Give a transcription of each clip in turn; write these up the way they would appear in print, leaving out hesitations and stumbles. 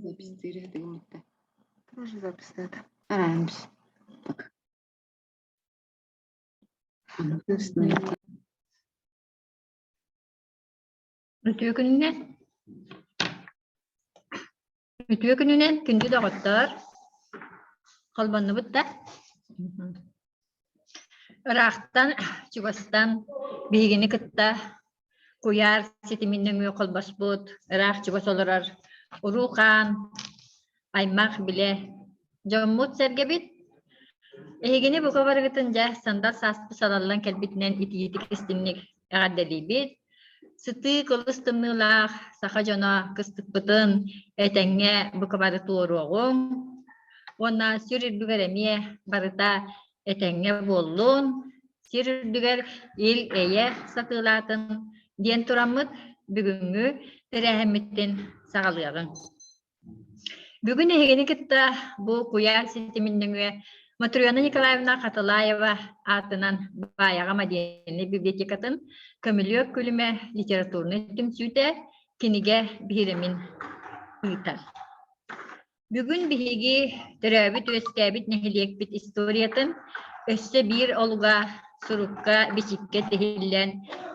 Запись дегенмитте. Тоже запись Араанбыс. Так. Үтүө күнүнэн. Үтүө күнүнэн күндү доҕоттор. Холбоннубут да? Ыраахтан, чугастан биһигини кытта куйаар ситимин нөҥүө холбоспут, ыраах-чугас олорор уруу-хаан, аймах билэ дьоммут-сэргэбит эһигини бука барыгытын дьэ сандал сааспыт салаллан кэлбитинэн итиитик истиҥник эҕэрдэлиибит. Сытыы кылыс тымныылаах саха дьоно кыстыкпытын этэҥҥэ бука бары туоруоҕуҥ уонна сүр үрдүгэр эмиэ барыта этэҥҥэ буоллун, сир үрдүгэр ил-эйэ сатыылаатын диэн тураммыт бүгүҥҥү тэрээһиммитин саҕалыаҕыҥ. Бүгүн эһигини кытта бу куйаар ситимин нөҥүө Матрена Николаевна Хатылаева аатынан Баайаҕа модельнай библиотекатын Көмүлүөк күлүмэ литературнай түмсүүтэ кинигэ биһирэмин ыытар. Бүгүн биһиги төрөөбүт-үөскээбит нэһилиэкпит историятын өссө биир олуга сурукка, бичиккэ тиһиллэн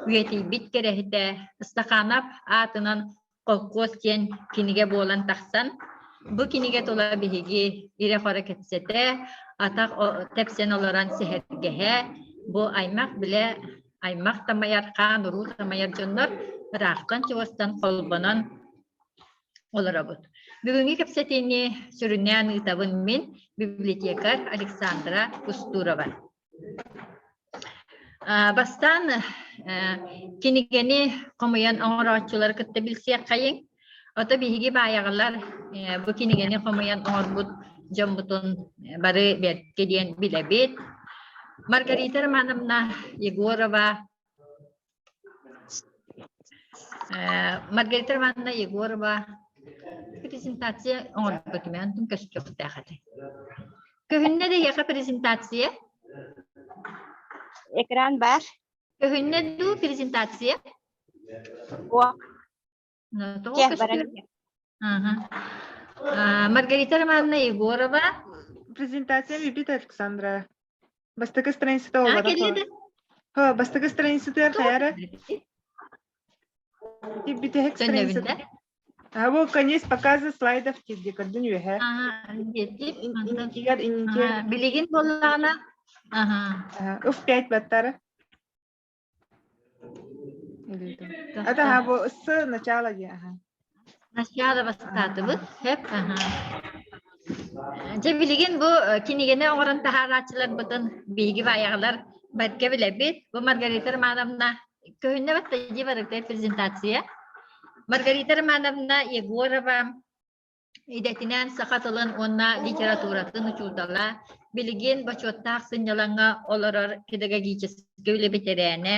үйэтийбит кэрэһитэ Ыстаханов аатынан холкуос диэн кинигэ буолан тахсан, бу кинигэ тула биһиги ирэ-хоро кэпсэтэ, атах тэпсэн олорон сэһэргэһэ, бу аймах билэ аймах тамайар, хаан-уруу тамайар дьоннор ыраахтан-чугастан холбонон олоробут. Бүгүҥҥү кэпсэтиини сүрүннээн ыытабын мин, библиотекарь Александра Кустурова. Бастаан кинигэни хомуйан оҥорооччулары кытта билсиэххэйиҥ. Ото биһиги баайаҕалар бу кинигэни хомуйан оҥорбут дьоммутун бары бэркэ диэн билэбит. Маргарита Романовна Егорова Маргарита Ивановна Егорова презентация оҥорбутум онтун көстүөхтээх этэ. Көһүннэ да эйиэхэ презентация? Экран баар. Көһүннэ дуу презентация? О. Тоҕо көстүөр? Маргарита Романовна Егорова. Презентация бүппүт Александра. Бастакы страницата олорор. Бастакы страницатыгар хайара? Бүтэһик страницата. А бу конец показа слайдов тиэрдэ көрдүн үөһэ. Инникигэр инникигэр. Билигин буоллаҕына. Уф 5 баттара. Это бу с начала дии. Начало бастаатыбыт. Хөп. Дьэ билигин бу кинигэни оҥорон таһаарааччыларбытын биһиги баайаҕалар бэркэ билэбит. Бу Маргарита Романовна көһүннэ батта дии барыта презентация. Маргарита Романовна Егорова Идэтинэн саха тылын уонна литературатын учуутала, билигин бочуоттаах сынньалаҥҥа олорор педагогическай үлэ бэтэрээнэ,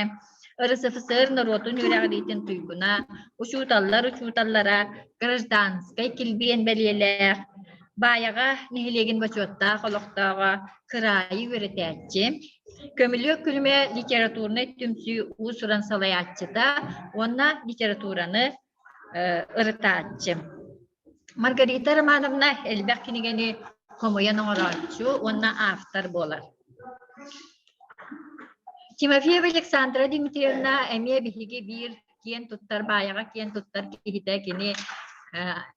РСФСР норуотун үөрэҕириитин туйгуна, учууталлар учууталлара, гражданскай килбиэн бэлиэлээх, Баайаҕа нэһилиэгин бочуоттаах олохтооҕо, кыраайы үөрэтээччи, Көмүлүөк күлүмэ литературнай түмсүү уус-уран салайааччыта уонна литератураны ырытааччы. Маргарита Романовна элбэх кинигэни хомуйан оҥорооччу уонна автор буолар. Тимофеева Александра Дмитриевна эмиэ биһиги биир киэн туттар, баайаҕа киэн туттар киһитэ кини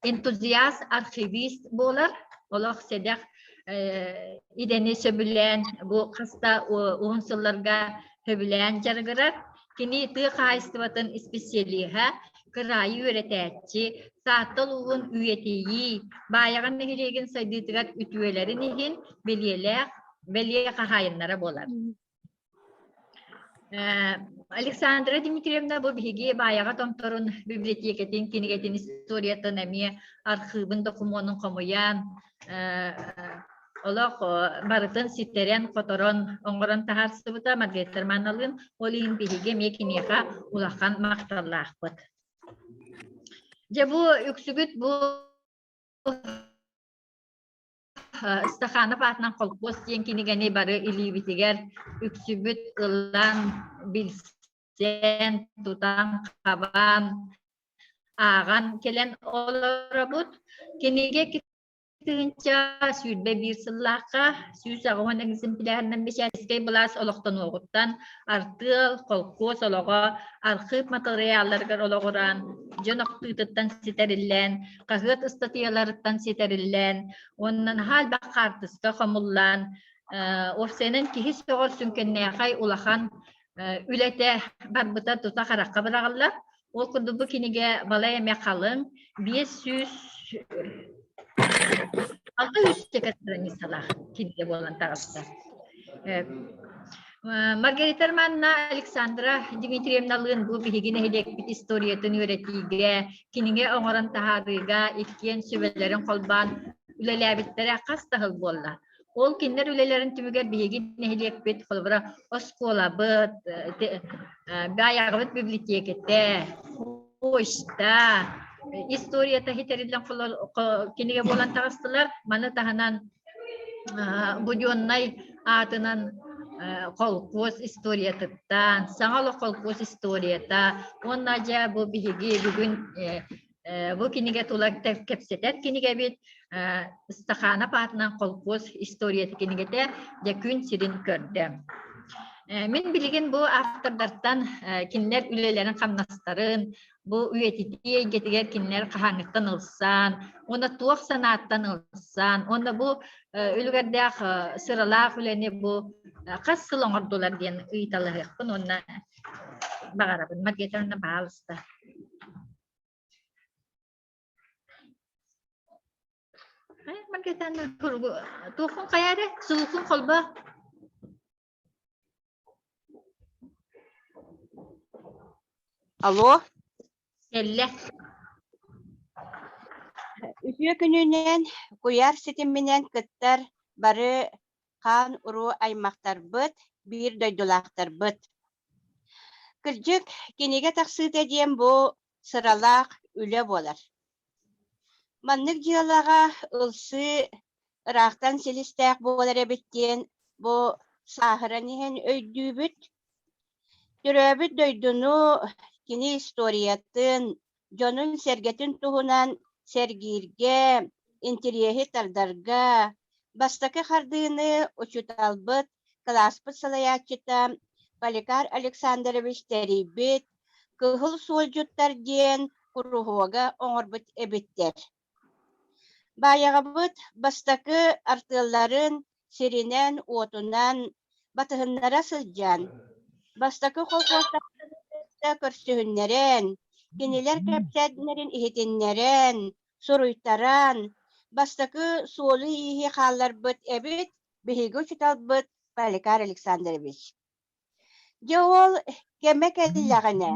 энтузиаст, архивист буолар. Олох сэдэх идэни сөбүлээн бу хаста уһун сылларга сөбүлээн дьарыгырар. Кини тыа хаһаайыстыбатын исписэлииһэ, кыраайы үөрэтээччи, Таатта улууһун үйэтийии, Баайаҕа нэһилиэгин сайдыытыгар үтүөлэрин иһин бэлиэлээх бэлиэ хаһаайыннара буолар. Александра Дмитриевна бу биһиги Баайаҕа Томторун библиотекатын кинигэтин историятын эмиэ архыыбын докумуонун хомуйан олох барытын ситэрэн-хоторон оҥорон таһаарсыбыта Маргарита Романовналыын. Ол иһин биһиги эмиэ киниэхэ улахан махталлаахпыт. Дьэ бу үксүгүт бу Стаханов аатынан холкуос диэн кинигэни бары илиибитигэр үксүбүт ылан, билсэн, тутан-хабан. ааҕан кэлэн олоробут. Кинигэ 1021 сыллаахха 180 экземплярынан бэчээттискэй былаас олохтонуоҕуттан артыал, холкуос олоҕо архыып матырыйаалларыгар олоҕуран, дьон охтуутуттан ситэриллэн, хаһыат ыстатыйаларыттан ситэриллэн уонна наһаа элбэх хаартыска хомуллан, уопсайынан киһи сөҕөр сүҥкэннээхэй улахан үлэтэ барбыта тута харахха быраҕыллар. Ол курдук бу кинигэ балай эмэ халыҥ, 500 600 страницалаах кинигэ буолан таҕыста. Маргарита Романовна Александра Дмитриевналыын бу биһиги нэһилиэкпит историятын үөрэтиигэ, кинигэ оҥорон таһаарыыга иккиэн сүбэлэрин холбоон үлэлээбиттэрэ хас да сыл буолла. Ол кинилэр үлэлэрин түмүгэр биһиги нэһилиэкпит, холобура, оскуолабыт, Баайаҕабыт библиотекэтэ, почта, историята ситэриллэн кинигэ буолан таҕыстылар. Маны таһынан Буденнай аатынан холкуос историятыттан, саҥа олох холкуос историята уонна дьэ бу биһиги бүгүн Бу кинигэ тула кэпсэтэр кинигэбит Стаханов аатынан холкуос историята кинигэтэ дьэ күн сирин көрдө. Мин билигин бу автордартан кинилэр үлэлэрин хамнастарын, бу үйэтитии эйгэтигэр кинилэр хаһааҥҥыттан ылсан, уонна туох санааттан ылсан, уонна бу үлүгэрдээх сыралаах үлэни бу хас сыл оҥордулар диэн ыйыталаһыахпын уонна баҕарабын. Маргарита Ивановна, баалыста. Маргарита туоххун хайа эрэ сулукун холбоо. Алло. Кэллэ. Үтүө күнүнэн куйаар ситиминэн кыттар бары хаан уруу аймахтарбыт, биир дойдулаахтарбыт. Кырдьык, кинигэ тахсыыта диэн бу сыралаах үлэ буолар. Маннык дьыалаҕа ылсыы ыраахтан силистээх буолар эбит диэн бу сааһыран иһэн өйдүүбүт. Төрөөбүт дойдуну, кини историятын, дьонун-сэргэтин туһунан сэргииргэ, интириэһи тардарга бастакы хардыыны учууталбыт, кылааспыт салайааччыта Поликар Александрович тэрийбит «Кыһыл суолдьуттар» диэн куруһуога оҥорбут эбиттэр. Баайаҕабыт бастакы артыалларын сиринэн-уотунан батыһыннара сылдьан, бастакы колхуостары кытта көрсүһүннэрэн, кинилэр кэпсээннэрин иһитиннэрэн, суруйтаран, бастакы суолу-ииһи хаалларбыт эбит биһиги учууталбыт Поликар Александрович. Дьэ ол кэмэ кэллэҕинэ,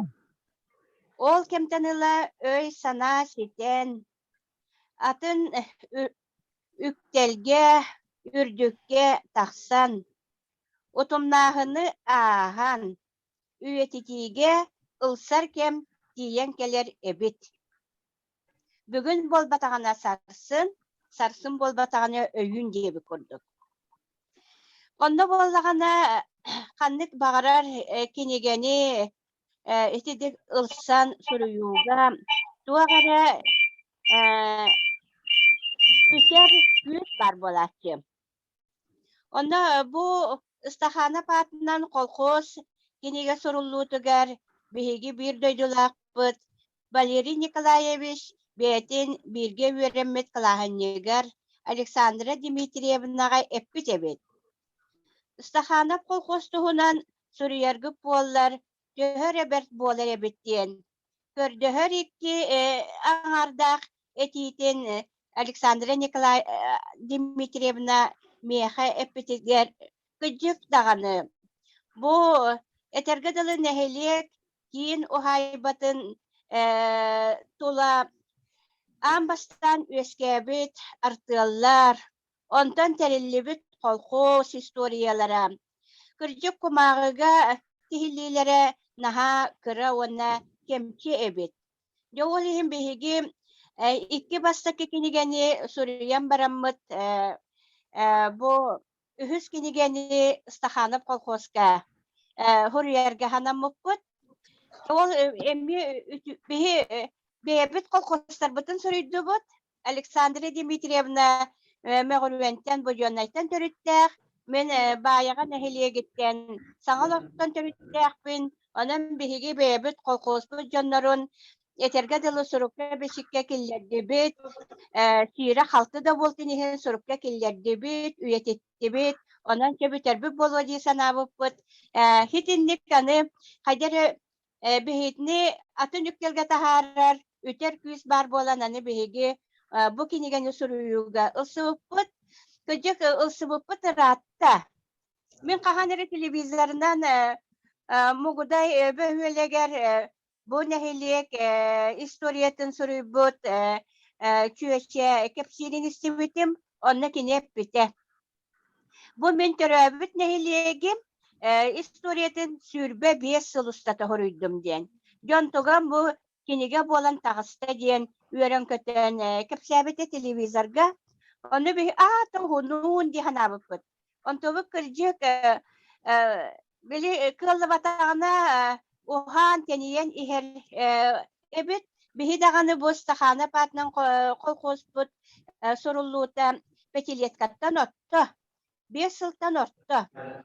ол кэмтэн ыла өй-санаа ситэн, атын үктэлгэ, үрдүккэ тахсан, утумнааһыны ааһан, үйэтитиигэ ылсар кэм тиийэн кэлэр эбит. Бүгүн буолбатаҕына сарсын, сарсын буолбатаҕына өйүүн диэбит курдук. Онно буоллаҕына ханнык баҕарар кинигэни итидик ылсан суруйууга туох эрэ үтэр күүс баар буолааччы. Онно бу Стаханов аатынан колхоз кинигэ суруллуутугар биһиги биир дойдулаахпыт Валерий Николаевич бэйэтин бииргэ үөрэммит кылааһынньыгар Александра Дмитриевнаҕа эппит эбит: «Стаханов колхоз туһунан суруйаргыт буоллар, төһө эрэ бэрт буолар эбит» диэн көрдөһөр икки аҥаардаах этиитин Александра Николай Дмитриевна миэхэ эппитигэр кырдьык даҕаны бу этэргэ дылы нэһилиэк киин уһаайбатын тула аан бастаан үөскээбит артыаллар, онтон тэриллибит колхоз историялара Кырдьык кумааҕыга тиһиллиилэрэ наһаа кыра уонна кэмчи эбит. Дьэ ол иһин биһиги икки бастакы кинигэни суруйан бараммыт бу үһүс кинигэни Стаханов колхозка суруйарга санаммыппыт. Ол эмиэ биһи. Бэйэбит колхозтарбытын суруйдубут. Александра Дмитриевна Мөҕүрүөнтэн, Буденнайтан төрүттээх. Мин Баайаҕа нэһилиэгиттэн саҥа олохтон төрүттээхпин. Онон биһиги бэйэбит колхозпут дьоннорун этэргэ дылы сурукка-бичиккэ киллэрдибит. Сиирэ-халты да буолтун иһин сурукка киллэрдибит, үйэтиттибит. Онон сөбүтэрбит буолуо дии санаабыппыт. Итинник аны хайда эрэ биһигини атын үктэлгэ таһаарар үтэр күүс баар буолан аны биһиги бу кинигэни суруйууга ылсыбыппыт. Кырдьык ылсыбыппыт ыраатта. Мин хаһан эрэ телевизорынан Мугудай бөһүөлэгэр бу нэһилиэк историятын суруйбут чүөчэ кэпсиирин истибитим, онно кини эппитэ. Бу мин төрөөбүт нэһилиэгим историятын 25 сыл устата хоруйдум диэн. Дьон туган бу кинигэ буолан таҕыста диэн үөрэн-көтөн кэпсээбитэ телевизорга. Ону биһи аа тоһунуун дии санаабыппыт. Онтубут кырдьык били кыаллыбатаҕына уһаан тэнийэн иһэр эбит. Биһи даҕаны бу Стаханов аатынан колхозпут суруллуута пятилеткаттан орто, 5 сылтан орто.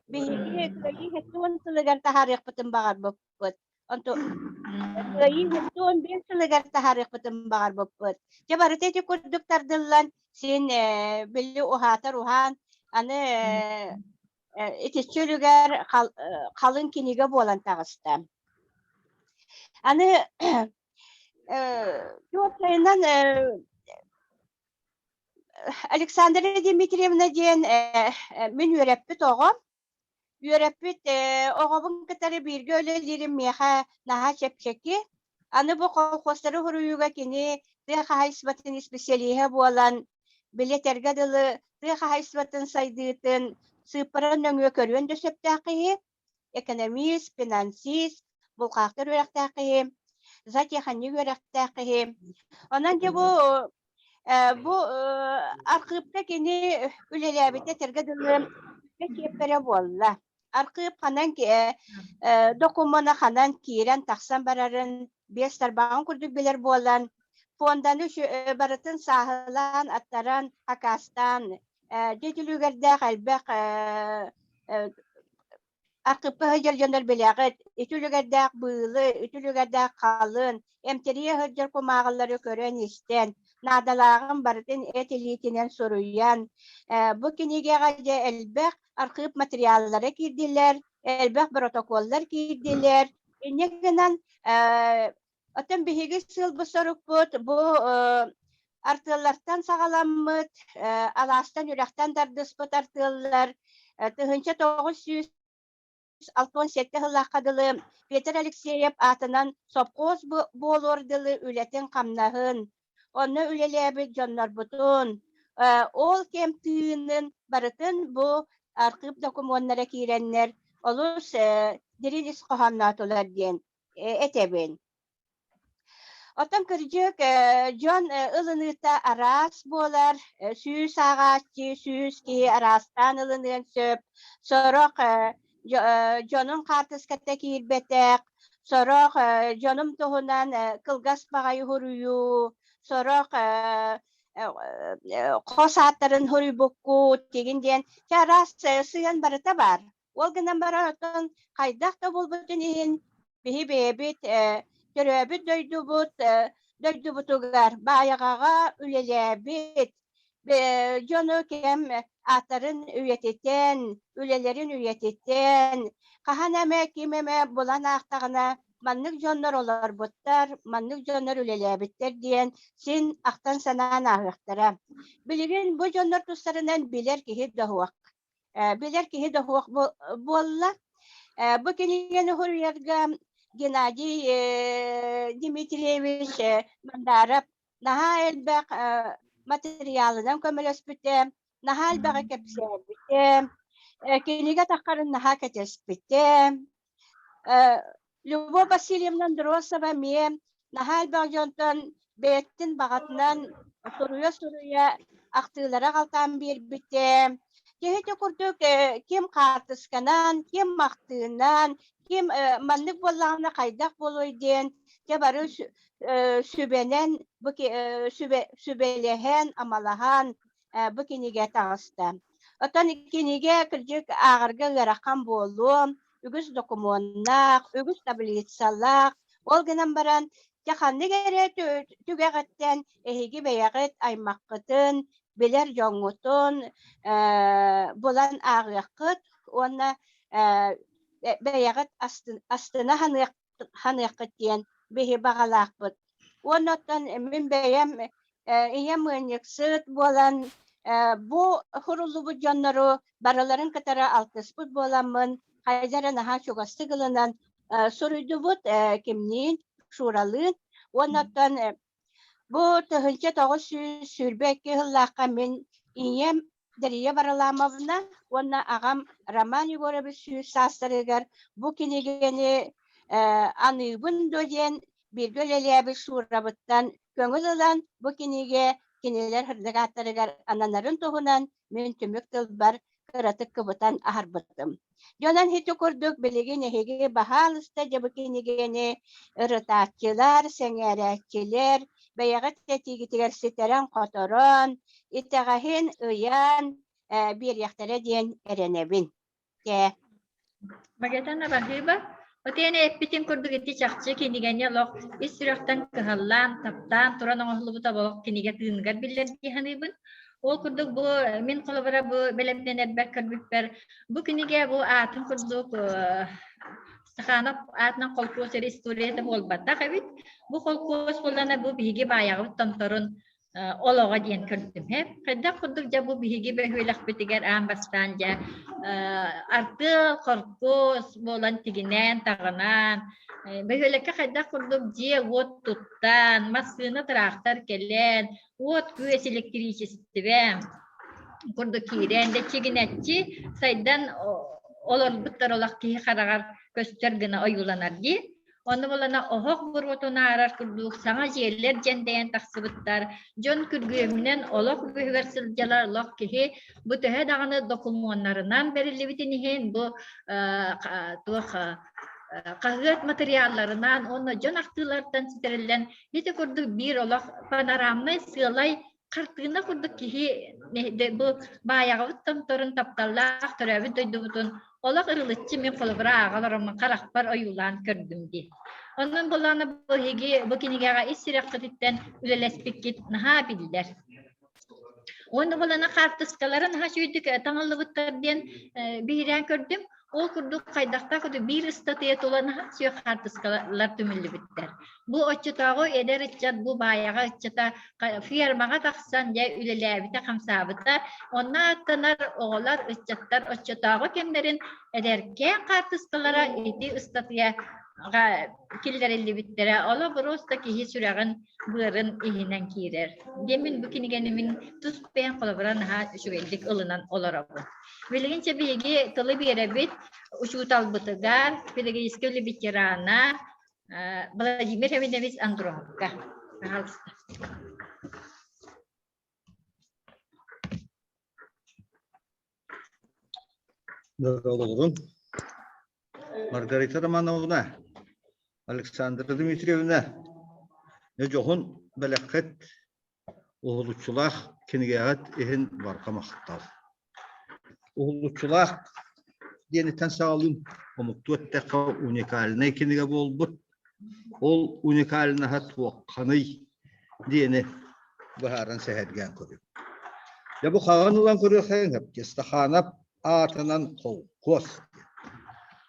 Биһиги Кыайыы 70 сылыгар таһаарыахпытын баҕарбыппыт. Онту Кыайыы 75 сылыгар таһаарыахпытын баҕарбыппыт. Дьэ барыта ити курдук тардыллан син били уһаатар уһаан аны итиччэ үлүгэр халыҥ кинигэ буолан таҕыста. Аны туохтайынан Александра Дмитриевна диэн мин үөрэппит оҕом. Үөрэппит оҕобун кытары бииргэ үлэлиирим миэхэ наһаа чэпчэки. Аны бу колхозтары суруйууга кини тыа хаһаайыстыбатын исписэлииһэ буолан, билэтэргэ дылы тыа хаһаайыстыбатын сайдыытын сыыппара нөҥүө көрүөн да сөптөөх киһи, экономист, финансист, булкаахтар үөрэхтээх киһи, зоотехник үөрэхтээх киһи. Онон дьэ бу бу архыыпка кини үлэлээбитэ этэргэ дылы чиэппэрэ буолла. Архыып ханан докумуона ханан киирэн тахсан барарын биэс тарбаҕын курдук билэр буолан, фонданы барытын сааһылаан, аттаран, акаастаан, дьэ түлүгэрдээх элбэх Архыппа сылдьар дьоннор билэҕит, ити үлүгэрдээх быылы, ити үлүгэрдээх халын, эмтэрийэ сылдьар кумааҕылары көрөн-истэн, наадалааҕын барытын эт илиитинэн суруйан, бу кинигэҕэ дьэ элбэх архыып материаллара киирдилэр, элбэх боротокуоллар киирдилэр. Инньэ гынан, оттон биһиги сыалбыт-сорукпут бу артыаллартан саҕаламмыт, алаастан үрэхтэн тардыспыт артыаллар 1967 сыллаахха дылы Петр Алексеев аатынан сопхуос буолуор дылы үлэтин-хамнаһын, онно үлэлээбит дьоннорбутун, ол кэм тыынын барытын бу архыып докумуоннара киирэннэр олус дириҥ ис хоһоонноотулар диэн этэбин. Оттон кырдьык, дьон ылыныыта араас буолар. 100 ааҕааччы, 100 киһи араастаан ылыныан сөп. Сорох дьонун хаартыската киирбэтэх, сорох дьонум туһунан кылгас баҕайы суруйуу, сорох хос ааттарын суруйбуккут тигин диэн чэ араас сыһыан барыта баар. Ол гынан баран оттон хайдах да буолбутун иһин биһи бэйэбит төрөөбүт дойдубут дойдубутугар Баайаҕаҕа үлэлээбит дьону кэм ааттарын үйэтитэн, үлэлэрин үйэтитэн, хаһан эмэ ким эмэ булан аахтаҕына маннык дьоннор олорбуттар, маннык дьоннор үлэлээбиттэр диэн син ахтан-санаан ааһыахтара. Билигин бу дьоннор тустарынан билэр киһи да суох. Билэр киһи да суох буолла. Бу кинигэни суруйарга Геннадий Дмитриевич Мандаров наһаа элбэх материалынан көмөлөспүтэ, наһаа элбэҕи кэпсээбитэ, кинигэ таххарын наһаа кэтэспитэ. Любовь Васильевна Андросова эмиэ наһаа элбэх дьонтон бэйэтин баҕатынан суруйа-суруйа ахтыылара аҕалтаан биэрбитэ. Киһи курдук ким хаартысканан, ким ахтыынан, ким маннык буоллаҕына хайдах буолуой диэн. Чэ бары сүбэнэн бу сүбэлэһэн, амалаһан бу кинигэ таҕыста. Оттон кинигэ кырдьык ааҕарга ыарахан буолуо, үгүс докумуоннаах, үгүс таблицалаах. Ол гынан баран, дьэ ханнык эрэ түгэҕиттэн эһиги бэйэҕит аймаххытын, билэр дьоҥҥутун булан ааҕыаххыт уонна бэйэҕит астына ханыаххыт диэн биһи баҕалаахпыт. Уонна оттон мин бэйэм ийэм ыанньыксыт буолан бу суруллубут дьоннору барыларын кытары алтыспыт буоламмын хайда эрэ наһаа чугастык ылынан суруйдубут кимниин Шуралыын уонна оттон Бу 1922 сыллаахха мин ийэм Дария Варламовна уонна аҕам Роман Егорович сүүс саастарыгар бу кинигэни аныыбын дуо диэн бииргэ үлэлээбит Шурабыттан көҥүл ылан бу кинигэ кинилэр сырдык ааттарыгар ананарын туһунан мин түмүк тылбар кыратык кыбытан аһарбытым. Дьонон ити курдук билигин эһиги баһаалыста дьэ бу кинигэни ырытааччылар, сэҥээрээччилэр бэйэҕит этиигитигэр ситэрэн-хоторон, итэҕэһин ыйан биэриэхтэрэ диэн эрэнэбин. Кээ. Багатана баһыыба. Отиэне эппитин курдук ити чахчы кинигэни олох ис сүрэхтэн кыһаллаан, таптаан туран оҥоһуллубут олох кинигэ тыыныгар биллэр дии саныыбын. Ол курдук бу мин холобура бу бэлэмнэнэрбэр көрбүппэр бу кинигэ бу аатын курдук Стаханов аатынан холкуос эрэ историята буолбатах эбит. Бу холкуос буоллана бу биһиги баайаҕыбыт томторун олоҕо диэн көрдүм. Хайдах курдук дьэ бу биһиги бөһүөлэкпитигэр аан бастаан дьэ артыал, хоркуос буолан тигинээн, таҕынаан, бөһүөлэккэ хайдах курдук дьиэ-уот туттан, массыына, тыраахтар кэлэн, уот-күөс электричествэ курдук киирэн, дьэ чигинэччи сайдан олорбуттар олох киһи хараҕар көстөр гына ойууланар дии. Онно булана оһох буруотун аарар курдук саҥа дьиэлэр дьэндэйэн тахсыбыттар. Дьон күргүөмүнэн олох үгүһүгэр сылдьалар олох киһи бу төһө даҕаны докумуоннарынан бэриллибитин иһин бу туох хаһыат материалларынан уонна дьон ахтыыларыттан ситэриллэн ити курдук биир олох панорамнай сыалай хартыына курдук киһи бу баайаҕабыт томторун тапталлаах төрөөбүт дойдубутун олох ырылыччы мин холобура ааҕа олороммун харахпар ойуулаан көрдүм дии. Онон булаана бу эһиги бу кинигэҕэ ис сүрэххититтэн үлэлэспиккит наһаа биллэр. Уонна булана хаартыскалара наһаа үчүгэйдик таҥыллыбыттар диэн биһирээн көрдүм. Ол курдук хайдахтаах курдук биир ыстатыйа тула наһаа сүөх хаартыскалар түмүллүбүттэр. Бу оччотооҕу эдэр ыччат бу баайаҕа ыччата фермаҕа тахсан дьэ үлэлээбитэ-хамсаабыта. Онно аттанар оҕолор, ыччаттар оччотооҕу кэмнэрин эдэркээн хаартыскалара ити ыстатыйаҕа киллэриллибиттэрэ. Оло просто киһи сүрэҕин быарын иһинэн киирэр. Диэн мин бу кинигэни мин тус бэйэм холобура наһаа үчүгэйдик ылынан олоробун. Билигин чэ биһиги тылы биэрэбит учууталбытыгар, педагогическай үлэ ветерана Владимир Леонидович Андроновка. Пожалуйста. Здорово. Маргарита Романовна, Александра Дмитриевна, дьоһун бэлэххит Уһулуччулаах кинигэҕит иһин барҕа махтал. Уһулуччулаах диэниттэн саҕалыым омуктуу эттэххэ уникальнай кинигэ буолбут. Ол уникальнаһа туохханый диэни быһааран сэһэргээн көрүм. Дьэ бу хаҕын ылан көрүөххэйиҥ Стаханов аатынан холкуос.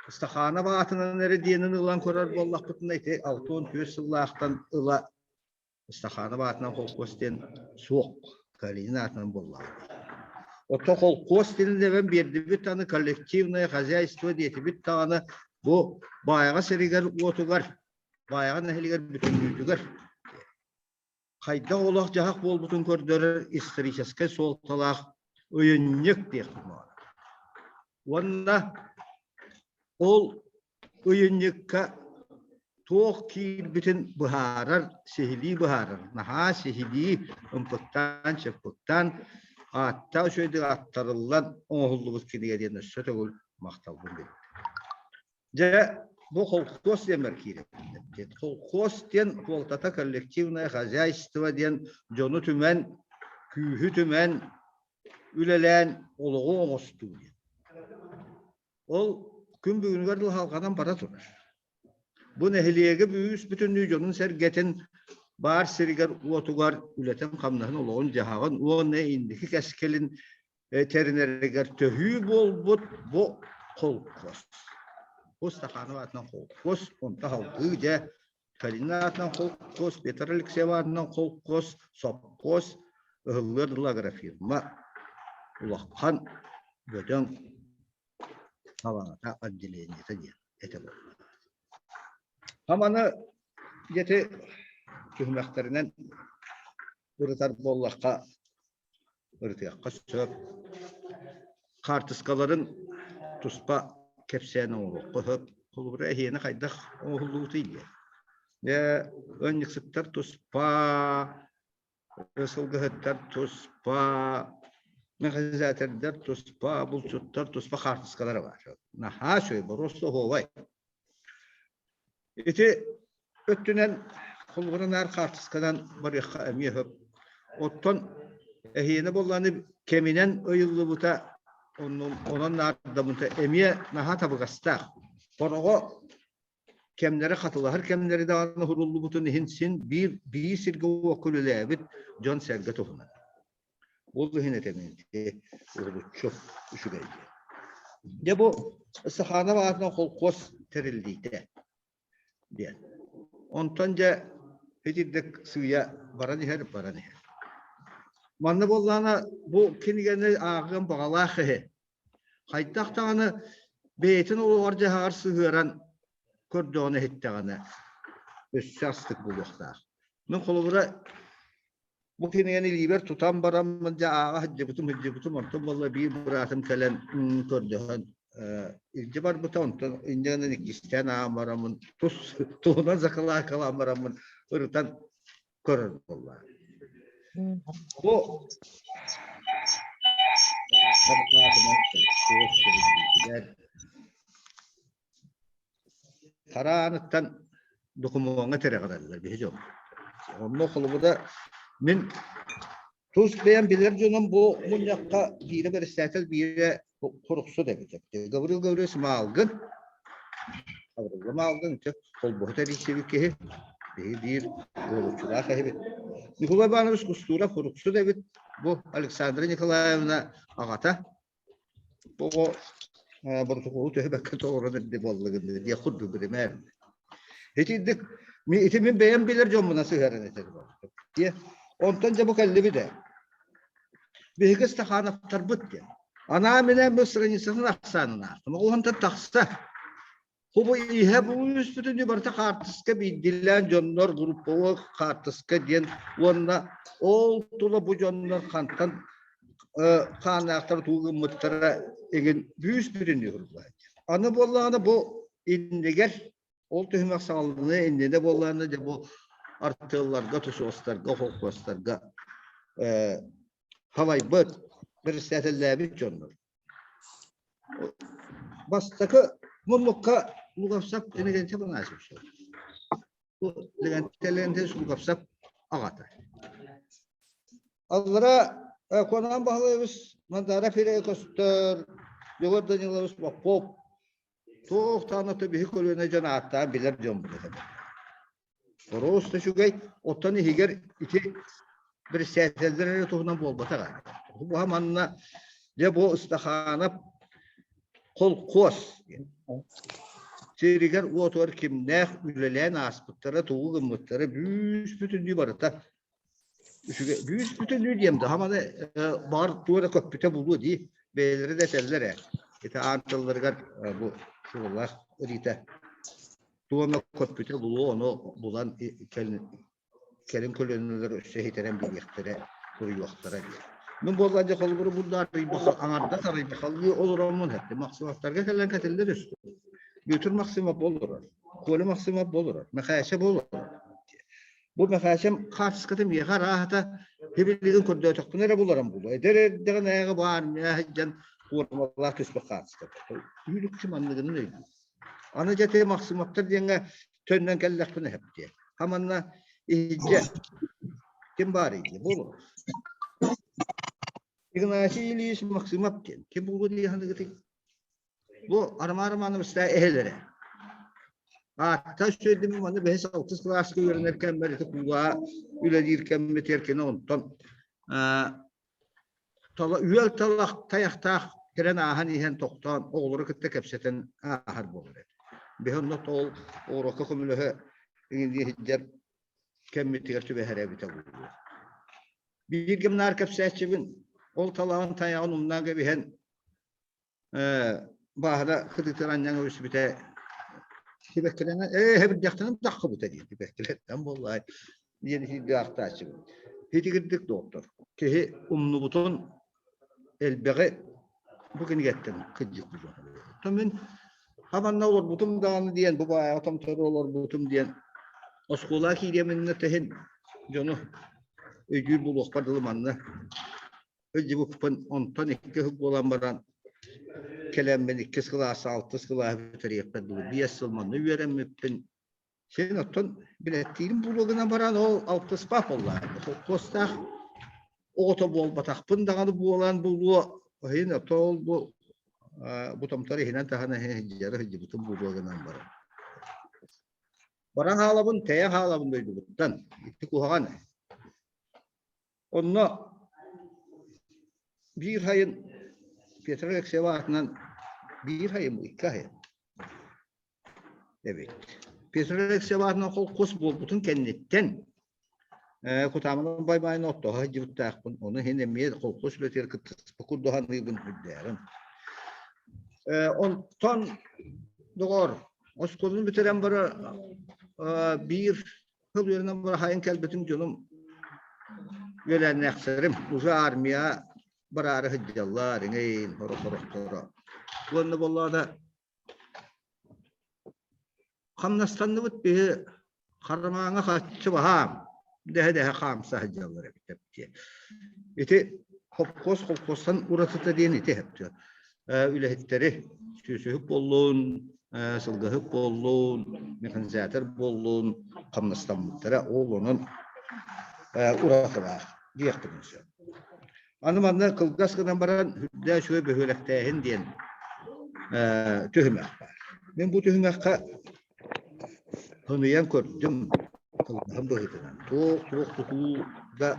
Стаханов аатынан эрэ диэнин ылан көрөр буоллахпытына ити 64 сыллаахтан ыла Стаханов аатынан холкуос диэн суох, Калинин аатынан буоллаҕа. Оттон холкуос диэн эбэн биэрдибит аны коллективное хозяйство диэтибит даҕаны бу Баайаҕа сиригэр-уотугар, Баайаҕа нэһилиэгэр бүтүннүүтүгэр хайдах олох-дьаһах буолбутун көрдөрөр историческай суолталаах ыйынньык диэхпин баҕарабын. Уонна ол ыйынньыкка туох киирбитин быһаарар, сиһилии быһаарар, наһаа сиһилии ымпыктаан-чымпыктаан, ааттаах үчүгэйдик аттарыллан оҥоһуллубут кинигэ диэн өссө төгүл махталбын биллэрдим. Дьэ, Бу холкуос диэн киирэр. Холкуос диэн суолтата коллективное хозяйство диэн дьону түмэн, күүһү түмэн, үлэлээн олоҕу оҥостуу диэн. Ол күн бүгүнүгэр дылы халҕанан бара турар. Бу нэһилиэги бүүс бүтүннүү дьонун-сэргэтин баар сиригэр-уотугар үлэтин-хамнаһын, олоҕун-дьаһаҕын уонна инники кэскилин тэринэригэр төһүү буолбут бу холкуос. Бу Стаханов аатынан холкуос, онто салгыы дьэ Калина аатынан холкуос, Петр Алексеев аатынан холкуос, сопхуос, ыһыллыар дылы агрофирма улахан бөдөҥ салаата отделениета диэн этэ буолла. Хаманы дьэти түһүмэхтэринэн ырытар буоллахха ырытыахха сөп. Хаартыскаларын туспа кэпсээн оҥоруохха сөп. Холобура, эһиэнэ хайдах оҥоһуллубутуй диэн. Дьэ, ыанньыксыттар туспа, сылгыһыттар туспа, механизатордар туспа, булчуттар туспа хаартыскалара баар. Наһаа үчүгэй, боруоста оһуобай. Ити өттүнэн холобура наар хаартысканан барыахха эмиэ сөп. Оттон эһиэнэ буоллаҕына кэминэн ыйыллыбыта онон наардаммыта эмиэ наһаа табыгастаах. Хороҕо кэмнэрэ хатылаһар кэмнэри даҕаны уһуруллубутун иһин син биир биир сиргэ уокка үлэлээбит дьон-сэргэ туһунан. Ол иһин этэбин уһулуччу үчүгэй диэн. Дьэ бу Саханов аатынан холкуос тэриллиитэ диэн. Онтон дьэ итирдик сыыйа баран иһэр, баран иһэр. Манна буоллаҕына бу кинигэни ааҕыан баҕалаах киһи хайдах даҕаны бэйэтин олоҕор-дьаһаҕар сыһыаран көрдөҕүнэ иһиттэҕинэ өссө астык буолуохтаах. Мин холобура Бу кинигэни илиибэр тутан бараммын дьэ ааҕа сылдьыбытым сылдьыбытым онтон буолла биир быраатым кэлэн көрдөһөн илдьэ барбыта онтон инньэ гынан иккистээн ааҕан бараммын тус туһунан закалаакалаан бараммын ырытан көрөр буолла. Бу Харааныттан докумуоҥҥа тирэҕирэллэр биһи дьон. Онно холобура мин тус бэйэм билэр дьонум бу мунньахха биирэ бэрэссээтэл биирэ куруксут эбит. Гаврил Гаврилович Маалгын, Гаврил Маалгын холбоһу тэрийсибит киһи, биһи биир уолуччулаах эһибит. Николай Иванович Кустуров куруксут эбит, бу Александра Николаевна аҕата. Оҕо боротокуолу төһө бэккэ толорон эрдэ буолла гынна диэх курдук билимээр. Итинник ити мин бэйэм билэр дьоммунан сыһыаран этэр диэ. Онтон дьэ бу кэллибит ээ. Биһиги Стахановтарбыт диэн. Анаан-минээн бу страницатын ахсаанын аахтым. Оҕуһунтан тахса. Бу иһэ бу үспүтүнүү барыта хаартыска биирдиилээн дьоннор групповой хаартыска диэн уонна ол тула бу дьоннор хантан хааннаахтара тугу гыммыттара игин бүүс бүтүннүү суруллар. Аны буоллаҕына бу иннигэр ол түһүмэх саҕаланыы иннинэ буоллаҕына дьэ бу артыалларга, тусуостарга, холкуостарга халайбыт, бэрэссээтэллээбит дьоннор. Бастакы муннукка Луговцев Иннокентий Афанасьевич. Бу Легенти Луговцев аҕата. Аллара Куонаан Баһылайабыс Мандаров Ирэйэ көстөр, Егор Данилович Попов туох даҕаны биһи көлүөнэ дьон ааттаан билэр дьон этэ. Рост үчүгэй, оттон иһигэр ити председателлэр эрэ туһунан буолбатах. Бу манна дьэ бу Ыстахаанап холкуос сиригэр уотугар кимнээх үлэлээн ааспыттара, тугу гыммыттара бүүс бүтүннүү барыта үчүгэй бүүс бүтүннүү диэм да хаманы баҕар тугу эрэ көппүтэ буолуо дии бэйэлэрэ да этэллэр ээ ити аан тылларыгар бу суоллаах ырыыта Туома көппүтэ булуо, ону булан кэлин көлүөнэлэр өссө иһитэрэн биэриэхтэрэ, суруйуохтара диэн. Мин буоллар дьэ холобуру бурда аҥардас арыйбахалыы олороммун эттим. Максимовтарга кэлэн кэтиллэр өстө. Бүөтүр Максимов болорор, Коля Максимов болорор, Мэхээчэ болорор. Бу Мэхээчэм хаартыската миэхэ арааһата хибилигин көрдөөтөхпүнэ эрэ буларым булуо. Эдэр эрдэҕинээҕи баар миэхэ дьэн формалаах түспүт хаартыската. Үүлүкчү манныгынан өйдүүр. Аны дьэ ити Махсымовтар диэҥҥэ төннөн кэллэхпинэ сөп диэ. Хаманна иһирдьэ ким баарый диэ буолуо. Игнатий Ильич Максимов диэн ким буолуо дии саныгытый? Бу Роман Романовичтаа эһэлэрэ. Аатта үчүгэйдик манна бэһис алтыс кылааска үөрэнэр кэммэр ити куулаа үлэлиир кэммитигэр кини онтон үөл талах тайахтаах кэлэн ааһан иһэн тохтоон оҕолору кытта кэпсэтэн ааһар буолар этэ. Биһи онно ол оҕурокко көмөлөһө иҥинии сылдьар кэммитигэр түбэһэрэ эбитэ буолуо. Бииргэ наар кэпсээччибин, ол талаҕын тайаҕын умнан кэбиһэн бааһына кытыытын анньан кэбиспитэ сибэккилэнэн ээ эбирдэхтэнэн таххыбыта диэн сибэккилэттэн буоллаай диэн иһиргэ ахтааччыбын. Итигирдик доктор киһи умнубутун элбэҕи бу кинигэттэн кырдьык булуон. Оттон мин хабанна олорбутум даҕаны диэн бу баайаҕа томтору олорбутум диэн оскуола киириэм иннинэ тэһин дьону өйдүүр буолуохпар дылы манна Сылдьыбыппын, онтон икки сыл буолан баран кэлэммин иккис кылаас, алтыс кылааһы бүтэриэхпэр дылы 5 сыл манна үөрэммиппин. Син оттон билэттиирим буолуо гынан баран ол алтыспаах буоллаҕым. Холкуостаах оҕото буолбатахпын даҕаны буолан буолуо, иһин оттон ол бу бу томтор иһинэн таһынан сылдьара сылдьыбытым буолуо гынан баран. Баран хаалабын, тэйэ хаалабын дойдубуттан. Ити куһаҕан. Онно биир сайын Петр Алексеева аатынан биир сайын икки сайын эбит. Петр Алексеева аатынан холкуос буолбутун кэнниттэн Кутаамынан Байбаайын оттоһо сылдьыбыттаахпын. Ону иһин эмиэ холкуос үлэтигэр кыттыспыт курдук саныыбын үрдээҕин. Онтон доҕоор, оскуоланы бүтэрэн баран биир Сыл үөрэнэн барахайын кэлбитим дьонум үөлээннээхтэрим уже армия бараары сылдьаллар иҥин сорох-сорохторо. Уонна буоллаҕына хамнастанныбыт биһи харамааҥа хаччы баһаам дэһэ-дэһэ хаамса сылдьаллар эбит эбит. Ити холкуос холкуостан уратыта диэн ити эптиэ. Үлэһиттэри сүөсүһүк буоллун, сылгыһыт буоллун, механизатор буоллун хамнастаммыттара. Ол онон уратылаах диэхпин сөп. Аны манна кылгас гынан баран үрдээх үчүгэй бөһүөлэктээһин диэн түһүмэх баар. Мин бу түһүмэххэ хыныйан көрдүм кылгаһын быһыытынан. Туох-туох тутууга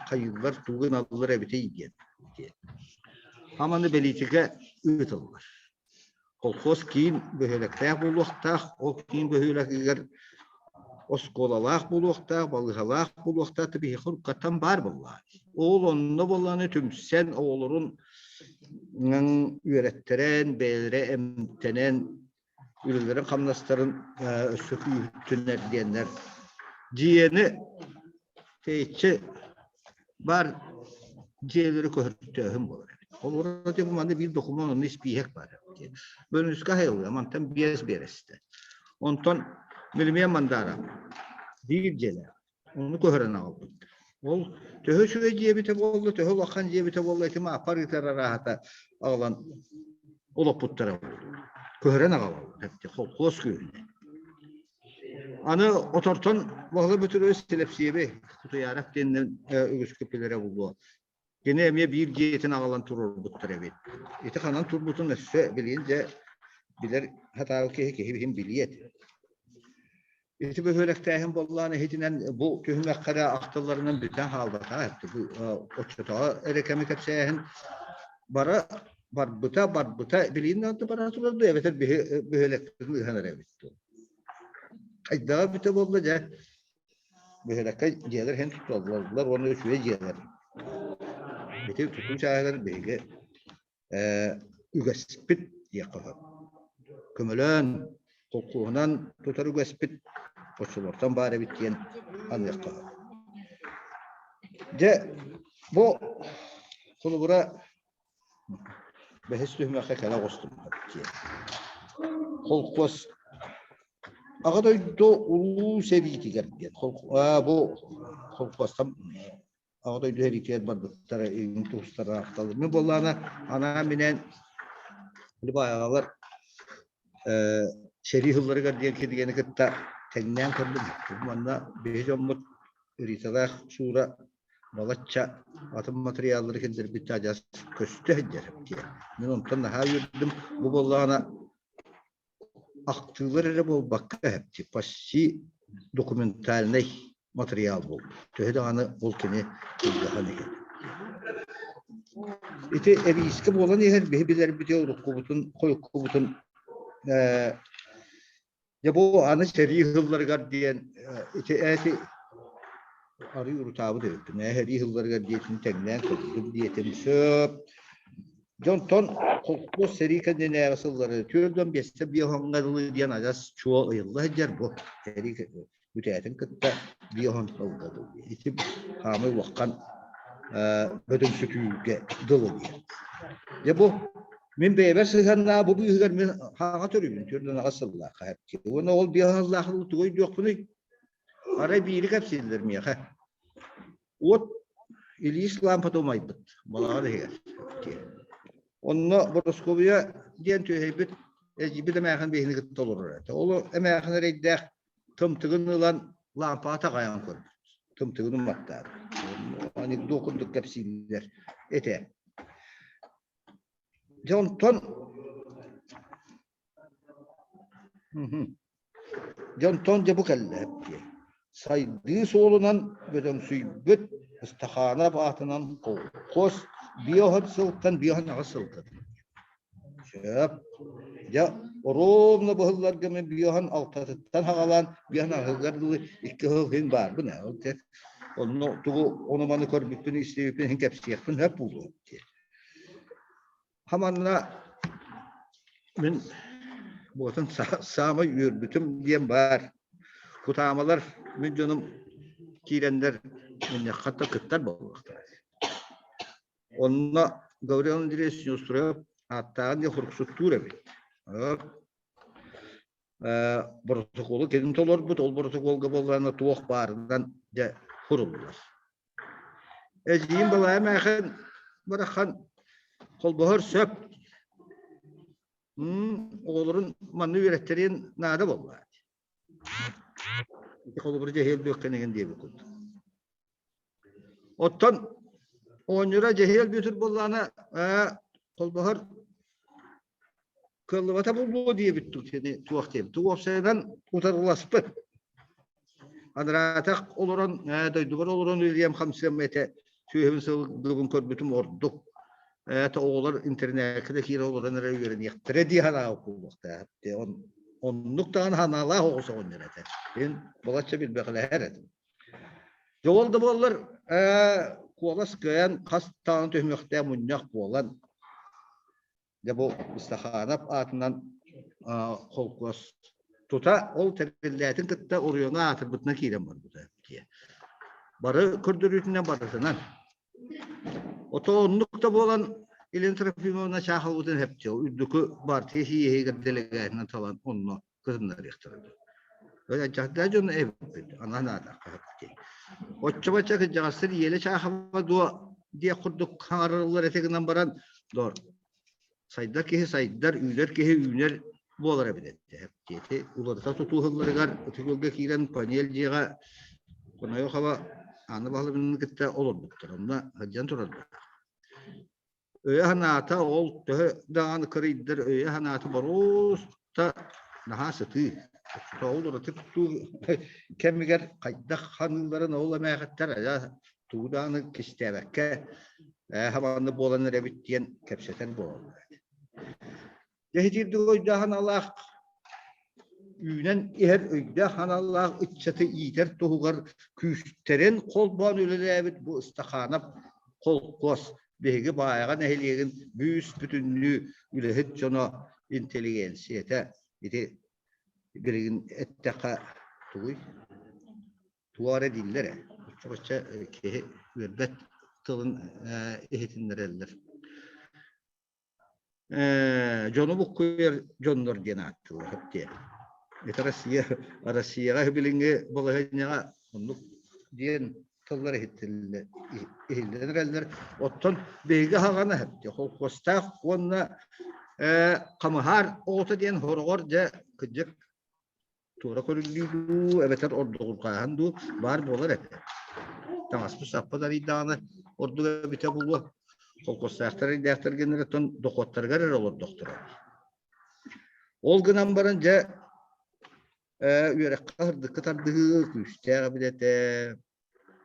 хайыыллар, тугу гыналлар эбитий диэн. Аманы бэлиитикэ ыытыллар. Колхоз киин бөһүөлэктээх буолуохтаах, ол киин бөһүөлэгигэр оскуолалаах буолуохтаах, балыыһалаах буолуохтаах биһиэхэ уруккаттан баар буоллаҕа. Ол онно буоллаҕына түмсэн оҕолорун үөрэттэрэн, бэйэлэрэ эмтэнэн, үлэлэрин-хамнастарын өссө күүһүртүннэр диэннэр дьиэни тэйиччи баар дьиэлэри көһөртөөһүн буолар эбит. Холобура, типа манна биир докумуон онно испииһэк баар эбит. Бөлүнүскэ айыллыа, мантан биэс биэрэстэ. Онтон Милимиэн Мандара биир дьиэлээх. Ону көһөрөн аҕалбыттар. Ол төһө үчүгэй дьиэбитэ буолла, төһө улахан дьиэбитэ буолла, ити мааппар ыытар арааһата аҕалан олоппуттара буолуо. Көһөрөн аҕалаллар, холкуос күүһүнэн. Аны отортон Баһылай Бөтүрүөс Силэпсиэби Кутуйаарап диэннэн үгүскэ билэрэ буолуо. Кини эмиэ биир дьиэтин аҕалан туруорбуттар эбит. Ити ханан турбутун өссө билигин дьэ билэр хатаабыт киһи киһи биһин билиэ этэ. Ити бөһүөлэктээһин буоллаан иһитинэн бу түһүмэххэ эрэ ахтылларынан бүтэн хаалбатах. Бу оччотооҕу эрэ кэми кэпсээһин бара барбыта барбыта билигин да бара турар дуу эбэтэр биһи бөһүөлэкпитин ыһан эрэбит дуу. Хайдаҕа бүтэ буолла дьэ бөһүөлэккэ дьиэлэр иһин тутуллаллар уонна үчүгэй дьиэлэр. Ити тутуу чааһыгар биһиги үгэспит диэххэ сөп. Көмөлөөн, холкуоһунан тутар үгэспит оччолортон баар эбит диэн аныахха сөп. Дьэ, бу холобура бэһис түһүмэххэ кэлэ оҕустум диэн. Холкуос Аҕа дойду Улуу сэриитигэр диэн бу холкуостан Аҕа дойду сэриитигэр барбыттара иҥин туустара ахталлар. Мин буоллаҕына анаан-минээн баайаҕалар Сэрии сылларыгар диэн кинигэни кытта тэҥнээн көрдүм. Манна биһи дьоммут Риталаах Суура балачча атын матырыйааллары киллэрбит адьас көстө сылдьар диэн. Мин онтон наһаа үөрдүм. Бу буоллаҕына ахтыылар эрэ буолбакка почти документальнай матырыйаал буолбут. Төһө даҕаны ол кини кылгаһан иһин. Ити эбиискэ буолан иһэр биһи билэрбит уруккубутун, хойуккубутун дьэ бу аны сэрии сылларыгар диэн ити эти арыы урутаабыт эбиппин. Сэрии сылларыгар диэтин тэҥнээн көрдүм диэтим сөп. Дьонтон холкуос сэрии кэннинээҕи сыллары түөрт биэстэ биэһоҥҥа дылы диэн адьас чуо ыйылла сылдьар бу сэрии бүтээтин кытта биэһон сылга дылы. Ити хаамай улахан бөдөҥсүтүүгэ дылы диэн. Дьэ бу мин бэйэбэр сыһыаннаа бу быыһыгар мин хаҥа төрүүбүн 48 сыллаахха. Уонна ол биэһон сыллаах тугу өйдүөхпүнүй? Арай биири кэпсииллэр миэхэ. Уот Ильич лаампата умайбыт балаҕан иһигэр. Онно Боросковья диэн түөһэйбит эдьиийбит эмээхин биһини кытта олорор этэ. Ол эмээхин эрэйдээх тымтыгын ылан лаампаҕа таҕайан көрбүт. Тымтыгын уматтаабыт. Анекдот курдук кэпсииллэр этэ. Дьэ онтон Дьонтон дьэ бу кэллэ диэн. Сайдыы суолунан бөдөҥсүйбүт Ыстахаанап аатынан холкуос биэһон сылтан биэһон аҕыс сылга Сөп. Дьэ, оруобуна быһылларга мин биэһон алтатыттан саҕалаан биэһон аҕыһыгар дылы икки сыл иһин баарбын ээ. Онно тугу ону-маны көрбүппүн, истибиппин иһин кэпсиэхпин сөп буолуо диэн. Хаманна мин буотун саамай үөрбүтүм диэн баар. Кутаамалар мин дьонум киирэннэр мунньахха да кыттар буолуохтара. Онно Гаврил Андреевич Неустроев ааттааҕын диэн хуруксуттуур эбит. Боротокуолу кэлин толорбут, ол боротокуолга буоллаҕына туох баарынан дьэ куруллар. Эдьиийим Балаайа эмээхин барахан холбоһор сөп. Оҕолорун манна үөрэттэриэн наада буолла. Ити холобур дьэһиэл бүөккэн игин диэбит курдук. Оттон оонньуура дьэһиэл Бүөтүр буоллаҕына холбоһор кыаллыбата буолуо диэбит кини туох диэбит. Уопсайынан утарыласпыт. Анараатах олорон, дойдубар олорон үлэлиэм хамсыам этэ, сүөһүбүн сылгыбын көрбүтүм ордук. Это оҕолор интернеккэ да киирэ олорон эрэ үөрэниэхтэрэ дии санаабыт буолуохтаах. Оннук даҕаны санаалаах оҕо соҕонньор этэ. Мин балачча билбэхэлэһэр этим. Дьэ ол да буоллар, куолас кыайан хас даҕаны түһүмэхтээх мунньах буолан, Дьэ бу Ыстахаанап аатынан холкуос тута ол тэриллээтин кытта оройуоҥҥа аатырбытынан киирэн барбыта. Бары көрдөрүүтүнэн барытынан. Ото оннук да буолан Елена Трофимовна Чаховытын хэпчэ үрдүкү партия сийиэһигэр дэлэгээтинэн талан онно кытыннарыахтара. Дьахтар дьон эбиппит, анаан аатахха Оччо-бачча кырдьаҕастар Еле Чахова дуо диэх курдук хаҥарыллар этэ гынан баран, доор, сайдар киһи сайдар, үүнэр киһи үүнэр буолар эбит этэ. Диэти уларыта тутууһулларыгар Ытык киирэн панель дьиэҕэ Конойохова Анна Баһылыбыны кытта олорбуттар. Онно сылдьан турардар. Өйө-санаата ол төһө даҕаны кырыйдар өйө-санаата боруоста наһаа сытыы. Оччотооҕу ураты тутуу кэмигэр хайдах ханыылларын ол эмээхиттэр айа тугу даҕаны кистээбэккэ ээ хабааны буолан эрэбит диэн кэпсэтэр буолаллар. Дьэ итирдик өйдөөх аналлаах үүнэн иһэр өйдөөх аналлаах ыччаты иитэр туһугар күүстэрин холбоон үлэлээбит бу Ыстахаанап холкуос биһиги Баайаҕа нэһилиэгин бүүс-бүтүннүү үлэһит дьоно интеллигенцийэтэ ити билигин эттэххэ тугуй туох эрэ дииллэр ээ оччо-бачча киһи үөрбэт тылын иһитиннэрэллэр Дьону буккуйар дьоннор диэн ааттыыллар диэн. Это Россия, Россияҕа билиҥҥи балаһыанньаҕа оннук диэн тыллар иһиллэн эрэллэр. Оттон биһиги аһаҕана холкуостаах уонна хамыһаар оҕото диэн хороҕор дьэ кырдьык туора көрүллүү дуу, эбэтэр ордугурҕааһын дуу баар буолар этэ. Таҥаспыт саппыт арыйдаҕына ордук эбитэ буолуо. Холкуостаахтар эрдээхтэр генератон дохуоттарыгар эрэ олордохторо. Ол гынан баран дьэ үөрэххэ сырдыкка тардыһыы күүстээх эбит этэ.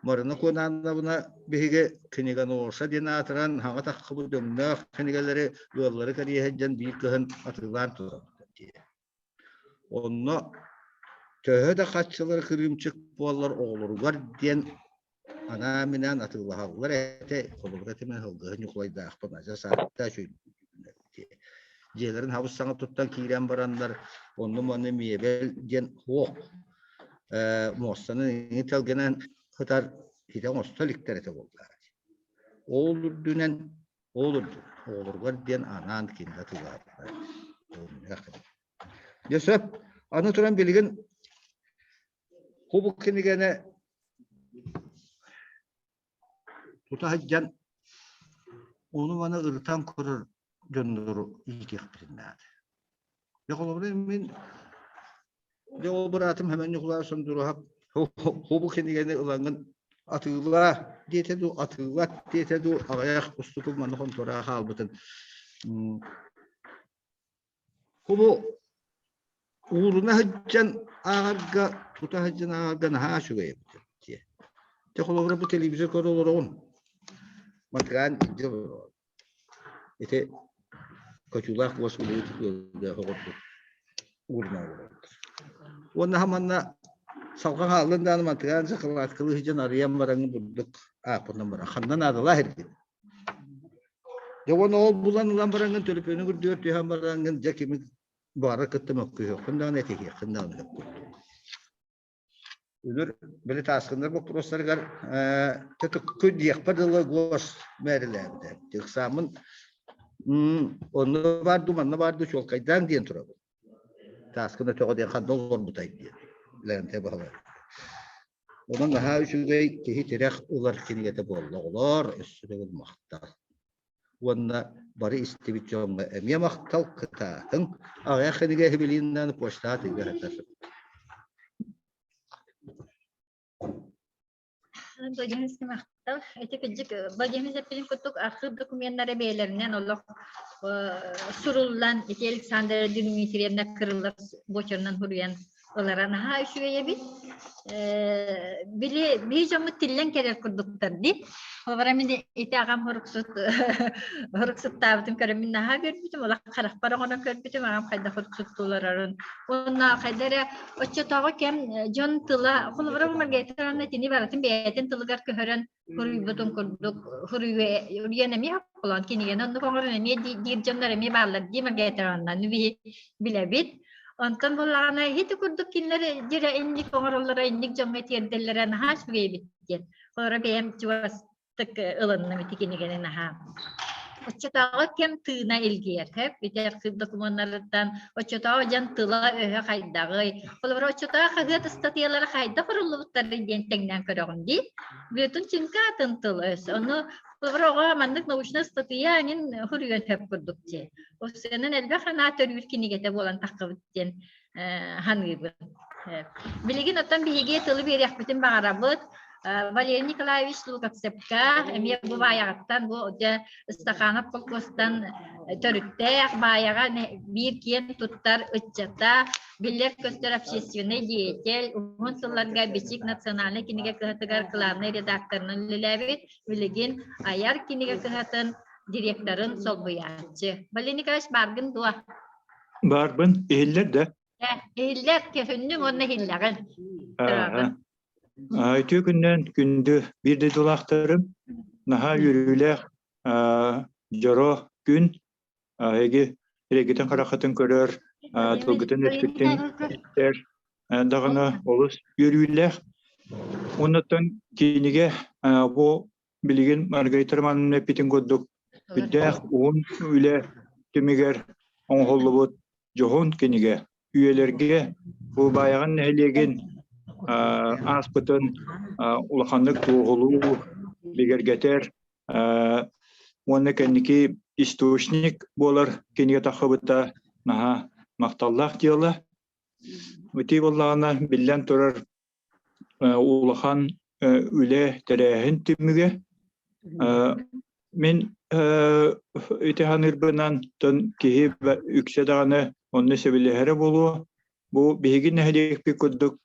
Марина Куонаановна биһиги Книганоша диэн аатыран хаҥа таххыбыт өҥнөөх кинигэлэри ыаллары кэрийэ сылдьан биир кыһын атыылаан турабыт дии. Онно төһө да хаччылары кырыымчык буоллар оҕолоругар диэн анаан-минээн атыылаһаллар этэ. Холобура этимэ сылгыһы Ньукулайдаахпын адьас ааттаа дьиэлэрин хабыс-саҥа туттан киирэн бараннар онну-маны миэбэл диэн суох муостаны иҥи тэлгэнэн сытар итэ оҥосто иликтэр этэ буоллаҕа. Ол үрдүнэн ол үрдүнэн оҕолоругар диэн анаан кинилэр атыылаабыттар. Дьэ сөп. Аны туран билигин хубу кинигэни тута сылдьан ону-маны ырытан көрөр дьоннору иитиэхпитин наада. Дьэ холобура мин дьэ ол быраатым Хэмэн Ньукулаев Сондуруһап хубу кинигэни ылаҥҥын атыылаа диэтэ дуу, атыылат диэтэ дуу, аҕыйах устукум манна хонтуораҕа хаалбытын Кубу ууруна сылдьан ааҕарга, тута сылдьан ааҕарга наһаа үчүгэй эбит дии. Дьэ холобура бу телевизор көрө олороҕун. Матыгаан илдьэ олороҕун. Ити Кочуулаах уос үлэһит ыалга оҕордук ууруна олороллор. Уонна манна салҕан хааллын даҕаны мантыгаан сакалааткалыы сылдьан арыйан бараҥҥын бурдук ааппынан баран ханна наадалаах ирдин. Дьэ уонна ол булан ылан бараҥҥын төлөпүөнү үрдүгэр түһэн бараҥҥын дьэ кими баҕарар кытта мөккүһүөххүн даҕаны этиһиэххин даҕаны сөп курдук. Үнүр били тааскыннар боппуруостарыгар төтөккү диэхпэр дылы гос мээрилээбитэ. Ыксааммын онно баар дуу, манна баар дуу чуолкайдаан диэн турабын. Тааскын өтөҕө диэн ханна олорбутай диэн. Лээнтэй баһылай. Онон наһаа үчүгэй киһи тирэх ылар кинигэтэ буолла оҕолоор, өссө төгүл махтал. Уонна бары истибит дьоҥҥо эмиэ махтал, кытаатыҥ. Аҕыйах кинигэ иһибилииннээн почтаҕа тыыга сытар. Владимир махтал. Ити кырдьык Владимир Зеппелин курдук архыып документнара бэйэлэринэн олох суруллан ити Александра Дмитриевна кырыллар буочарынан суруйан ылара наһаа үчүгэй эбит. Били биһи дьоммут тиллэн кэлэр курдуктар дии. Холобура мин ити аҕам хоруксут хоруксуттаабытын көрөн мин наһаа көрбүтүм, олох харахпар оҥорон көрбүтүм, аҕам хайдах хоруксуттууларарын. Уонна хайда эрэ оччотооҕу кэм дьон тыла, холобура бу Маргарита Ивановна итини барытын бэйэтин тылыгар көһөрөн суруйбутун курдук суруйан эмиэ холоон кинигэни оннук оҥорон эмиэ диир дьоннор эмиэ бааллар дии Маргарита Ивановна биһи билэбит. Онтон буоллаҕына ити курдук кинилэр дьирэ инник оҥороллоро инник дьоҥҥо тиэрдэллэрэ наһаа үчүгэй эбит диэн. Холобура бэйэм чугастык ылынным ити кинигэни наһаа. Оччотооҕу кэм тыына илгийэр, хөп ити архыып докумуоннарыттан оччотооҕу дьон тыла-өһө хайдаҕый, холобура оччотооҕу хаһыат ыстатыйалара хайдах суруллубуттарый диэн тэҥнээн көрөҕүн дии. Бүтүн чыҥка атын тыл-өс. Ону холобура оҕо маннык научнай ыстатыйа эҥин суруйуон сөп курдук дии. Осуонан элбэх анаа төрүүр кинигэтэ буолан таххыбыт диэн ханыыбын. Билигин оттон биһиги тылы биэриэхпитин баҕарабыт. Валерий Николаевич Луковцевка эмиэ бу баайаҕыттан бу дьэ Стаханов холкуостан төрүттээх баайаҕа биир киэн туттар ыччата, биллэр-көстөр общественный деятель, уһун сылларга Бичик национальнай кинигэ кыһатыгар главнай редакторынан үлэлээбит, билигин айар кинигэ кыһатын директорын солбуйааччы. Валерий Николаевич бааргын дуо? Баарбын, иһиллэр да? Иһиллэр, көһүннүҥ уонна иһиллэҕин. Үтүө күннэн күндү биир дойдулаахтарым, наһаа үөрүүлээх дьоро күн эһиги эрэйгитин хараххытын көрөр, тылгытын өспүтүн истэр даҕаны олус үөрүүлээх. Оннуттан кинигэ бу билигин Маргарита Романовна эппитин курдук үрдээх уһун үлэ түмүгэр оҥоһуллубут дьоһун кинигэ үйэлэргэ Кулбаайаҕын нэһилиэгин ааспытын улаханнык туоһулуу бигэргэтэр уонна кэнники источник буолар кинигэ таххыбыта наһаа махталлаах дьыала. Ити буоллаҕына, биллэн турар, улахан үлэ тэрээһин түмүгэ. Мин ити саныырбынан тон киһи үксэ даҕаны онно сөбүлэһэрэ буолуо. Бу биһиги нэһилиэкпит курдук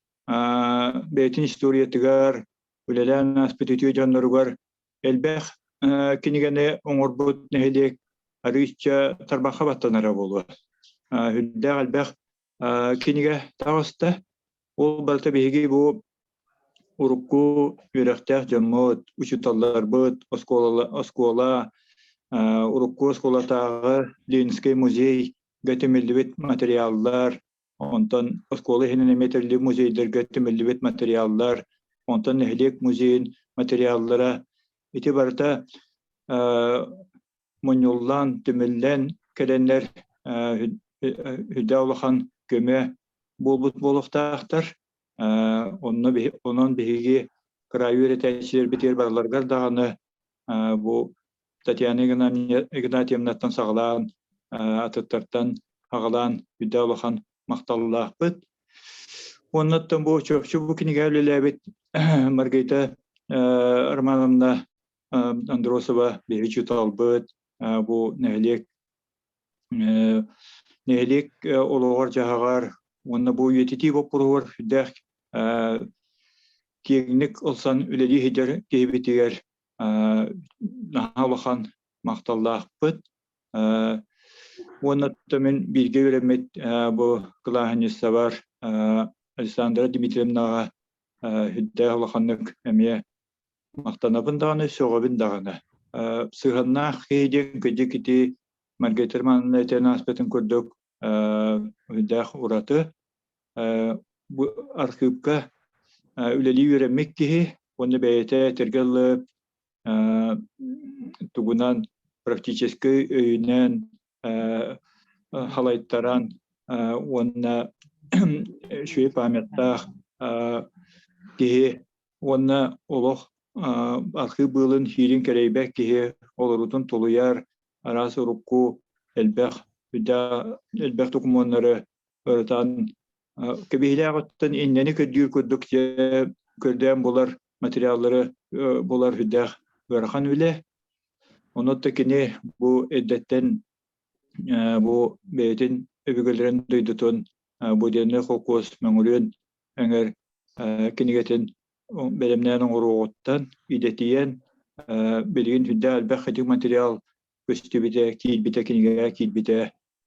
бэйэтин историятыгар үлэлээн ааспыт үтүө дьонноругар элбэх кинигэни оҥорбут нэһилиэк арыычча тарбахха баттанара буолуо. Үрдээх элбэх кинигэ таҕыста. Ол барыта биһиги бу урукку үөрэхтээх дьоммут, учууталларбыт, оскуола, оскуола урукку оскуолатааҕы Ленинскэй музейга түмүллүбүт материаллар, онтон оскуола иһинэн эмиэ тэриллибит музейдарга түмүллүбүт материаллар, онтон нэһилиэк музейын материаллара ити барыта мунньуллан, түмүллэн кэлэннэр үрдээх улахан көмө буолбут буолуохтаахтар. Онно онон биһиги кыраайы үөрэтээччилэрбитигэр барыларыгар даҕаны бу Татьяна Игнатьевнаттан саҕалаан, атыттартан аҕалаан үрдээх улахан махталлаахпыт. Уоннаттан бу чопчу бу кинигэ үлэлээбит Маргарита Романовна Андросова биһиги учууталбыт, бу нэһилиэк нэһилиэк олоҕор-дьаһаҕар уонна бу үйэтитии боппуруоһугар сүрдээх киэҥник ылсан үлэлии сылдьар киһибитигэр наһаа улахан махталлаахпыт. Уонна мин бииргэ үөрэммит бу кылааһынньыссабар Александра Дмитриевнаҕа сүрдээх улаханнык эмиэ махтанабын даҕаны, сөҕөбүн даҕаны. Сыһыаннаах киһи диэн кырдьык ити Маргарита Романовна этэн ааспытын курдук сүрдээх ураты. Бу архыыпка үлэлии үөрэммит киһи уонна бэйэтэ этэргэ дылы тугунан практическай өйүнэн халайтаран уонна үчүгэй памяттаах киһи уонна олох архыып быылын сиирин кэрэйбэт киһи олоруутун тулуйар араас урукку элбэх элбэх докумуоннары ырытан кэбиһилээх оттон иннэни көрдүүр курдук көрдөөн булар материаллары булар үрдээх ыарахан үлэ. Онон да кини бу эрдэттэн бу бэйэтин өбүгэлэрин дойдутун Буденный холкуос Мөҥүрүөн эҥэр кинигэтин бэлэмнээн оҥоруоҕуттан идэтийэн билигин сүрдээх элбэх ити материал көстүбүтэ, киирбитэ, кинигэҕэ киирбитэ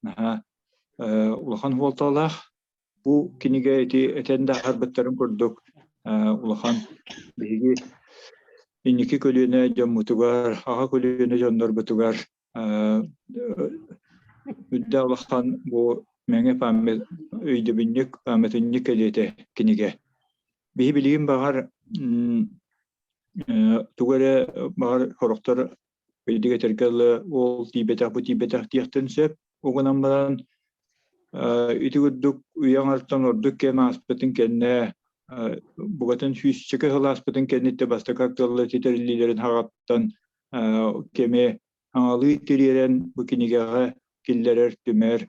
наһаа улахан суолталаах. Бу кинигэ ити этэн да аһарбыттарын курдук улахан биһиги инники көлүөнэ дьоммутугар, аҕа көлүөнэ дьоннорбутугар үрдээх улахан бу мэҥэ память өйдөбүнньүк памятынньык кэлиэтэ кинигэ. Биһи билигин баҕар тугу эрэ баҕар сорохтор Өйдүк этэргэ дылы ол тиийбэтэх бу тиийбэтэх диэхтэн сөп. Ол гынан баран ити курдук үйэ аҥартан ордук кэм ааспытын кэннэ букатын сүүсчэкэ сыл ааспытын кэнниттэн бастакы актыалла ситэриллиилэрин хаҕаттан кэми аҥалыы тириэрэн бу кинигэҕэ киллэрэр, түмэр,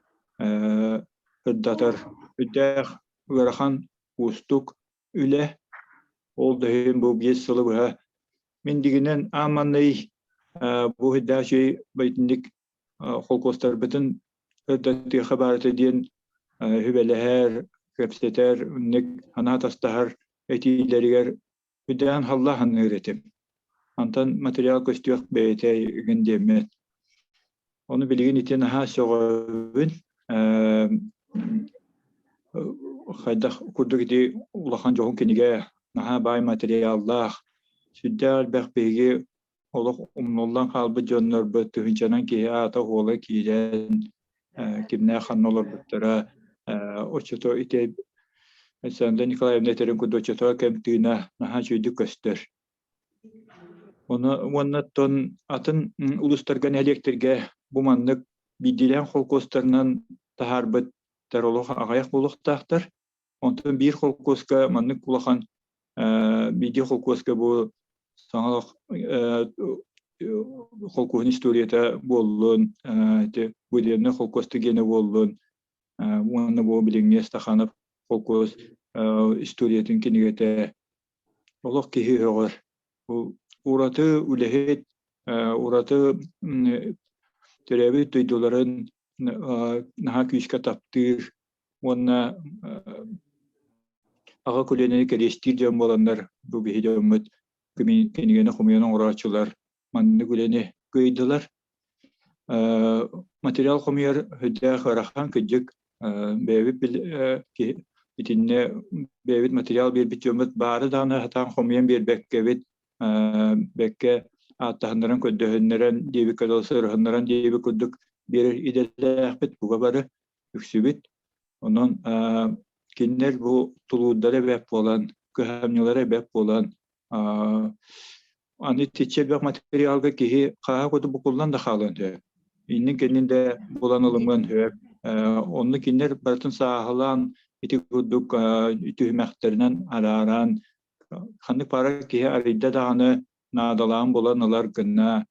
сырдатар үрдээх ыарахан уустук үлэ. Ол да иһин бу 5 сылы быһа Мин дигинэн ааманный бу үһүйдээх байтинник холкуостарбытын ырдатыаха баарыта диэн сүбэлэһэр, кэпсэтэр, үннүк санаа тастаһар этиилэригэр үрдээн халла саныыр этим. Антан материал көстүөх бэйэтэ игин диэммин. Ону билигин ити наһаа сөҕөбүн. Хайдах курдук ити улахан дьоһун кинигэ наһаа баай материаллаах, сүрдээх элбэх биһиги олох умнуллан хаалбыт дьоннорбут тыһыынчанан киһи аата-уола киирэн кимнээх ханна олорбуттара оччото ити Александра Николаевна этэрин курдук оччотоо кэм тыына наһаа үчүгэйдик көстөр. Уонна оттон атын улуустарга, нэһилиэктэргэ бу маннык биирдиилээн холкуостарынан таһаарбыттар олох аҕыйах буолуохтаахтар. Онтон биир холкуоска маннык улахан биирдии холкуоска бу саҥа холкуоһун историята буоллун, ити Буденный холкуос гиэнэ буоллун, уонна бу билиҥҥи Стаханов. холкуос историятын кинигэтэ олох киһи өҕөр. Ураты үлэһит, ураты төрөөбүт дойдуларын наһаа күүскэ таптыыр уонна аҕа көлүөнэни кэриэстиир дьон буоланнар бу биһи дьоммут кинигэни хомуйан оҥорооччулар маннык үлэни кыайдылар. Материал хомуйар сүрдээх ыарахан кырдьык бэйэбит итиннэ бэйэбит материал биэрбит дьоммут баары даҕаны сатаан хомуйан биэрбэккэбит бэккэ ааттаһыннаран көрдөһүннэрэн диэбиккэ дылы сырыһыннаран диэбит курдук биэрэр идэлээхпит бука бары үксүбүт. Онон кинилэр бу тулуурдара бэрт буолан, кыһамньылара бэрт буолан аны итиччэ элбэх материалга киһи хааһа курдук букуллан да хаалыан сөп. Иннин-кэннин да булан ылымыан сөп. Онно кинилэр барытын сааһылаан ити курдук түһүмэхтэринэн арааран ханнык баара киһи арыйда даҕаны наадалаан булан ылар гына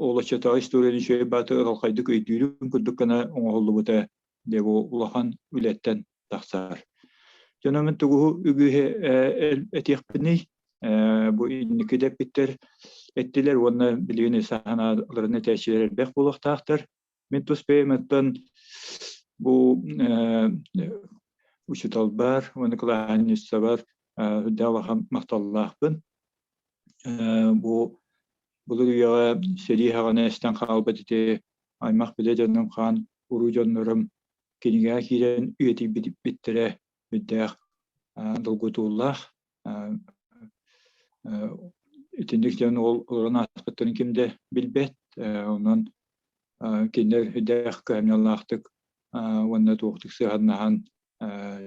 ол оччотооҕу историяны үчүгэй бааты ырылхайдык өйдүүрүн курдук гына оҥоһуллубута дьэ бу улахан үлэттэн тахсар. Дьоно мин тугу үгүһү этиэхпиний бу инники дэппиттэр эттилэр уонна билигин саһанааларын этээччилэр элбэх буолуохтаахтар. Мин тус бэйэм оттон бу учууталбар уонна кылааһынньыссабар үрдээх улахан махталлаахпын. Бу былыр үйэҕэ сэрии саҕана эстэн хаалбыт ити аймах билэ дьонум хаан уруу дьоннорум кинигэҕэ киирэн үйэтийбиттэрэ үрдээх долгутуулаах. Итинник дьон ол олорон ааспыттарын ким да билбэт. Онон кинилэр үрдээх кыһамньылаахтык уонна туохтук сыһыаннаһан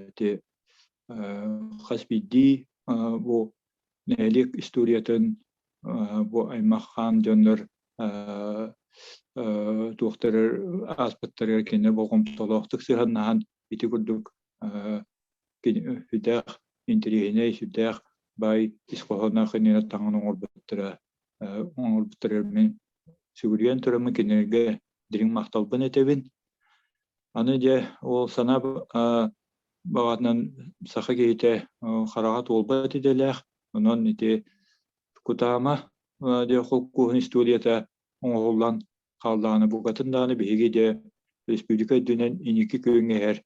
ити хас биирдии бу нэһилиэк историятын бу аймах хаан дьоннор туохтары ааспыттарыгар кинилэр болҕомтолоохтук сыһыаннаһан ити курдук сүрдээх интэриэһинэй, сүрдээх баай ис хоһоонноох иннинэ таҥан оҥорбуттара оҥорбуттарыгар мин сүгүрүйэн тураммын кинилэргэ дириҥ махталбын этэбин. Аны дьэ ол санаа баҕатынан саха киһитэ хараҕа туолбат идэлээх, онон ити Кутаама диэн холкуоһун историята оҥоһуллан хааллаҕына букатын даҕаны биһиги дьэ республика үрдүнэн инники күөҥҥэ иһэр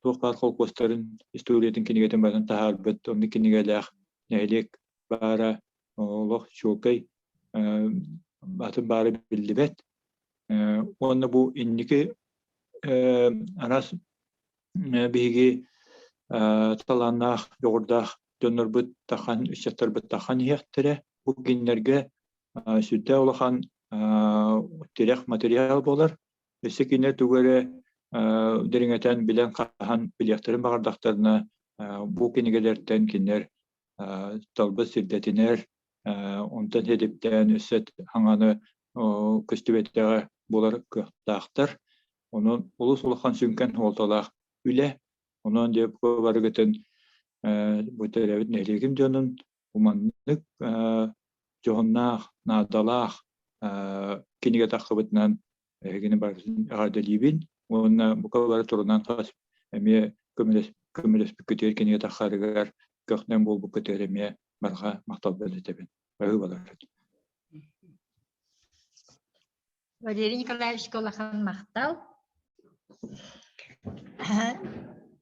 туох баар холкуостарын историятын кинигэтин барытын таһаарбыт оннук кинигэлээх нэһилиэк баара олох чуолкай атын баара биллибэт. Уонна бу инники араас биһиги талааннаах, дьоҕурдаах дьоннорбут тахан, ыччаттарбыт тахан иһиэхтэрэ. Бу кинилэргэ сүрдээх улахан тирэх материал буолар. Өссө кинилэр тугу эрэ дириҥэтэн билэн хаһан билиэхтэрин баҕардахтарына бу кинигэлэртэн кинилэр талбыт сирдэтинэр, онтон сэдиптээн өссө хаҥаны көстүбэтэҕэ буолар кыахтаахтар. Онон олус улахан сүҥкэн суолталаах үлэ. Онон дьэ барыгытын бу төрөөбүт нэһилиэгим дьонун уманнык дьоһуннаах, наадалаах кинигэ таххыбытынан эһигини барытын эҕэрдэлиибин уонна бука бары турунан хас эмиэ көмөлөспүккүтүгэр кинигэ таххарыгар көхнөн буолбуккутугар эмиэ барҕа махталбын этэбин. Баһыыбалар. Валерий Николаевичка улахан махтал.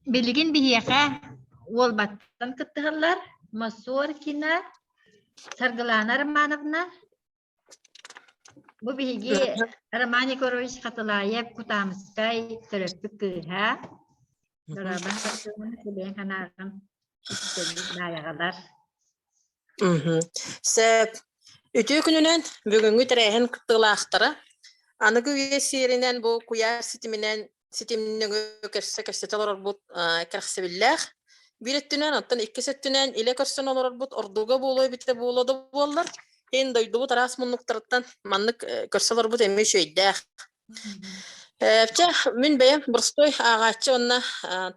Билигин биһиэхэ Уолбаттан кыттыһаллар Мосоркина Саргылана Романовна. Бу биһиги Роман Егорович Хатылаев Кутаамыскай төрөппүт кыыһа. Роман Егорович санааҕын наайаҕалар. Сөп. Үтүө күнүнэн бүгүҥҥү тэрээһин кыттыылаахтара аныгы үйэ сиэринэн бу куйаар ситиминэн ситим нөҥүө көрсө кэпсэтэ олорорбут кэрэхсэбиллээх. Биир өттүнэн, оттон иккис өттүнэн илэ көрсөн олорорбут ордуга буолуо эбитэ буолуо да буоллар, иһин дойдубут араас муннуктарыттан маннык көрсө олорбут эмиэ үчүгэйдээх. Чэ, мин бэйэм боростуой ааҕааччы уонна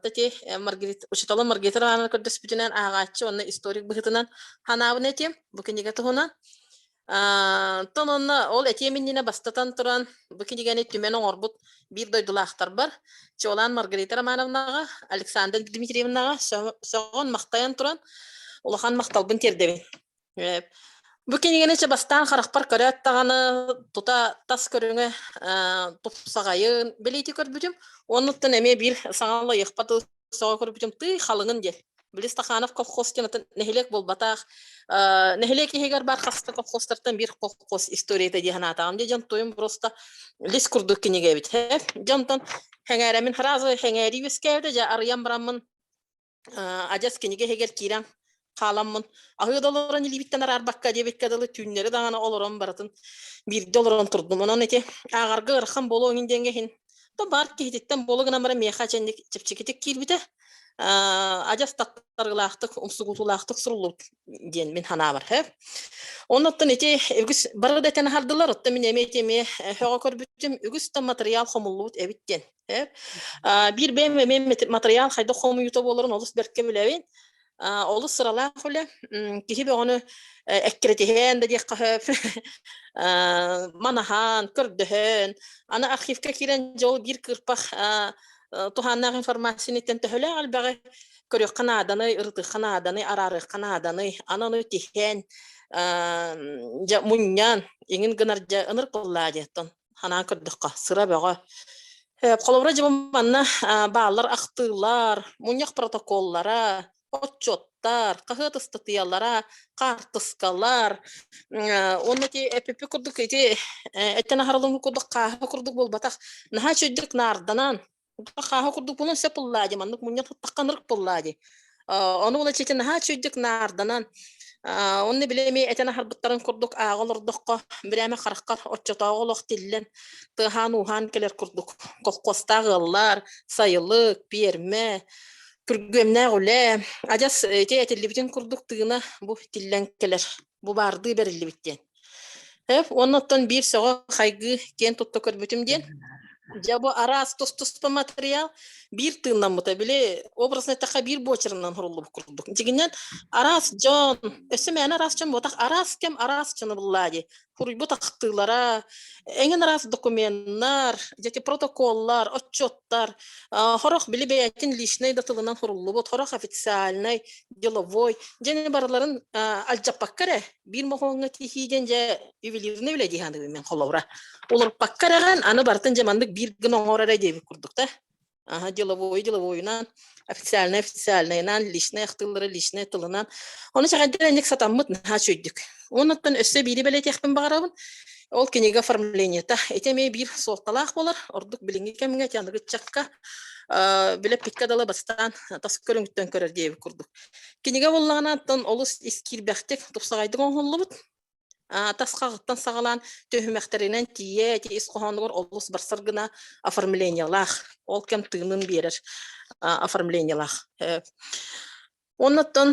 ити Маргарита, учууталым Маргарита Романовна көрдөспүтүнэн ааҕааччы уонна историк быһыытынан ханаабын этиэм бу кинигэ туһунан. Оттон онно ол этиэм иннинэ бастатан туран бу кинигэни түмэн оҥорбут биир дойдулаахтарбар чуолаан Маргарита Романовнаҕа, Александра Дмитриевнаҕа сөҕөн-махтайан туран улахан махталбын тиэрдэбин. Бу кинигэни чэ бастаан харахпар көрөөт даҕаны тута тас көрүҥэ тупсаҕайын бэлиэтии көрбүтүм. Оннуттан эмиэ биир саҥа лайыхпат сөҕө көрбүтүм тый халыҥын диэн. Били Стаханов колхоз диэн атын нэһилиэк буолбатах. Нэһилиэк иһигэр бар хаста колхозтартан биир колхоз историята дии санаатаҕым. Дьэ дьон туйум просто лис курдук кинигэ эбит. Дьонтон хэҥээрэмин сразу хэҥээрии үөскээбитэ дьэ арыйан бараммын адьас кинигэ иһигэр киирэн хааламмын аһыы да олорон илиибиттэн араарбакка диэбиккэ дылы түүннэри даҕаны олорон барытын биирдэ олорон турдум. Онон ити ааҕарга ыарахан буолуо иҥин диэҥҥэ иһин то баар киһититтэн буола гынан баран миэхэ чэнник чэпчэкитик киирбитэ. Адьас таттарыылаахтык, умсугутуулаахтык суруллубут диэн мин санаабар. Оннуттан ити үгүс бары да этэн аһардылар, оттон мин эмиэ ити эмиэ сөҕө көрбүтүм, үгүс да матырыйаал хомуллубут эбит диэн. Биир бэйэм эмиэ матырыйаал хайдах хомуйуута буоларын олус бэркэ билэбин. Олус сыралаах үлэ. Киһи бөҕөнү эккирэтиһэн да диэххэ сөп. Манаһаан, көрдөһөн. Аны архивка киирэн дьол биир кыырпах туһааннаах информацияны төһөлөөх элбэҕи көрүөххэ нааданы, ырытыахха нааданы, араарыахха нааданы, аны ону тиһэн, дьэ мунньан, иҥин гынар дьэ ынырык буоллаа диэттэн ханаан көрдөххө, сыра бөҕө. Холобура, дьэ манна бааллар ахтыылар, мунньах протоколлара, отчуоттар, хаһыат ыстатыйалара, хаартыскалар, уонна ити эпипи курдук ити эттэн аһарылыҥы курдук хааһы курдук буолбатах. Наһаа үчүгдүк наарданан, хааһы курдук буолан сөп буллаа дии, маннык мунньах туттахха ынырык буоллаа дии. Ону була чити наһаа үчүгдүк наарданан, онно били эми этэн аһарбыттарын курдук ааҕа олордоххо, бирээмэ хараххар оччотооҕу олох тиллэн, тыаһаан-ууһаан кэлэр курдук. Колхуостаах ыаллар, сайылык, пиэрмэ, күргүөмнээх үлэ, адьас ити этиллибитин курдук тыына бу тиллэн кэлэр, бу баардыы бэриллибит диэн. Эп, уонна оттон биир сөҕө хайгыы киэн тутта көрбүтүм диэн, дьэ бу араас тус-туспа матырыйаал биир тыыннаммыта, били образно эттэххэ биир буочарынан суруллубут курдук. Дьигинэн араас дьон, өссө мээнэ араас дьон буотах, араас кэм араас дьоно буллаа дии. Суруйбут ахтыылара, эҥин араас докуменнар, дьэ протоколлар, отчеттар, хорох били бэйэтин личный да тылынан суруллубут, хорох официальный, деловой, дьэ барыларын алдьаппакка эрэ биир моһуоҥҥа тиһии диэн дьэ ювелирный үлэ дии саныыбын мин холобура. Уларыппакка эрэҕин аны барытын дьэ маннык биир гына оҥорор эрэ диэбит курдук да. Аха, деловой деловойунан, официальный официальныйынан, личный ахтыылары личный тылынан. Ону чэҕэйдэр энник сатаммыт наһаа үчүгдүк. Онуттан өссө биири бэлиэтиэхпин баҕарабын. Ол кинигэ оформлениета. Ити эмиэ биир суолталаах буолар. Ордук билиҥҥи кэмҥэ ити аныгы ыччакка билэппиккэ дылы бастаан тас көрүҥүттэн көрөр диэбит курдук. Кинигэ буоллаҕына оттон олус ис киирбэхтик, тупсаҕайдык оҥоһуллубут. Тас хаҕыттан саҕалаан түһүмэхтэринэн тиийэ ити ис хоһоонугар олус барсар гына оформлениелаах, ол кэм тыынын биэрэр оформлениелаах. Оннуттан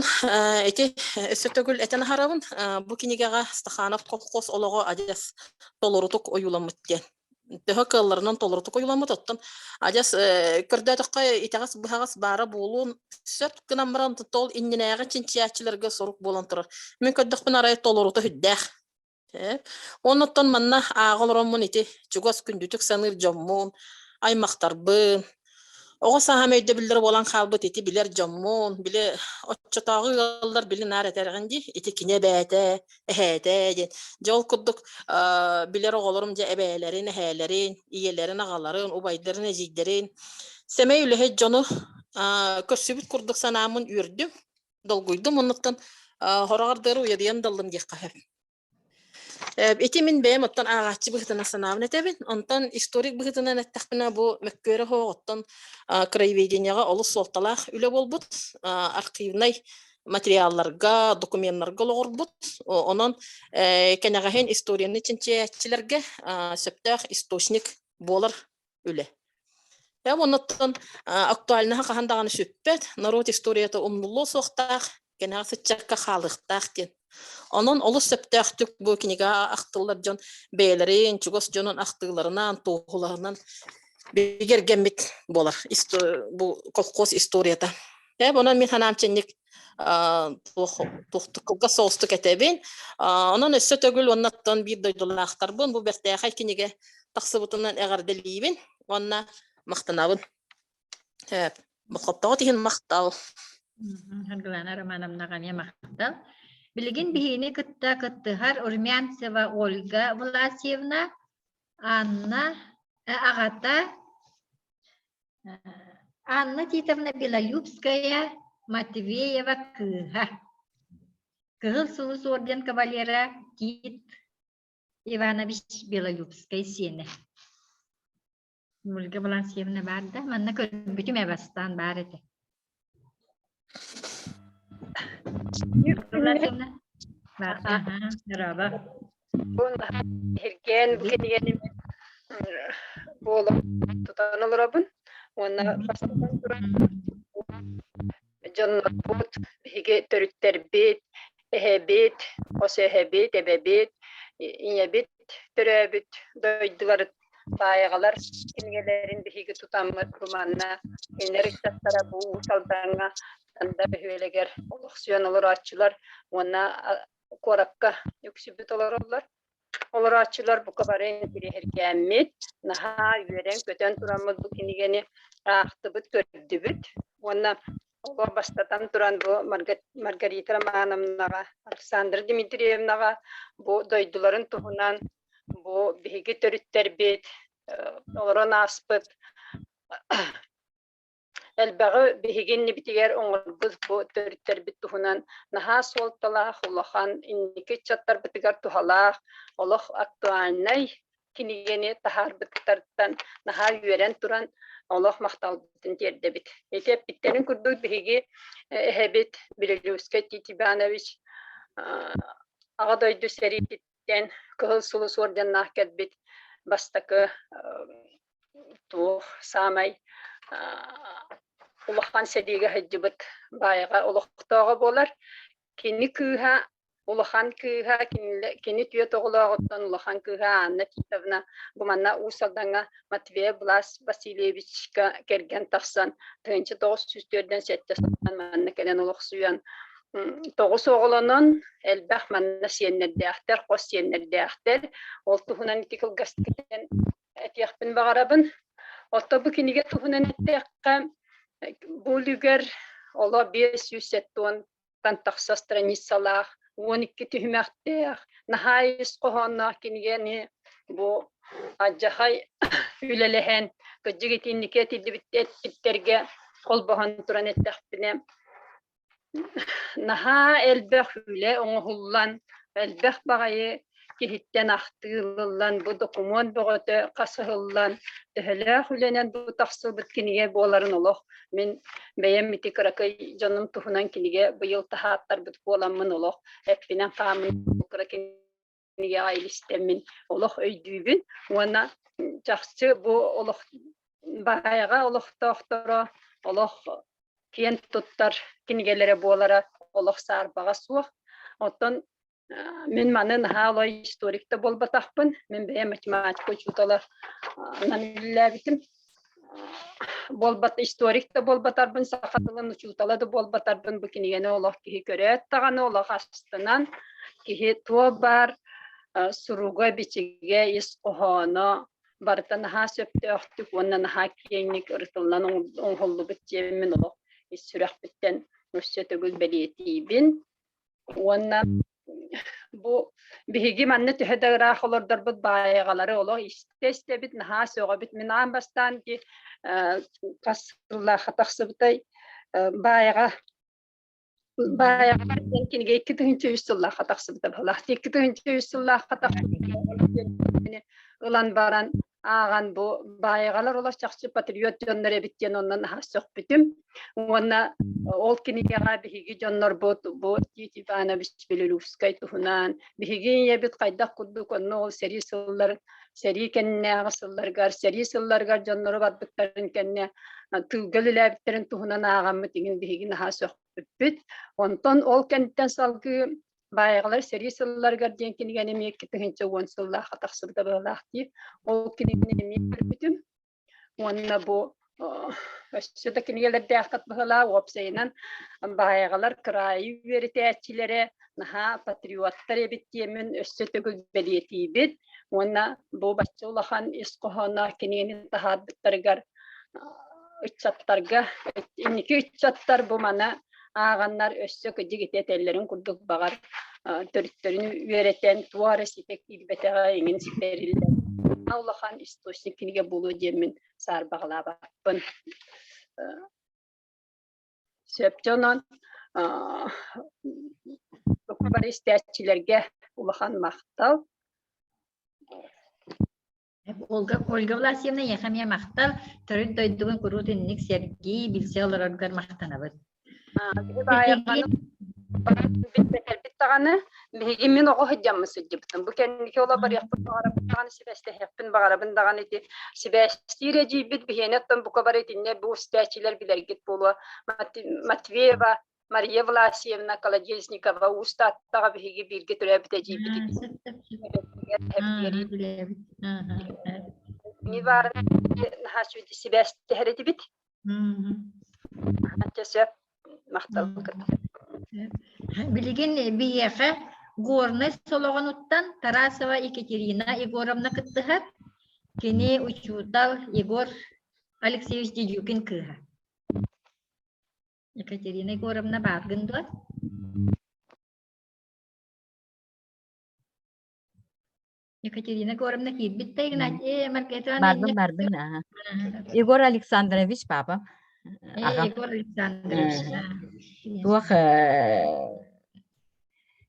ити өссө төгүл этэн аһарабын, бу кинигэҕэ Стаханов колхоз олоҕо адьас толорутук ойууламмыт диэн. Төһө кыалларынан толорутук ойууламмыт, оттон адьас көрдөөтөххө итэҕэс-быһаҕас баара буолуон сөп гынан баран ол иннинээҕи чинчийээччилэргэ сорук буолан турар. Мин көрдөхпүнэ арай толорута сүрдээх. Оннуттан манна ааҕа олороммун ити чугас күндүтүк саныыр дьоммун, аймахтарбын, оҕо сааһым өйдөбүллэрэ буолан хаалбыт ити билэр дьоммун, били оччотооҕу ыаллар били наар этэрэҕин дии, ити кини эбээтэ, эһээтэ диэн. Дьэ ол курдук билэр оҕолорум дьэ эбээлэрин, эһээлэрин, ийэлэрин, аҕаларын, убайдарын, эдьиийдэрин сэмэй үлэһит дьону көрсүбүт курдук санааммын үөрдүм, долгуйдум оннуттан хороҕор дыары уйадыйан даллым диэххэ сөп. Ити мин бэйэм оттон ааҕааччы быһыытынан санаабын этэбин. Онтон историк быһыытынан эттэхпинэ, бу мөккүөрэ оһоҕуттан краеведениеҕа олус суолталаах үлэ буолбут. Архивнай материалларга, докуменнарга олоҕурбут. Онон кэнэҕэһин историяны чинчийээччилэргэ сөптөөх источник буолар үлэ. Оннуттан актуальнаһа хаһан даҕаны сүппэт, норуот историята умнуллуо суохтаах, кэнэҕэс ыччакка хаалыахтаах диэн. Онон олус сөптөөхтүк бу кинигэ ахтыллар дьон бэйэлэрин, чугас дьонун ахтыыларынан, туоһуларынан бигэргэммит буолар бу колхоз историята. Онон мин санаам чэнник кылгас соҕустук этэбин. Онон өссө төгүл уоннаттан биир дойдулаахтарбын бу бэртээхэй кинигэ тахсыбытынан эҕэрдэлиибин. Уонна махтанабын. Болҕомтоҕут иһин махтал. Саргылана Романовнаҕа эмиэ махтал. Билигин биһигини кытта кыттыһар Румянцева Ольга Власьевна, Анна аҕата Анна Титовна Белолюбская, Матвеева кыыһа. Кыһыл Сулус орден кавалера Тит Иванович Белолюбскай сиэнэ. Ольга Балансьевна баар да? Манна көрбүтүм ээ бастаан баар этэ. Власьевна баар. Аха, дорообо. Иһиргээн бу кинигэни буола тутан олоробун уонна бастатан туран дьоннорбут, биһиги төрүттэрбит, эһэбит, хос эһэбит, эбэбит, ийэбит төрөөбүт дойдуларын Баайаҕалар кинигэлэрин биһиги тутаммыт бу манна кинилэр ыччаттара бу Уус Алдаҥҥа Танда бөһүөлэгэр олохсуйан олорооччулар уонна куоракка үксүбүт олороллор. Олорооччулар бука бары интириэһиргээммит, наһаа үөрэн-көтөн тураммыт бу кинигэни аахтыбыт, көрдүбүт уонна олор бастатан туран бу Маргарита Романовнаҕа, Александра Дмитриевнаҕа бу дойдуларын туһунан бу биһиги төрүттэрбит олорон ааспыт элбэҕи биһиги иннибитигэр оҥорбут бу төрүттэрбит туһунан наһаа суолталаах улахан инники ыччаттарбытыгар туһалаах олох актуальнай кинигэни таһаарбыттартан наһаа үөрэн туран олох махталбытын тиэрдэбит. Ити эппиттэрин курдук биһиги эһэбит Белолюбскай Тит Иванович Аҕа дойду сэриититтэн Кыһыл Сулус орденнаах кэлбит бастакы туох саамай улахан сэриигэ сылдьыбыт баайаҕа олохтооҕо буолар. Кини кыыһа, улахан кыыһа, кини түөрт оҕолооҕуттан улахан кыыһа Анна Титовна бу манна Уус Алдаҥҥа Матвей Влас Васильевичка кэргэн тахсан 1947 сылтан манна кэлэн олохсуйан тоҕус оҕолонон элбэх манна сиэннэрдээхтэр, хос сиэннэрдээхтэр. Ол туһунан ити кылгастык этиэхпин баҕарабын. Оттон бу кинигэ туһунан эттэххэ, бу үлүгэр оло 570-тан тахса страницалаах, 12 түһүмэхтээх, наһаа ис хоһоонноох кинигэни бу алдьахай үлэлэһэн, кырдьык итинники этиллибит эппиттэргэ холбоһон туран эттэхпинэ, Наһаа элбэх үлэ оҥоһуллан, элбэх баҕайы киһиттэн ахтыы ылыллан, бу докумуон бөҕөтө хасыһыллан, төһөлөөх үлэнэн бу тахсыбыт кинигэ буоларын олох мин бэйэм ити кыракый дьонум туһунан кинигэ быйыл таһааттарбыт буоламмын олох эппинэн-хааммын кыра кинигэҕэ илистэммин олох өйдүүбүн уонна чахчы бу олох баайаҕа олохтоохторо олох киэн туттар кинигэлэрэ буолара олох саарбаҕа суох. Оттон мин маны наһаа олой историк да буолбатахпын. Мин бэйэм математика учуутала үлэлээбитим. Буолбат историк да буолбатарбын, саха тылын учуутала да буолбатарбын бу кинигэни олох киһи көрөөт даҕаны олох астынан киһи туох баар суруга-бичигэ, ис хоһооно барыта наһаа сөптөөхтүк уонна наһаа киэҥник ырытыллан оҥоһуллубут диэммин олох ис сүрэхпиттэн өссө төгүл бэлиэтиибин. Уонна бу биһиги манна төһө да ыраах олордорбут баайаҕалары олох истэ-истэбит, наһаа сөҕөбүт. Мин аан бастаан ити хас сыллаахха тахсыбытай баайаҕа Баайаҕа диэн кинигэ 2003 сыллаахха тахсыбыта быһыылаах. 2003 сыллаахха тахсыбыта ылан баран ааҕан бу баайаҕалар олох чахчы патриот дьоннор эбит диэн онно наһаа сөхпүтүм. Уонна ол кинигэҕэ биһиги дьоннорбут бу Тит Иванович Белолюбскай туһунан биһиги ийэбит хайдах курдук онно ол сэрии сыллар сэрии кэннинээҕи сылларыгар сэрии сылларыгар дьоннору барбыттарын кэннэ тыылга үлэлээбиттэрин туһунан ааҕаммыт иҥин биһиги наһаа сөхпүппүт. Онтон ол кэнниттэн салгыы Баайаҕалар сэрии сылларыгар диэн кинигэни эмиэ 2010 сыллаахха тахсыбыта быһыылаах дии. Ол кинигэни эмиэ көрбүтүм. Уонна бу Өссө да кинигэлэрдээххит быһыылаах уопсайынан баайаҕалар кыраайы үөрэтээччилэрэ наһаа патриоттар эбит диэммин өссө төгүл бэлиэтиибит уонна бу бачча улахан ис хоһооноох кинигэни таһаарбыттарыгар ыччаттарга инники ыччаттар бу маны ааҕаннар өссө кыдьык ити этэллэрин курдук баҕар төрүттэрин үөрэтэн туох эрэ ситэ киирбэтэҕэ иҥин ситэриллэр улахан источник кинигэ буолуо диэммин саарбаҕалаабаппын. Сөп дьонон бары истээччилэргэ улахан махтал. Ольга, Ольга Власьевна, эйиэхэ эмиэ махтал. Төрүт дойдугун куруут инник сэргии, билсэ олороргор махтанабыт. Билбэтэрбит даҕаны, биһиги мин оҕо сылдьаммын сылдьыбытым. Бу кэнники ола барыахпын баҕарабын даҕаны, сибээстэһиэхпин баҕарабын даҕаны ити сибээстиир эдьиийбит биһиэнэ оттон бука бары итиннэ бу истээччилэр билэргит буолуо. Матвеева Мария Власьевна Колодезникова Уус Тааттаҕа биһиги бииргэ төрөөбүт эдьиийбит Ми баарын наһаа сибээстэһэр этибит. Сөп, махтал. Билигин биһиэхэ Горнай Солоҕонуттан Тарасова Екатерина Егоровна кыттыһар. Кини учуутал Егор Алексеевич Дедюкин кыыһа. Екатерина Егоровна бааргын дуо? Екатерина Егоровна киирбит да Игнатий Маргарита Бардым, бардым. Ага. Егор Александрович, папа. Ага. Егор Александрович. Туох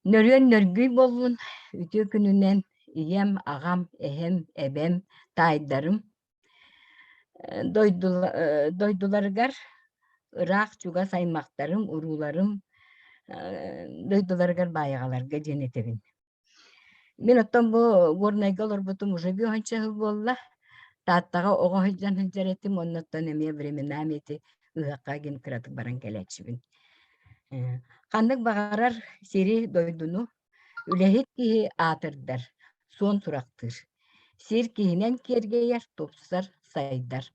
нөрүөн нөргүй боллун үтүө күнүнэн ийэм, аҕам, эһэм, эбэм, таайдарым дойдуларыгар ыраах чугас аймахтарым, урууларым дойдуларыгар баайаҕаларга диэн этэбин. Мин оттон бу Горнайга олорбутум уже биэһинчэ сыл буолла. Тааттаҕа оҕо сылдьан сылдьар этим, оннуттан эмиэ временами ити ыһыахха гин кыратык баран кэлээччибин. Ханнык баҕарар сири, дойдуну үлэһит киһи аатырдар, суон сурахтыыр. Сир киһинэн киэргэйэр, тупсар, сайдар.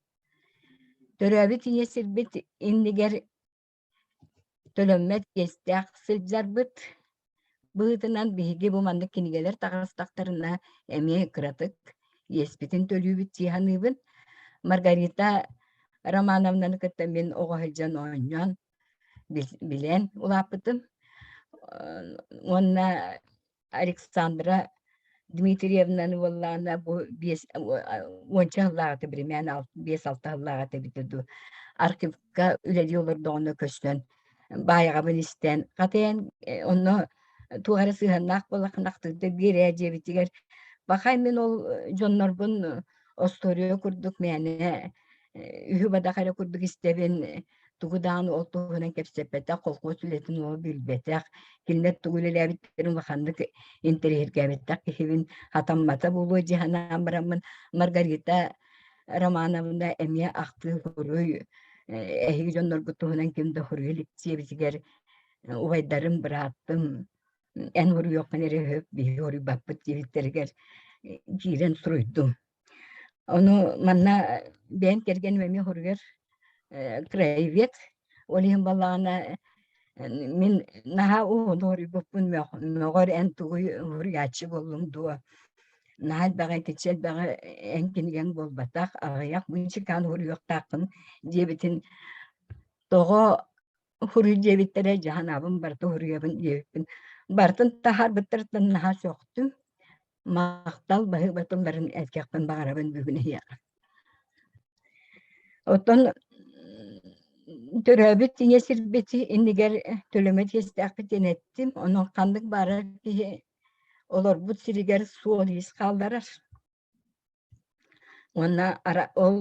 Төрөөбүт ийэ сирбит иннигэр Төлөммөт иэстээх сылдьарбыт быһыытынан биһиги бу маннык кинигэлэр таҕыстахтарына эмиэ кыратык иэспитин төлүүбүт дии саныыбын. Маргарита Романовнаны кытта мин оҕо сылдьан оонньоон билэн улааппытым. Уонна Александра Дмитриевнаны буоллаҕына бу биэс уонча сыллааҕыта биримээн 5-6 сыллааҕыта эбитэ дуу архивка үлэлии олордоҕуна көстөн баайаҕабын истэн хата эн онно туох эрэ сыһыаннаах буоллаххына ахтыыта биэрээ диэбитигэр бахай мин ол дьоннорбун остуоруйа курдук мээнэ үһү-бадах эрэ курдук истэбин тугу даҕаны ол туһунан кэпсэппэтэх, колхуос үлэтин уола билбэтэх, кинилэр тугу үлэлээбиттэрин улаханнык интэриэһиргээбэтэх киһибин хатаммата буолуо дии санаан бараммын Маргарита Романовна эмиэ ахтыы хоруй эһиги дьонноргут туһунан ким да хоруй илик диэбитигэр убайдарым, бырааттым эн хоруйуоххун эрэ сөп, биһиги хоруйбаппыт диэбиттэригэр киирэн суруйдум. Ону манна бэйэм кэргэним эмиэ хоруйар краевед, ол иһин балаҕана мин наһаа уһун хоруйбуппун мөҕөр эн тугуй хоруйааччы буоллуҥ дуо? Наһаа элбэҕи итиччэ элбэҕи эн кинигэҥ буолбатах, аҕыйах муниципал хоруйуохтааххын диэбитин тоҕо хоруй диэбиттэрэ дьаһанабын барыта хоруйабын диэбиппин барытын таһаарбыттарыттан наһаа сөхтүм. Махтал баһыыба тылларын этиэхпин баҕарабын бүгүн эһиэхэ. Оттон төрөөбүт ийэ сирбит иннигэр төлөмө тиэстээхпит диэн эттим. Онон ханнык баарар киһи олорбут сиригэр суол-иис хаалларар. Уонна ол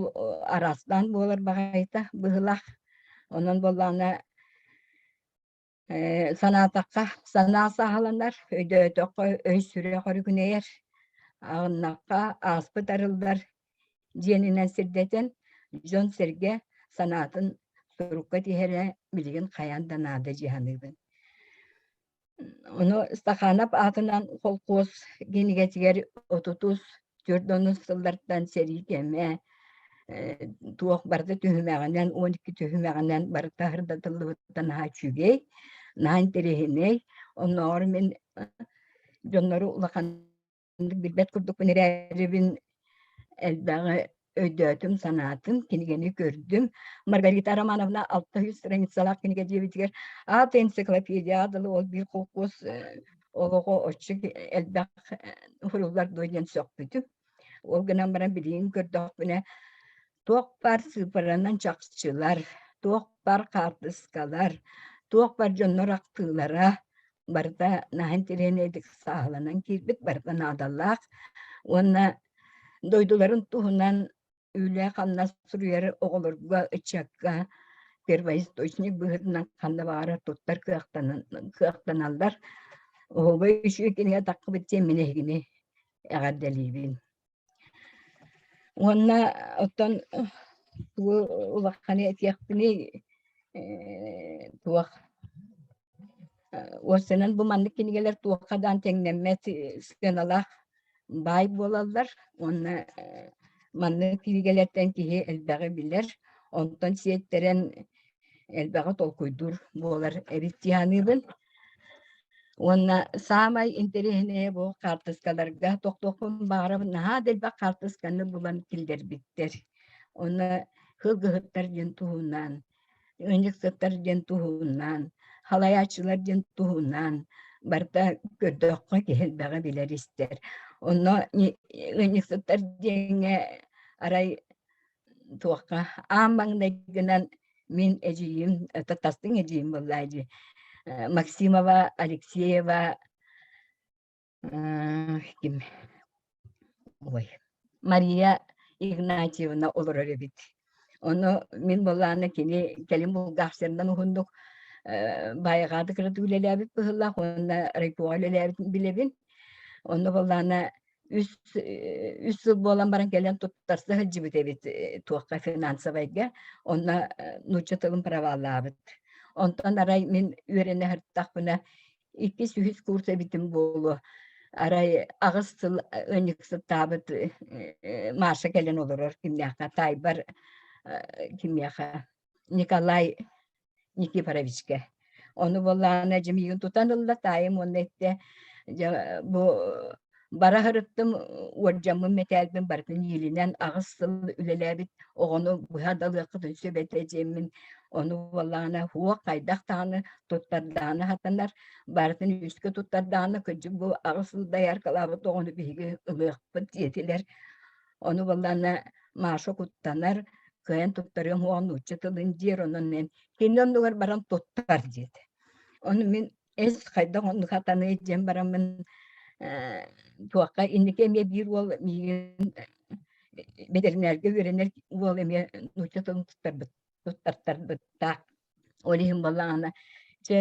араастаан буолар баҕайыта быһыылаах. Онон буоллаҕына Санаатахха, санаа сааһыланар, өйдөөтөххө өй-сүрэх өрүкүнэйэр, аҕыннахха ааспыт арыллар диэнинэн сирдэтэн, дьон-сэргэ санаатын сурукка тиһэрэ билигин хайаан да наада дии саныыбын. Ону Стаханов аатынан холкуос кинигэтигэр 34 сыллартан сэрии кэмэ. Туох барыта түһүмэҕинэн, 12 түһүмэҕинэн барыта сырдатыллыбыта наһаа үчүгэй, наһаа интэриэһинэй. Оннооҕор мин дьоннору улаханнык билбэт курдукпун эрээрибин элбэҕи өйдөөтүм, санаатым, кинигэни көрдүм. Маргарита Романовна 600 страницалаах кинигэ диэбитигэр аата энциклопедия дылы ол биир холкуос олоҕо оччо элбэх суруллар дуо диэн сөхпүтүм. Ол гынан баран билигин көрдөхпүнэ, туох баар сыыппаранан чахчылар, туох баар хаартыскалар, туох баар дьоннор ахтыылара барыта наһаа интэриэһинэйдик сааһыланан киирбит, барыта наадалаах уонна дойдуларын туһунан үлэ-хамнас суруйар оҕолорго, ыччакка первоисточник быһыытынан ханна баҕарар туттар кыахтаналлар. Оһуобай үчүгэй кинигэ таххыбыт диэн мин эһигини эҕэрдэлиибин. Уонна оттон тугу улаханы этиэхпиний туох уопсайынан бу маннык кинигэлэр туохха даҕаны тэҥнэммэт сыаналаах баай буолаллар уонна маннык кинигэлэртэн киһи элбэҕи билэр, онтон сиэттэрэн элбэҕи толкуйдуур буолар эбит дии саныыбын. Уонна саамай интэриэһинэйэ бу хаартыскаларга тохтуохпун баҕарабын наһаа да элбэх хаартысканы булан киллэрбиттэр. Онно кылгыһыттар диэн туһунан, ыанньыксыттар диэн туһунан, халайааччылар диэн туһунан барыта көрдөххө киһи элбэҕи билэр истэр. Онно ыанньыксыттар диэҥҥэ арай туохха аан маҥнайгынан мин эдьиийим, тастыҥ эдьиийим буоллаа дии, Максимова, Алексеева ким ой Мария Игнатьевна олорор эбит. Ону мин буоллаҕына кини кэлин булгаахсырынан уһуннук баайаҕааты кыратык үлэлээбит быһыылаах уонна райпоҕа үлэлээбитин билэбин. Онно буоллаҕына үс үс сыл буолан баран кэлэн туттарса сылдьыбыт эбит туохха финансовайга онно нуучча тылын правалаабыт. Онтон арай мин үөрэнэ сырыттахпына иккис үһүс курс эбитим буолуо. Арай аҕыс сыл ыанньыксыттаабыт Маша кэлэн олорор кимнээххэ таайбар кимиэхэ Николай Никифоровичка. Ону буоллаҕына дьэ миигин тутан ылла таайым уонна эттэ дьэ бу бара сырыттым уордьаммын мэтээлбин барытын иилинэн аҕыс сыл үлэлээбит оҕону быһа да ылыаххытын сөп этэ диэммин ону буоллаҕына һуох хайдах даҕаны туттардаҕына сатанар барытын үскэ туттардаҕына кырдьык бу аҕыс сыл дояркалаабыт оҕону биһиги ылыахпыт диэтилэр ону буоллаҕына Маша куттанар кыайан туттарыам уоҕа нуучча тылын диэр онон мен кини оннугар баран туттар диэтэ ону мин эс хайдах оннук хатаныай диэн бараммын туохха инники эмиэ биир уол миигин бэтэринээргэ үөрэнэр уол эмиэ нуучча тылын туттарбыт туттартарбыттаах ол иһин буоллаҕына чэ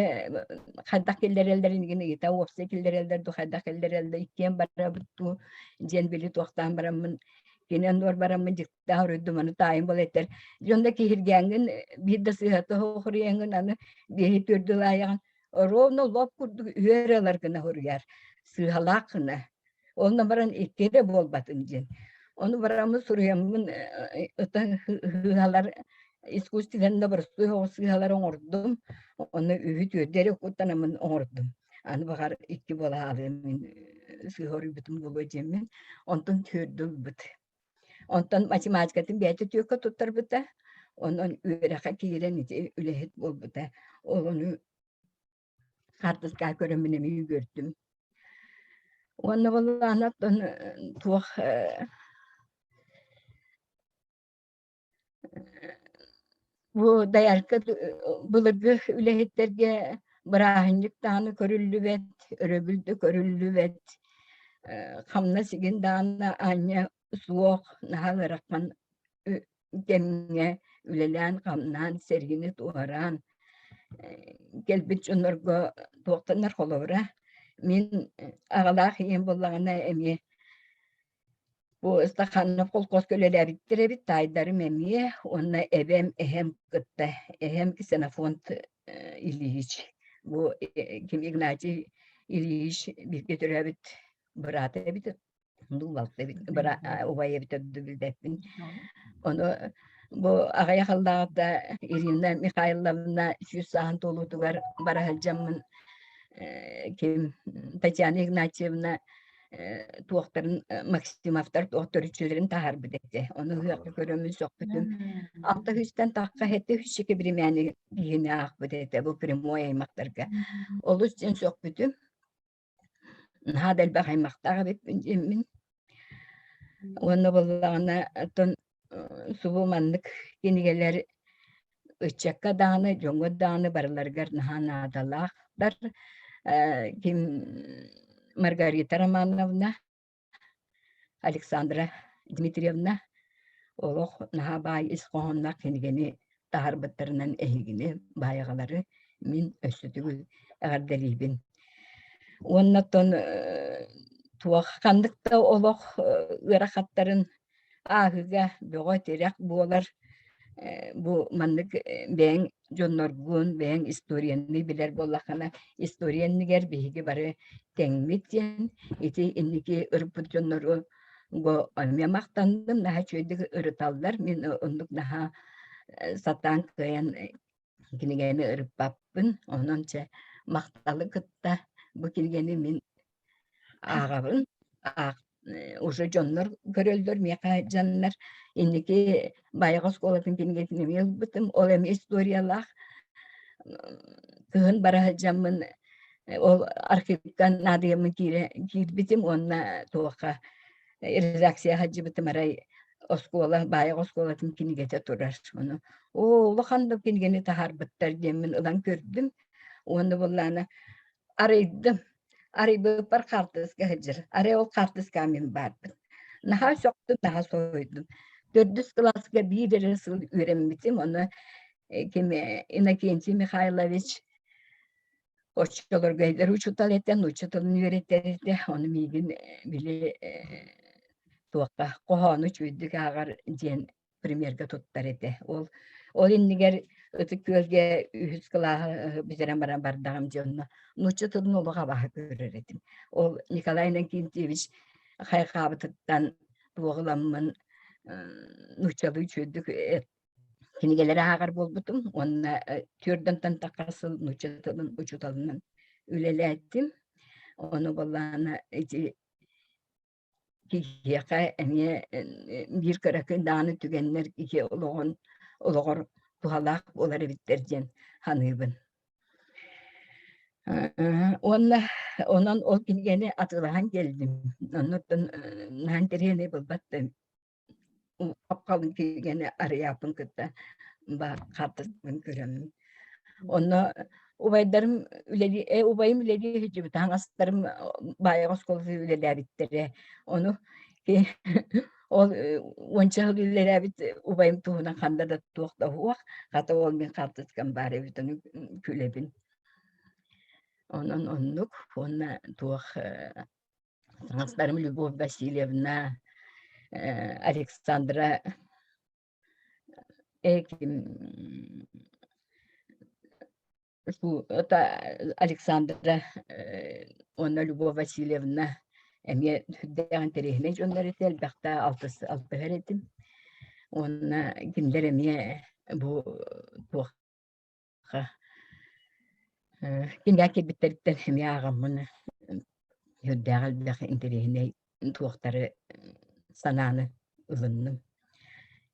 хайдах киллэрэллэрин игин ыйыта уопсай киллэрэллэр дуу хайдах киллэрэллэр иккиэн барабыт дуу диэн били туохтаан бараммын кини оннугар бараммын дьиктаах уруйдум аны таайым буола этэр дьон да киһиргээҥҥин биир да сыыһата хоруйаҥҥын аны биэһи түөрдү ылаайаҕын ровно лоп курдук үөр ылар гына хоруйар сыыһалаах гына Онно баран икки эрэ буолбатын диэн. Ону бараммын суруйаммын ытан сыыһалар искусственно боростуой соҕус сыыһалары оҥордум. Онно үһү түөрдү эрэ куттанаммын оҥордум. Аны баҕар икки буола хаалыам мин сыыһа оруйбутум буолуо диэммин. Онтон түөрдү ылбыт. Онтон математикатын бэйэтэ түөккэ туттарбыта. Онон үөрэххэ киирэн ити үлэһит буолбута. Ол ону хаартыскаҕа көрөммүн эмиэ үөрдүм. Уонна буоллаҕына оттон туох бу доярка былыргы үлэһиттэргэ бырааһынньык даҕаны көрүллүбэт, өрөбүл да көрүллүбэт, хамнас игин даҕаны аанньа суох, наһаа ыарахан кэмҥэ үлэлээн-хамнаан, сэриини туһараан кэлбит дьоннорго туохтаннар холобура мин аҕалаах ийэм буоллаҕына эмиэ бу Стаханов колхозка үлэлээбиттэр эбит таайдарым эмиэ уонна эбэм эһэм кытта эһэм Ксенофонт Ильич бу ким Игнатий Ильич бииргэ төрөөбүт быраата эбит. Дуу балта эбит, убай эбит дуу билбэппин. Ону бу аҕыйах ыллааҕыта Ирина Михайловна сүүс сааһын туолуутугар бара сылдьаммын ким Татьяна Игнатьевна туохтарын Максимовтар туох төрүччүлэрин таһаарбыт этэ. Ону ыһыахха көрөммүн сөхпүтүм. Алта үстэн тахха хэти үсчэки биримээни киһини аахпыт этэ бу прямой аймахтарга. Олус диэн сөхпүтүм. Наһаа да элбэх аймахтаах эбиппин диэммин. Уонна буоллаҕына оттон субу маннык кинигэлэр ыччакка даҕаны, дьоҥҥо даҕаны барыларыгар наһаа наадалаахтар. Ким Маргарита Романовна Александра Дмитриевна олох наһаа баай ис хоһоонноох кинигэни таһаарбыттарынан эһигини, баайаҕалары мин өссө төгүл эҕэрдэлиибин. Уонна оттон туох ханнык да олох ыарахаттарын ааһыыга бөҕө тирэх буолар бу маннык бэйэҥ дьонноргун, бэйэҥ историяны билэр буоллаххына, история иннигэр биһиги бары тэҥмит диэн ити инники ырыппыт дьоннору эмиэ махтанным, наһаа үчүгэйдик ырыталлар, мин оннук наһаа сатаан кыайан кинигэни ырыппаппын, онон чэ махталы кытта бу кинигэни мин ааҕабын, уже дьоннор көрөллөр, миэхэ дьоннор инники Байаҕа оскуолатын кинигэтин эмиэ ылбытым, ол эмиэ историялаах. Кыһын бара сылдьаммын ол архивтан наадыйаммын киирэ киирбитим уонна туохха редакция сылдьыбытым арай оскуола Баайаҕа оскуолатын кинигэтэ турар. Ону оо улахан да кинигэни таһаарбыттар диэммин ылан көрдүм уонна буоллаана арыйдым. Арыйбыппар хаартыска сылдьар. Арай ол хаартыскаҕа мин баарбын. Наһаа сөхтүм, наһаа соһуйдум. Төрдүс кылааска биир эрэ сыл үөрэммитим. Ону ким Иннокентий Михайлович оччолорго эдэр учуутал этэ, нуучча тылын үөрэтэр этэ. Ону миигин били туохха хоһоону үчүгэйдик ааҕар диэн примергэ туттар этэ. Ол ол иннигэр Ытык Күөлгэ үһүс кылааһы бүтэрэн баран бардаҕым дьэ онно нуучча тылын олох абааһы көрөр этим. Ол Николай Иннокентьевич хайҕаабытыттан туох ыламмын нууччалыы үчүгэйдик кинигэлэри ааҕар буолбутум уонна түөрдэнтэн тахха сыл нуучча тылын учууталынан үлэлээтим. Ону буоллаҕына ити киһиэхэ эмиэ биир кыракый даҕаны түгэннэр киһи олоҕун олоҕор туһалаах буолар эбиттэр диэн саныыбын. Уонна онон ол кинигэни атыылаһан кэллим. Оннуттан наһаа интэриэһинэй буолбат да Хап-халыҥ кинигэни арыйааппын кытта баар хаартыскабын көрөммүн. Онно убайдарым үлэлии э, убайым үлэлии сылдьыбыт таҥастарым баайаҕа оскуолатыгар үлэлээбиттэрэ. Ону ол уонча сыл үлэлээбит убайым туһунан ханна да туох да суох. Хата ол мин хаартыскам баар эбит, ону күлэбин. Онон оннук уонна туох Таҥастарым Любовь Васильевна, Александра Александра уонна Любовь Васильевна эмиэ сүрдээх интэриэһинэй дьоннор этэ, элбэхтэ алтыһар этим. Уонна кинилэр эмиэ бу туох Кинигэ киирбиттэриттэн эмиэ ааҕаммын сүрдээх элбэх интэриэһинэй туохтары санааны ылынным.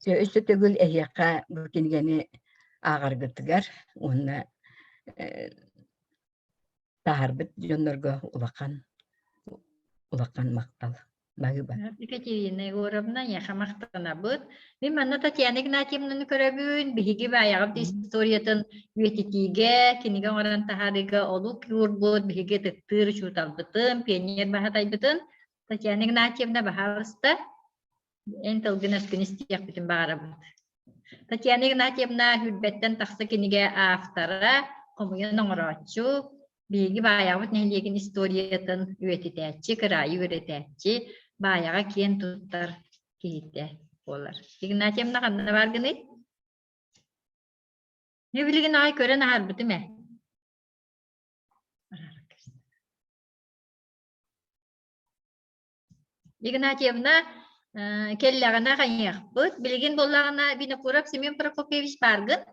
Өссө төгүл эһиэхэ бу кинигэни ааҕаргытыгар уонна таһаарбыт дьоннорго улахан улахан махтал. Баһыыба. Екатерина Егоровна, эйиэхэ махтанабыт. Мин манна Татьяна Игнатьевнаны көрөбүн. Биһиги баайаҕабыт историятын үйэтитиигэ, кинигэ оҥорон таһаарыыга олук уурбут, биһиги ытыктыыр учууталбытын, пионер баһатайбытын Татьяна Игнатьевна, баһаалыста, Эн тылгын өскүн истиэхпитин баҕарабыт. Татьяна Игнатьевна Хүрбэттэн тахса кинигэ автора, хомуйан оҥорооччу, биһиги Баайаҕабыт нэһилиэгин историятын үйэтитээччи, кыраайы үөрэтээччи, Баайаҕа киэн туттар киһитэ буолар. Игнатьевна ханна бааргыный? Мин билигин аҕай көрөн аһарбытым ээ. Игнатьевна кэллэҕинэ хайыахпыт. Билигин буоллаҕына Винокуров Семен Прокопьевич бааргын?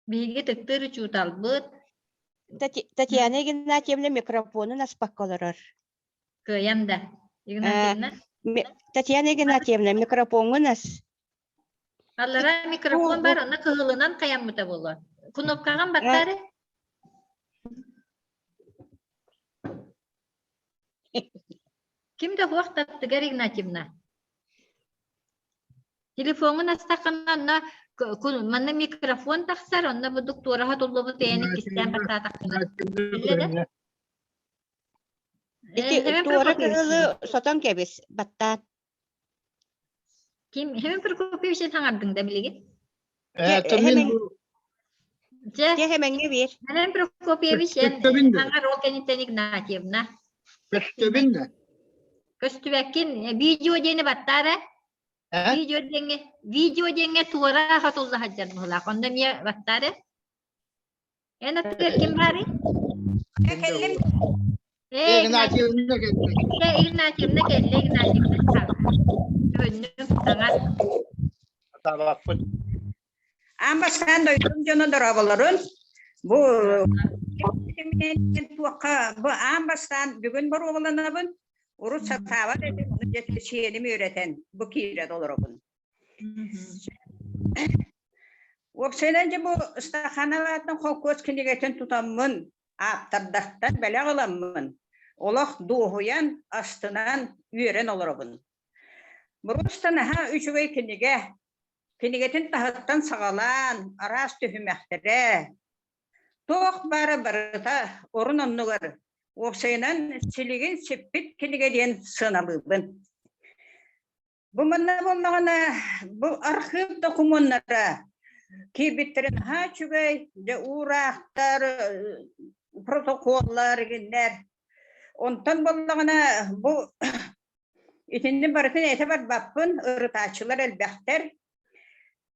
Биһиги тыктыыр учууталбыт. Татьяна Игнатьевна микрофонун аспакка олорор. Кыайан да. Игнатьевна. Татьяна Игнатьевна, микрофоҥҥун ас. Аллара микрофон бар, онно кыһылынан хайаммыта буолуо. Кнопкаҕын баттаары. Ким да хуох таттыгар Игнатьевна. Телефоҥун астаххына онно манна микрофон тахсар, онно будук туораха туллубут эйэни кистээн баттаатаххына. Биллэ да? Ити туора кыһылы сотон кэбис, баттаан. Ким Хэмин Прокопьевич саҥардыҥ да билигин? Дьэ, Хэмэҥҥэ биэр. Хэмин Прокопьевич эн саҥар ол кэнниттэн Игнатьевна. Көстөбүн да. Көстүбэккин видео диэни баттаара. Видео диэҥҥэ видео диэҥҥэ туора хотулла сылдьар быһыылаах. Онно эмиэ баттаары. Эн аттыгар ким баарый? Кэллим. Э, Игнатьевна кэллэ. Игнатьевна кэллэ, Игнатьевна. Көннүм, таҥас. Табаппыт. Аан бастаан дойдум дьоно дорооболорун. Бу туохха бу аан бастаан бүгүн боруобаланабын. Урут сатаабат этим, ону дьэ сиэним үөрэтэн бу киирэн олоробун. Уопсайынан дьэ бу Стахановаттан холкуос кинигэтин тутаммын, ааптардартан бэлэх ыламмын, олох дуоһуйан, астынан, үөрэн олоробун. Боруоста наһаа үчүгэй кинигэ. Кинигэтин таһыттан саҕалаан, араас түһүмэхтэрэ, туох баара барыта орун оннугар, уопсайынан силигин сиппит кинигэ диэн сыаналыыбын. Бу манна буоллаҕына, бу архыып докумуоннара киирбиттэрин наһаа үчүгэй, дьэ уураахтар, протоколлар игиннэр. Онтон буоллаҕына бу итинни барытын этэ барбаппын, ырытааччылар элбэхтэр.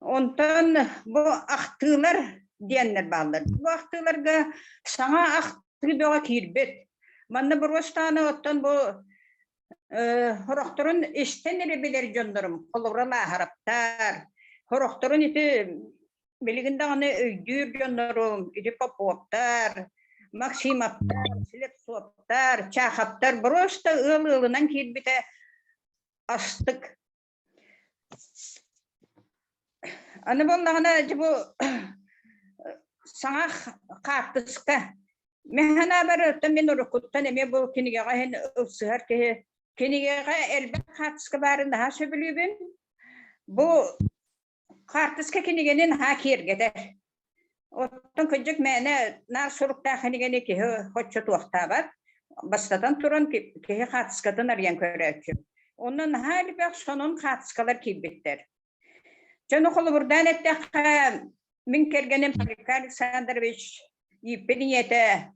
Онтон бу ахтыылар диэннэр бааллар. Бу ахтыыларга саҥа ахтыы бөҕө киирбит. Манна боруостааны оттон бу Сорохторун истэн эрэ билэр дьоннорум, холобура Лааһараптар, сорохторун ити билигин даҕаны өйдүүр дьоннорум, ити Поповтар, Максимовтар, Слепцовтар, Чаховтар просто ыал ыалынан киирбитэ астык. Аны буоллаҕына дьэ бу саҥа хаартыска. Мин санаабар оттон мин уруккуттан эмиэ бу кинигэҕэ иһин ылсыһар киһи кинигэҕэ элбэх хаартыска баарын наһаа сөбүлүүбүн. Бу хаартыска кинигэни наһаа киэргэтэр. Оттон кырдьык мээнэ наар суруктаах кинигэни киһи оччо туохтаабат. Бастатан туран киһи хаартыскатын арыйан көрөөччү. Онно наһаа элбэх сонун хаартыскалар киирбиттэр. Дьону холобурдаан эттэххэ, мин кэргэним Поликар Александрович ииппит ийэтэ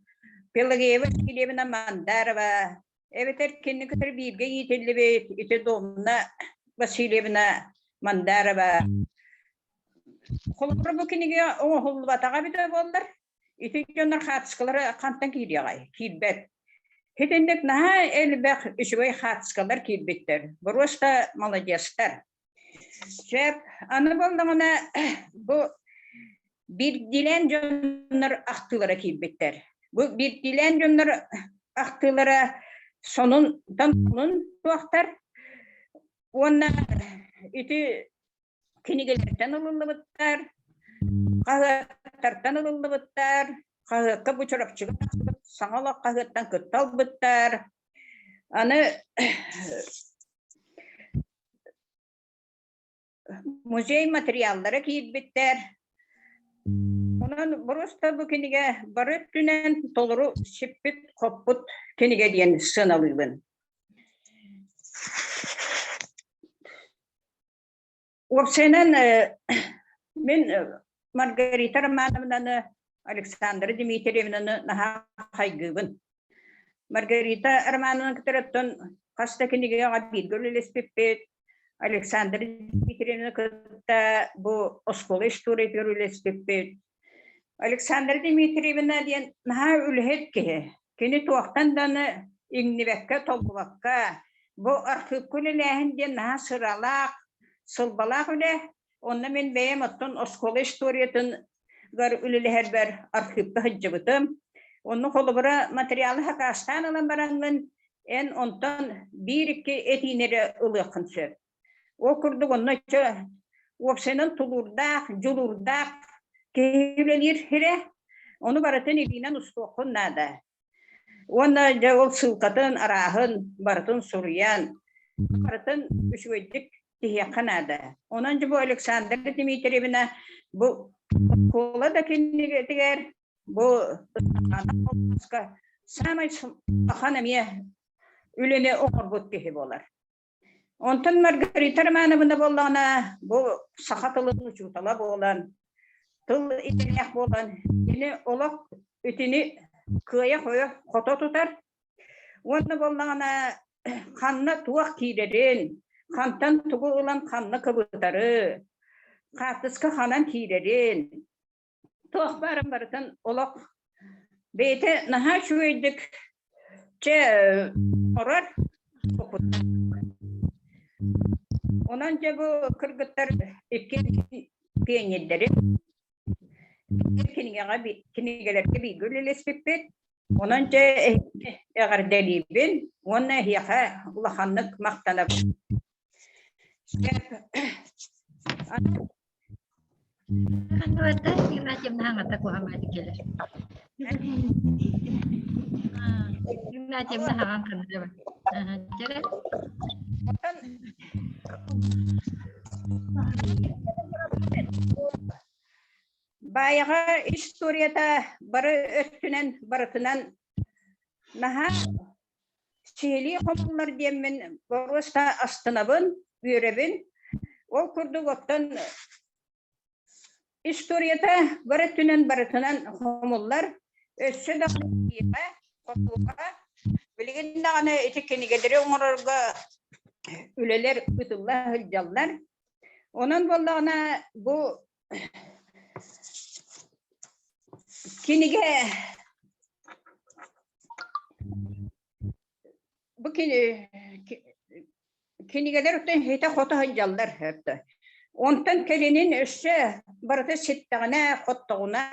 Пелагея Васильевна Мандарова эбэтэр кинини кытары бииргэ иитиллибит ити Домна Васильевна Мандарова Холобура бу кинигэ оҥоһуллубатаҕа эбитэ буоллар, ити дьоннор хаартыскалара хантан киириэҕэй? Киирбэт. Итинник наһаа элбэх үчүгэй хаартыскалар киирбиттэр. Боруоста маладьыастар. Сөп. Аны буоллаҕына бу биирдиилээн дьоннор ахтыылара киирбиттэр. Бу биирдиилээн дьоннор ахтыылара сонунтан сонун туохтар уонна ити кинигэлэртэн ылыллыбыттар, хаһыаттартан ылыллыбыттар, хаһыакка бу Чурапчыга тахсыбыт Саҥа олох хаһыаттан кытта ылбыттар. Аны музей материаллара киирбиттэр. Онон боруоста бу кинигэ бары өттүнэн толору сиппит-хоппут кинигэ диэн сыаналыыбын. Уопсайынан, мин Маргарита Романовнаны, Александра Дмитриевнаны наһаа хайгыыбын. Маргарита Романовна кытары оттон хас да кинигэҕэ бииргэ үлэлэспиппит. Александра Дмитриевна кытта бу оскуола историятыгар үлэлэспиппит. Александра Дмитриевна диэн наһаа үлэһит киһи. Кини туохтан даҕаны иҥнибэккэ, толлубакка, бу архыыпка үлэлээһин диэн наһаа сыралаах, сылбалаах үлэ. Онно мин бэйэм оттон оскуола историятын үлэлэһэрбэр архыыпка сылдьыбытым. Онно холобура материалы хакаастаан ылан бараҥҥын, эн онтон биир-икки этиини эрэ ылыаххын сөп. Ол курдук онно уопсайынан тулуурдаах, дьулуурдаах киһи үлэлиир сирэ. Ону барытын илиинэн устуоххун наада. Уонна дьэ ол ссылкатын, арааһын барытын суруйан, барытын үчүгэйдик тиһиэххэ наада. Онон дьэ бу Александра Дмитриевна бу оскуола да кинигэтигэр бу саамай улахан эмиэ үлэни оҥорбут киһи буолар. Онтон Маргарита Романовна буоллаҕына, бу саха тылын учуутала буолан, тыл идэлээх буолан, кини олох итини кыайа-хойо хото тутар. Уонна буоллаҕына ханна туох киирэрин, хантан тугу ылан ханна кыбытары, хаартыска ханан киирэрин, туох баарын барытын олох бэйэтэ наһаа үчүгэйдик чэ оҥорор Онон дьэ бу кыргыттар икки пионердары кинигэҕэ кинигэлэргэ бииргэ үлэлэспиппит. Онон дьэ эҕэрдэлиибин уонна эһиэхэ улаханнык махтанабын. Ханна Игнатьевна хаҥата куһамааты кэлэр. Игнатьевна хаҥан ханна Чэрэ. Баайаҕа историята бары өттүнэн барытынан наһаа сиһилии хомуллар диэммин боруоста астынабын, үөрэбин. Ол курдук оттон историята бары өттүнэн барытынан хомуллар. Өссө да хотууга билигин даҕаны ити кинигэлэри оҥорорго үлэлэр ыытылла сылдьаллар. Онон буоллаҕына бу кинигэ бу кинигэлэр оттон хитэ-хото сылдьаллар Онтон кэлинин өссө барыта ситтэҕинэ, хоттоҕуна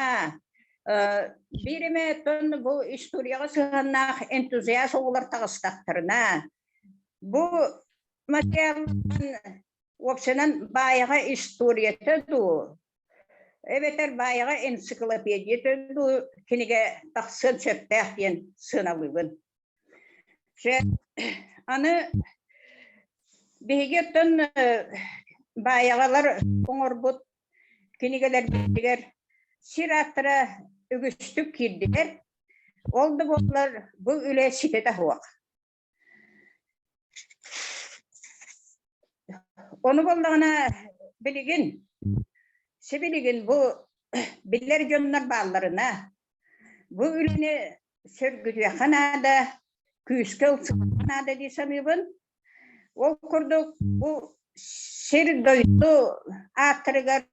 биир эмэ оттон бу историяҕа сыһыаннаах энтузиаст оҕолор таҕыстахтарына бу материалынан уопсайынан баайаҕа историята дуу, эбэтэр баайаҕа энциклопедията дуу кинигэ тахсыан сөптөөх диэн сыаналыыбын. Чэ, аны биһиги оттон баайаҕалар оҥорбут кинигэлэрбитигэр сир ааттара үгүстүк киирдилэр. Ол да буоллар бу үлэ ситэтэ суох. Ону буоллаҕына билигин, сибилигин бу биллэр дьоннор баалларына, бу үлэни сөргүтүөххэ наада, күүскэ ылсыахха наада дии саныыбын. Ол курдук бу сир-дойду ааттарыгар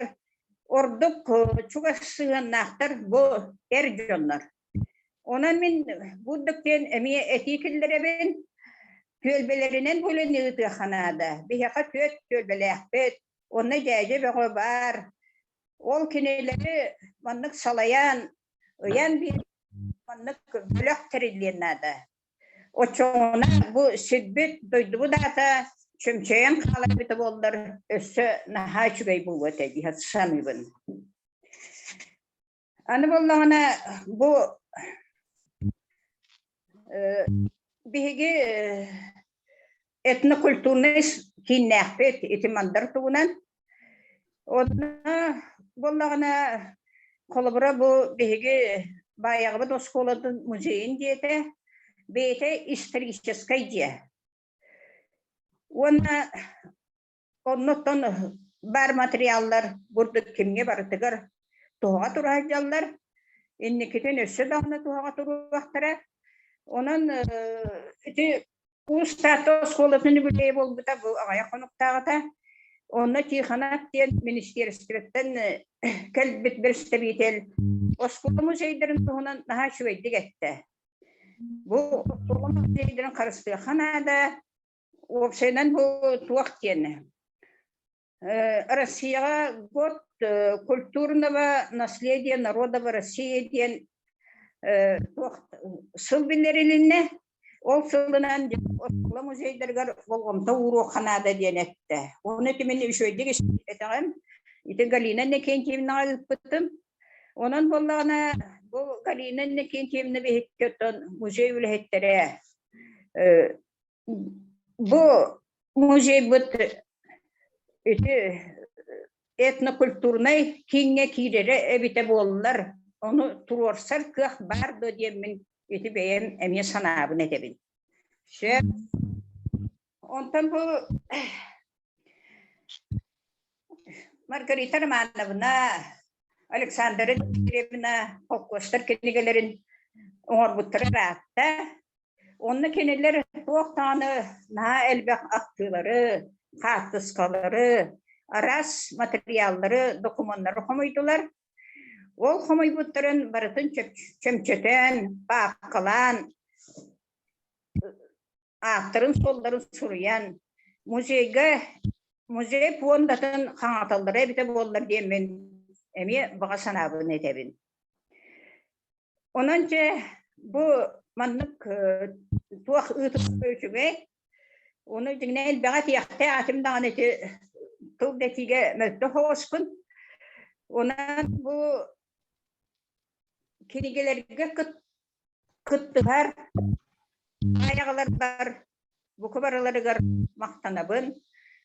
ордук чугас сыһыаннаахтар бу эр дьоннор. Онон мин бурдук диэн эмиэ этии киллэрэбин. Түөлбэлэринэн булан ыытыахха наада. Биһиэхэ түөрт түөлбэлээхпит. Онно дьээдьэ бөҕө баар. Ол кинилэри маннык салайан, ыйан биэр маннык бөлөх тэриллиэн наада. Оччоҕуна бу сирбит, дойдубут аата чөмчөйөн хаалар эбитэ буоллар, өссө наһаа үчүгэй буолуо этэ дии саныыбын. Аны буоллаҕына бу биһиги этнокультурнай кииннээхпит ити мандар тугунан. Онно буоллаҕына холобура бу биһиги Баайаҕабыт оскуолатын музейын дьиэтэ бэйэтэ историческай дьиэ. Уонна Оннуттан баар материаллар бурдук кимҥэ барытыгар туһаҕа тура сылдьаллар. Инникитин өссө даҕаны туһаҕа туруохтара. Онон ити Уус Таатта оскуолатын үбүлүөйэ буолбута бу аҕыйах хонуктааҕыта. Онно Тихонов диэн министиэристибэттэн кэлбит бэрэстэбиитэл оскуола музейдарын туһунан наһаа үчүгэйдик эттэ. Бу оскуола музейдарын харыстыахха наада. Уопсайынан бу туох диэн Россияҕа год культурного наследия народов России диэн туох сыл биллэрилиннэ. Ол сылынан оскуола музейдарыгар болҕомто ууруохха наада диэн эттэ. Ону ити мин үчүгэйдик истибэтэҕим. Ити Галина Иннокентьевнаҕа ыыппытым. Онон буоллаҕына бу Галина Иннокентьевна биһикки оттон музей үлэһиттэрэ бу музейбыт ити этнокультурнай кииҥҥэ киирэрэ эбитэ буоллар, ону туруорсар кыах баар дуо диэммин ити бэйэм эмиэ санаабын этэбин. Сөп. Онтон бу Маргарита Романовна, Александра Дмитриевна холкуостар кинигэлэрин оҥорбуттара ыраатта. Онно кинилэр туох даҕаны наһаа элбэх ахтыылары, хаартыскалары, араас матырыйааллары, докумуоннары хомуйдулар. Ол хомуйбуттарын барытын чөмчөтөн, паапкалаан, ааттарын-суолларын суруйан, музейга музей пуондатын хаҥаталлара эбитэ буоллар диэммин эмиэ баҕа санаабын этэбин. Онон дьэ бу маннык туох ыытыллара үчүгэй. Ону дьиҥинэн элбэҕи этиэхтээх этим даҕаны ити тыл да этиигэ мөлтөх оҕуспун. Онон бу кинигэлэргэ кыттыһар айаҕаларбар бука барыларыгар махтанабын.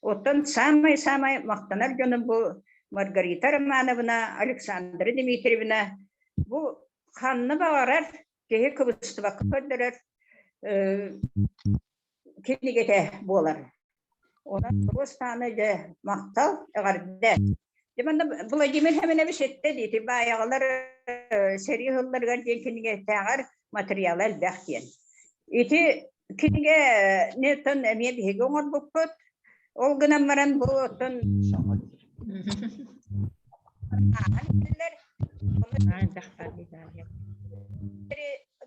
Оттон саамай-саамай махтанар дьонум бу Маргарита Романовна, Александра Дмитриевна бу ханна баҕарар киһи кыбыстыбакка көрдөрөр кинигэтэ буолар. Онон туруостааны дьэ махтал, эҕэрдэ. Дьэ манна Владимир Семенович эттэ дии, ити баайаҕалар сэрии сылларыгар диэн кинигэтээҕэр материала элбэх диэн. Ити кинигэни оттон эмиэ биһиги оҥорбуппут. Ол гынан баран бу оттон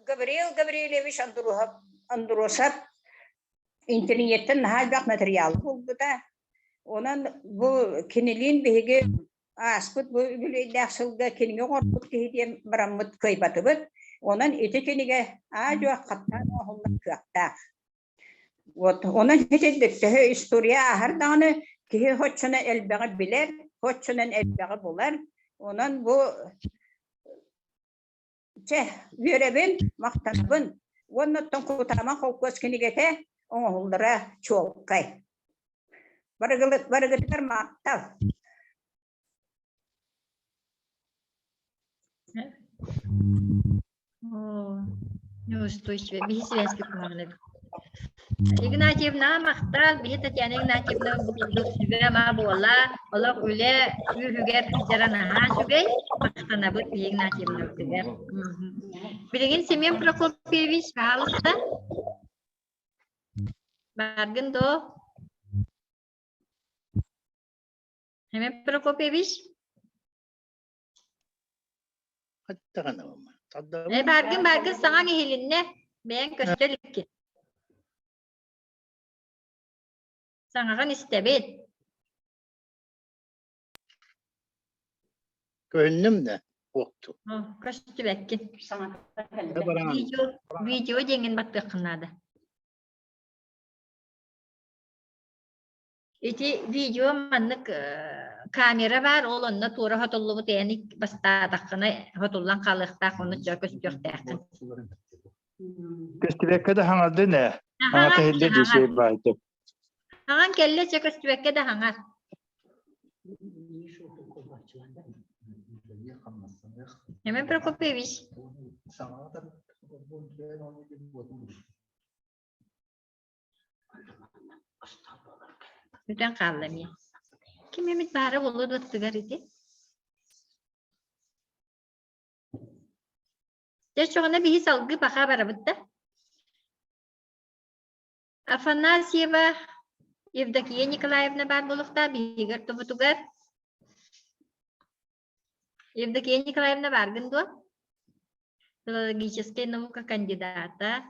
Гавриил Гаврильевич Андросов Интэриниэттэн наһаа элбэх матырыйаалы булбута. Онон бу кинилиин биһиги ааспыт бу үбүлүөйдээх сылга кинигэ оҥорбут киһи диэн бараммыт кыайбатыбыт. Онон ити кинигэ аа-дьуо хаттаан оҥоһуллар кыахтаах. Вот онон итинник төһө история ааһар даҕаны киһи оччонон элбэҕи билэр, оччонон элбэҕи булар. Онон бу Чэ, үөрэбин, махтанабын уонна оттон Кутаама холкуос кинигэтэ оҥоһуллара чуолкай. Барыгытыгар махтал. Оо, неустойчивая. Биһи связки кумаҕына Игнатьевна махтал, биһи Татьяна Игнатьевна бу курдук сүбэ-ама буола, олох үлэ үөһүгэр сылдьара наһаа үчүгэй, махтанабыт биһи Игнатьевнабытыгар. Билигин Семен Прокопьевич, пожалуйста. Баргын доо. Семен Прокопьевич. Э, бааргын, бааргын саҥаҥ иһилиннэ. Бэйэҥ көстө иликкин. Саҥаҕын истэбит. Көһүннүм да, уокту. Көстүбэккин. Видео, видео диэҥҥин баттыаххын наада. Ити видео маннык камера баар, ол онно туора хотуллубут эни бастаатаххына хотуллан хаалыахтаах, ону дьэ көстүөхтээххин. Көстүбэккэ да хаҥардын ээ. Хаҥата иһиллэ дии сиэй баайдым. Хаҥан кэллэ чэ көстүбэккэ да хаҥар. Семен Прокопьевич. Бүтэн хаалла эмиэ. Ким эмит баара буолуо дуо аттыгар ити? Дьэ, оччоҕуна биһи салгыы паха барабыт да? Афанасьева Евдокия Николаевна баар буолуохтаах биһиги ортобутугар. Евдокия Николаевна бааргын дуо? Филологическай наука кандидата.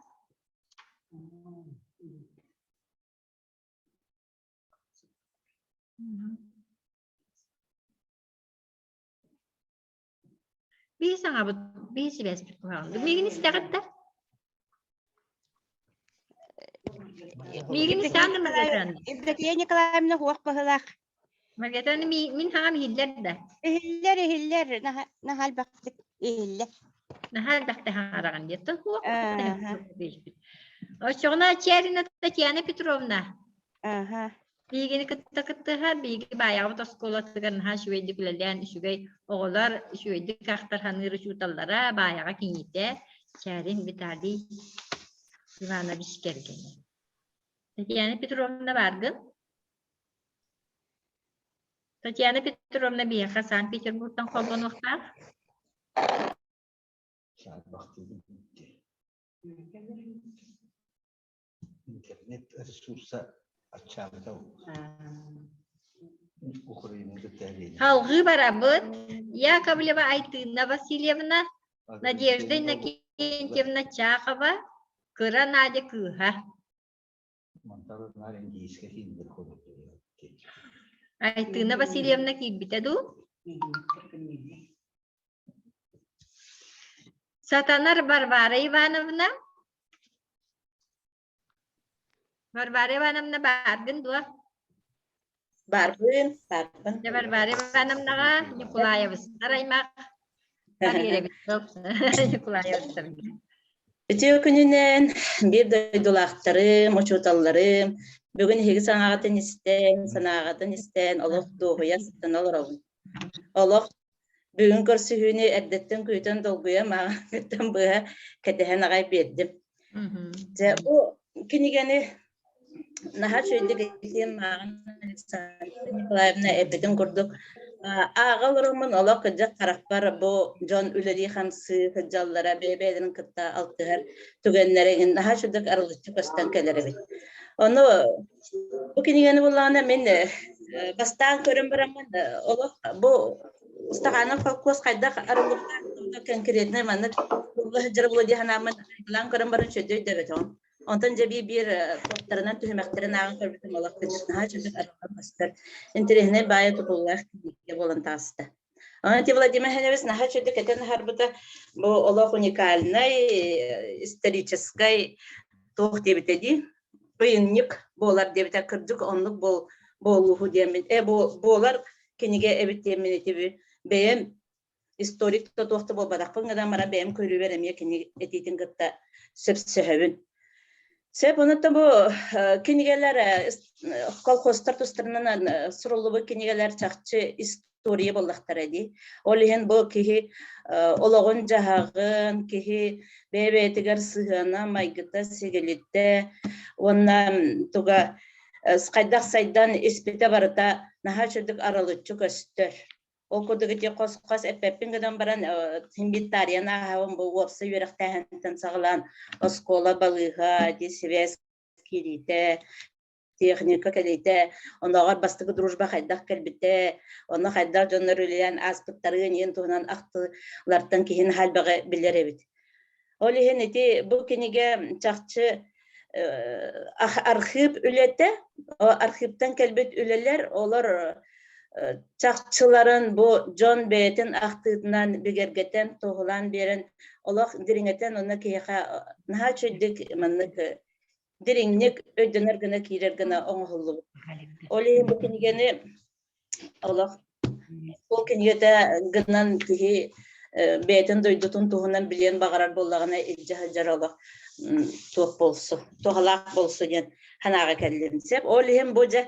Биһи саҥабыт, биһи сибээспит куһаҕан. Миигин истэҕит да? Миигин истэҕин да Маргарита? Евдокия Николаевна хуох быһылаах. Маргарита, мин хаҥам иһиллэр да? Иһиллэр, иһиллэр, наһаа элбэхтик иһиллэр. Наһаа элбэхтик хаҥараҕын диэттэн хуох Оччоҕуна Чээрина Татьяна Петровна. Аха. Биһигини кытта кыттыһар, биһиги Баайаҕабыт оскуолатыгар наһаа үчүгэйдик үлэлээн, үчүгэй оҕолор үчүгэйдик ахтар саныыр учууталлара Баайаҕа киниитэ Чээрин Виталий Иванович кэргэнэ. Татьяна Петровна бааргын? Татьяна Петровна биһиэхэ Санкт-Петербургтан холбонуохтаах. Интернет ресурса аччаабыта Украина Салҕыы барабыт. Яковлева Айтыына Васильевна, Надежда Иннокентьевна Чахова, Кыра Надя кыыһа. Айтыына Васильевна киирбитэ дуу? Сатанар Варвара Ивановна. Варвара Ивановна бааргын дуо? Барбын, барбын. Дьэ Варвара Ивановнаҕа Ньукулаевыстар аймах биэрэбит Ньукулаевыстар. Үтүө күнүнэн биир дойдулаахтарым, учууталларым, бүгүн эһиги саҥаҕытын истэн, санааҕытын истэн олох дуоһуйа сытан олоробун. Олох Бүгүн көрсүһүүнү эрдэттэн күүтэн долгуйа мааҕыттан быһа кэтэһэн аҕай биэрдим. Дьэ, бу кинигэни наһаа үчүгэйдик этиим мааҕын Александра Николаевна эппитин курдук ааҕа олороммун олох кырдьык харахпар бу дьон үлэлии-хамсыы сылдьаллара бэйэ-бэйэлэрин кытта алтыһар түгэннэрэ иҥин наһаа үчүгэйдик арылыччы көстөн кэлэр эбит. Ону бу кинигэни буллаҕына мин бастаан көрөн бараммын олох бу Стаханов холкуос хайдах арыллыбыта конкретно маннык булла сылдьара буолуо дии санааммын былаан көрөн баран үчүгэйдик өйдөөбөтөҕүм. Онтон дьэ биир туохтарынан түһүмэхтэрин ааҕан көрбүтүм олох наһаа үчүгэйдик арыллан көстөр. Интэриэһинэй баайа тутуллаах кинигэ буолан таҕыста. Онон ити Владимир Хеневич наһаа үчүгэйдик этэн аһарбыта бу олох уникальнай историческай туох диэбитэ дии ыйынньык буолар диэбитэ кырдьык оннук буол буолууһу диэммин э буолар кинигэ эбит диэммин ити бэйэм историк да туох да буолбатахпын гынан баран бэйэм көрүүбэр эмиэ кини этиитин кытта сөпсөһөбүн. Сөп, онон бу кинигэлэр колхозтар тустарынан суруллубут кинигэлэр чахчы история буоллахтара дии. Ол иһин бу киһи олоҕун-дьаһаҕын, киһи бэйэ-бэйэтигэр сыһыана, майгыта, сигилитэ уонна туга хайдах сайдан испитэ барыта наһаа үчүгдүк арылыччы көстөр. Ол курдук ити хос-хос эппэппин гынан баран инвентарияны ааһабын бу уопсай үөрэхтээһинтэн саҕалаан оскуола, балыыһа, ити сибээс киириитэ, техника кэлиитэ, оннооҕор бастакы дружба хайдах кэлбитэ, онно хайдах дьоннор үлэлээн ааспыттарын иһин туһунан ахтыылартан киһи наһаа элбэҕи билэр эбит. Ол иһин ити бу кинигэ чахчы архыып үлэтэ, архыыптан кэлбит үлэлэр, олор чахчыларын бу дьон бэйэтин ахтыытынан бигэргэтэн, туоһулаан биэрэн, олох дириҥэтэн онно киһиэхэ наһаа үчүгэйдик маннык дириҥник өйдөнөр гына киирэр гына оҥоһуллубут. Ол иһин бу кинигэни олох ол кинигэтэ гынан киһи бэйэтин дойдутун туһунан билиэн баҕарар буоллаҕына илдьэ сылдьар олох туох буолсу, туһалаах буолсу диэн санааҕа кэллим. Сөп. Ол иһин бу дьэ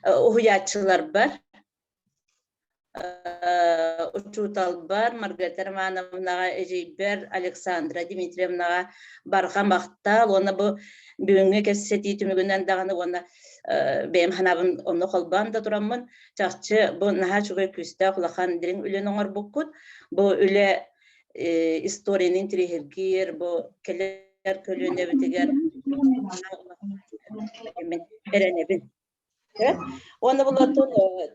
уһуйааччыларбар учууталбар Маргарита Романовнаҕа, эдьиийбэр Александра Дмитриевнаҕа барҕа махтал уонна бу бүгүҥҥү кэпсэтии түмүгүнэн даҕаны уонна бэйэм санаабын онно холбоон да тураммын чахчы бу наһаа үчүгэй күүстээх улахан дириҥ үлэни оҥорбуккут. Бу үлэ историяны интириэһиргиир, бу кэлэр көлүөнэбитигэр эрэнэбин. Уонна булатын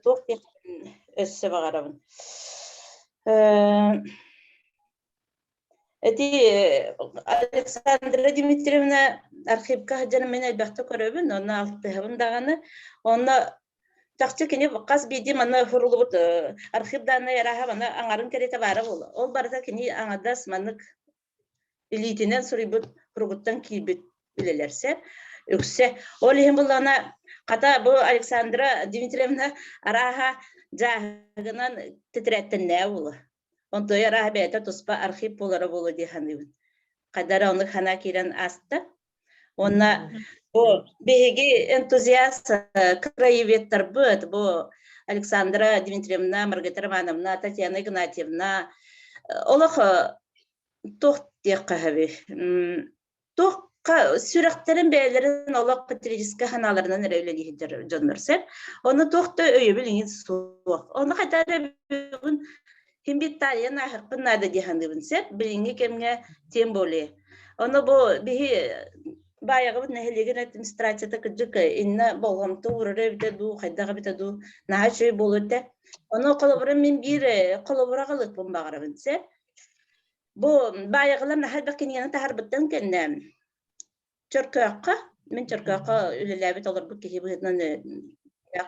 туох диэхпин өссө баҕарабын. Эти Александра Дмитриевна архивка сылдьан мин элбэхтэ көрөбүн, онно алтыһабын даҕаны. Онно чахчы кини хас биирдии манна суруллубут архив дааннай арааһа манна аҥарын кэриэтэ баара буолуо. Ол барыта кини аҥардас маннык илиитинэн суруйбут суругуттан киирбит үлэлэрсэ үксэ. Ол иһин буллаҕына хата бу Александра Дмитриевна арааһа дьааһыгынан тэтэрээттэннээ буолуо. Онтуой арааһа бэйэтэ туспа архив буолара буолуо дии саныыбын. Хайда эрэ оннук санаа киирэн ааста. Уонна бу биһиги энтузиаст краеведтарбыт бу Александра Дмитриевна, Маргарита Романовна, Татьяна Игнатьевна олох туох диэххэ сөбүй туохха сүрэхтэрин бэйэлэрин олох патриотическай санааларынан эрэ үлэлии сылдьар дьоннор сөп. Ону туох да өйөбүл иҥин суох. Ону хайта эрэ бүгүн ким биттаайан ааһыахпын наада дии саныыбын сөп. Билиҥҥи кэмҥэ тем более. Ону бу биһи Баайаҕабыт нэһилиэгин администрацията кырдьык иннэ болҕомто уурара эбитэ дуу, хайдах эбитэ дуу, наһаа үчүгэй буолуо этэ. Ону холобура мин биир холобура аҕалыахпын баҕарабын сөп. Бу баайаҕалар наһаа элбэх кинигэни таһаарбыттан кэннэ Чөркөөххө, мин Чөркөөххө үлэлээбит олорбут киһи быһыытынан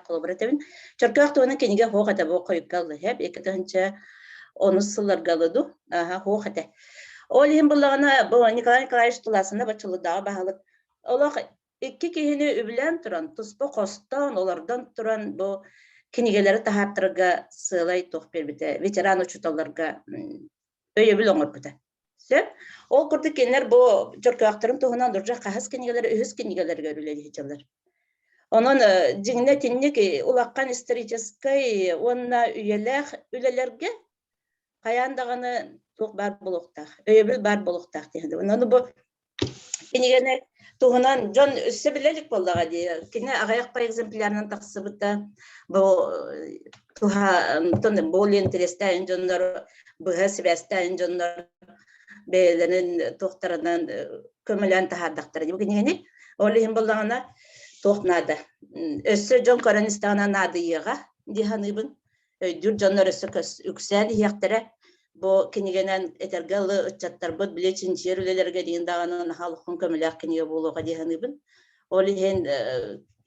холобур этэбин. Чөркөөх туһунан кинигэ суох этэ бу хойукка ыллыһып, 2010 сылларга ылыду, аха суох этэ. Ол иһин буллаҕына бу Николай Николаевич Туласына Бачылыдааҕы баһылык олох Икки киһини үбүлээн туран, туспа хостоон, олордон туран бу кинигэлэри таһаартарарга сыалай туох биэрбитэ, ветеран учууталларга өйөбүл оҥорбута. Сөп. Ол курдук кинилэр бу чөркөөхтөрүн туһунан урдьа хаһыс кинигэлэри үһүс кинигэлэригэр үлэлии сылдьаллар. Онон дьиҥинэ итинник улахан историческай уонна үйэлээх үлэлэргэ хайаан даҕаны туох баар буолуохтаах, өйөбүл баар буолуохтаах диэн. Онон бу Кинигэни туһунан дьон өссө билэ илик буоллаҕа дии. Кини аҕыйах по экземплярынан тахсыбыта. Бу туһа более интерестээн дьоннор быһа сибээстээн дьоннор бэйэлэрин туохтарынан көмөлөөн таһаардахтара дии бу кинигэни. Ол иһин буоллаҕына туох наада. Өссө дьон көрөн истэҕинэ наадыйыаҕа дии саныыбын. Өйдүүр дьоннор өссө үксээн иһиэхтэрэ. Бу кинигэнэн этэргэ дылы ыччаттарбыт били чинчийэр үлэлэргэ диэн даҕаны наһаа улахан көмөлөөх кинигэ буолуоҕа дии саныыбын. Ол иһин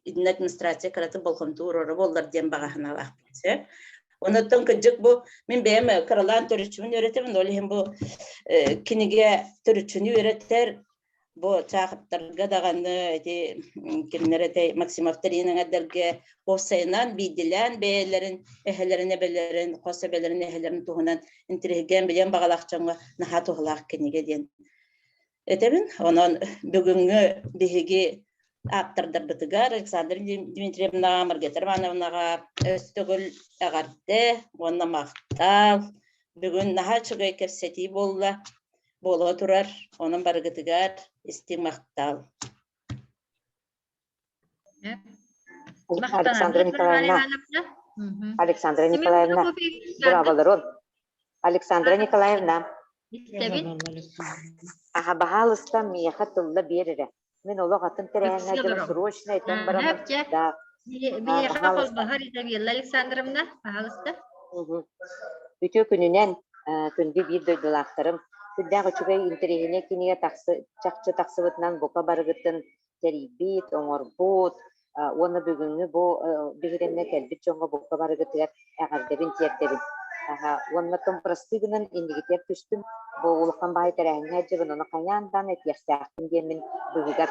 итиннэ администрация кыратык болҕомто уурара буоллар диэн баҕа санаалаахпын сөп. Онуттан кырдьык бу мин бэйэм кыралаан төрүччүбүн үөрэтэбин, ол иһин бу кинигэ төрүччүнү үөрэтэр Бу Чаахыттарга даҕаны ити кинилэр этэй Максимовтар иин эҥэрдэргэ уопсайынан биирдилээн бэйэлэрин эһэлэрин эбэлэрин, хос эбэлэрин эһэлэрин туһунан интириэһиргээн билиэн баҕалаах дьоҥҥо наһаа туһалаах кинигэ диэн этэбин. Онон бүгүҥҥү биһиги ааптардарбытыгар Александра Дмитриевнаҕа, Маргарита Романовнаҕа өстөгүл эҕэрдэ уонна махтал. Бүгүн наһаа үчүгэй кэпсэтии буолла. буола турар, онон барыгытыгар истиҥ махтал. Александра Николаевна. Александра Николаевна. Браво, Александра Николаевна. Аха, баһаалыста миэхэ тылла биэр эрэ. Мин олох атын тэрээһиҥҥэ дьон срочно этэн бараммын. Да. Биһиэхэ холбоһор Изабелла Александровна, пожалуйста. Үтүө күнүнэн күндү биир дойдулаахтарым. Сүрдээх үчүгэй интэриэһинэй кинигэ тахсы, чахчы тахсыбытынан бука барыгытын тэрийбит, оҥорбут уонна бүгүҥҥү бу биһирэмҥэ кэлбит дьоҥҥо бука барыгытыгар эҕэрдэбин тиэрдэбин. Уонна том бырастыы гынан иннигитигэр түстүм. Бу улахан баай тэрээһиҥҥэ сылдьабын, ону хайаан даҕаны этиэхтээхпин диэммин быыһыгар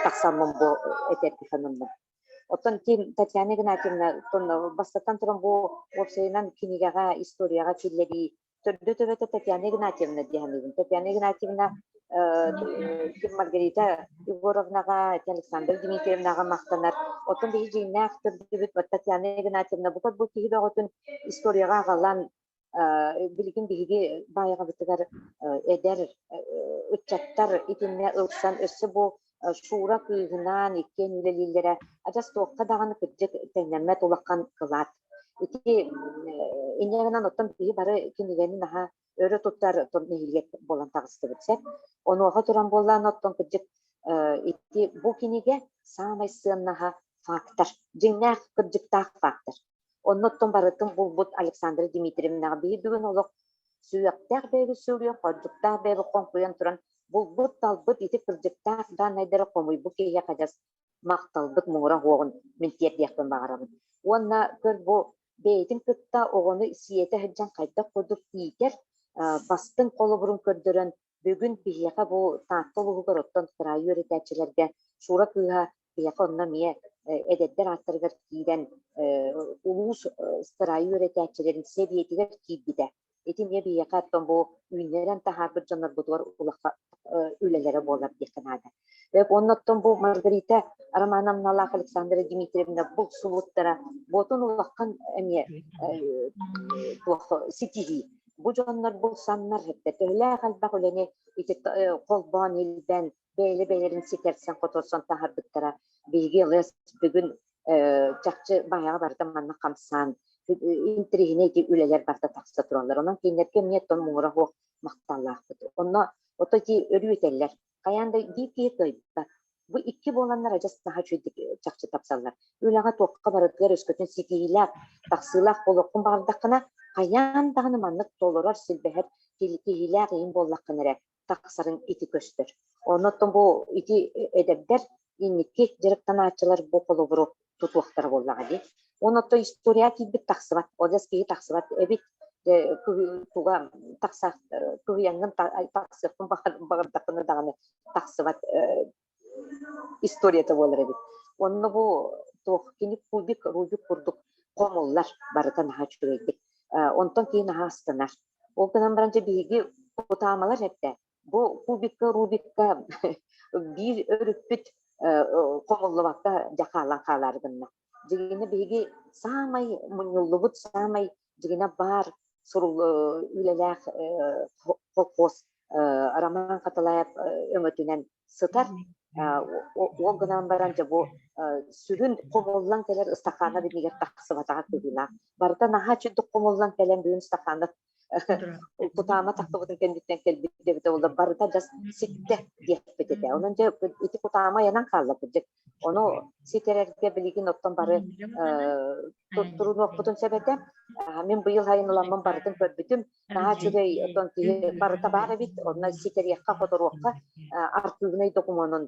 тахсаммын бу этэргэ сананным. Оттон ким Татьяна Игнатьевна бастатан туран бу уопсайынан кинигэҕэ, историяҕа киллэрии төрдө төбөтө Татьяна Игнатьевна дии саныыбын. Татьяна Игнатьевна ким Маргарита Егоровнаҕа, Александра Дмитриевнаҕа махтанар. Оттон биһи дьиҥнээх төрдүбүт Татьяна Игнатьевна бу бу киһи бөҕөтүн историяҕа аҕалан билигин биһиги баайаҕабытыгар эдэр ыччаттар итиннэ ылсан өссө бу Шура кыыһынаан иккиэн үлэлииллэрэ адьас туохха даҕаны кырдьык тэҥнэммэт улахан кылаат. Ити инньэ гынан оттон биһи бары кинигэни наһаа өрө туттар нэһилиэк буолан таҕыстыбыт сөп. Онуоха туран буоллаан оттон кырдьык ити бу кинигэ саамай сыаннаһа фактор, дьиҥнээх кырдьыктаах фактор. Онно оттон барытын булбут Александра Дмитриевнаҕа биһи бүгүн олох. Сүһүөхтээх бэйэбит сүгүрүйэн, хордьуктаах бэйэбит хоҥкуйан туран булбут-талбыт ити кырдьыктаах дааннайдары хомуйбут киһиэхэ адьас махталбыт муҥура суоҕун мин тиэрдиэхпин баҕарабын. Уонна көр бу бэйэтин кытта оҕону сиэтэ сылдьан хайдах курдук иитэр, бастыҥ холобурун көрдөрөн бүгүн биһиэхэ бу Таатта улууһугар оттон кыраайы үөрэтээччилэргэ Шура кыыһа биһиэхэ онно эмиэ эдэрдэр ааттарыгар киирэн улуус кыраайы үөрэтээччилэрин сэбиэтигэр киирбитэ. Ити эмиэ биһиэхэ оттон бу үүннэрэн таһаарбыт дьоннорбутугар улахан үлэлэрэ буолар диэххэ наада. Уонна оттон бу Маргарита Романовналаах Александра Дмитриевна булсубуттара буотун улахан эмиэ туох ситиһии. Бу дьоннор булсаннар төһөлөөх элбэх үлэни ити холбоон илбэн бэйэлэ-бэйэлэрин ситэрсэн-хоторсон таһаарбыттара. Биһиги ылыас бүгүн чахчы баайаҕа барыта манна хамсаан интэриэһинэй ити үлэлэр барыта тахса тураллар. Онон кинилэргэ эмиэ оттон муҥура суох махталлаахпыт. Онно ото ити өрүү этэллэр. Хайаан да биир киһи кыайбат. Бу икки буоланнар адьас наһаа үчүгэйдик чахчы тапсаллар. Үлэҕэ туохха барытыгар өскөтүн ситиһиилээх, тахсыылаах буолуоххун баҕардаххына, хайаан даҕаны маннык толорор, силбэһэр киһилээх иһин буоллаххына эрэ тахсарын ити көстөр. Онон бу ити эдэрдэр инники дьарыктанааччылар бу холобуру тутуохтара буоллаҕа дии. Онон история киирбит тахсыбат, одьас киһи тахсыбат эбит туга тахса кыһыйаҥҥын тахсыахпын баҕардаххына даҕаны тахсыбат историята буолар эбит. Онно бу туох кини кубик, рубик курдук хомуллар барыта наһаа үчүгэйдик. Онтон киһи наһаа астынар. Ол гынан баран дьэ биһиги кутаамалар эрдэ бу кубикка, рубикка биир өрүппүт хомуллубакка дьэ хаалан хаалаары гынна. Дьигинэ биһиги саамай мунньуллубут, саамай дьигинэ баар сурул үлэлээх колхоз Роман Хатылаев өҥөтүнэн сытар. Ол гынан баран дьэ бу сүрүн хомуллан кэлэр Стаханов иннигэр тахсыбатаҕа кыһыылаах. Барыта наһаа үчүгдүк хомуллан кэлэн бүгүн Стаханов кутаама тахсыбытын кэнниттэн кэлбит эбитэ буолла барыта дьас ситтэ диэхпит этэ. Онон дьэ ити кутаама айанан хаалла кырдьык. Ону ситэрэргэ билигин оттон бары турунуохпутун сөп этэ. Мин быйыл сайын ыламмын барытын көрбүтүм. Наһаа үчүгэй оттон киһи барыта баар эбит. Онно ситэриэххэ, хоторуохха архивнай докумуонун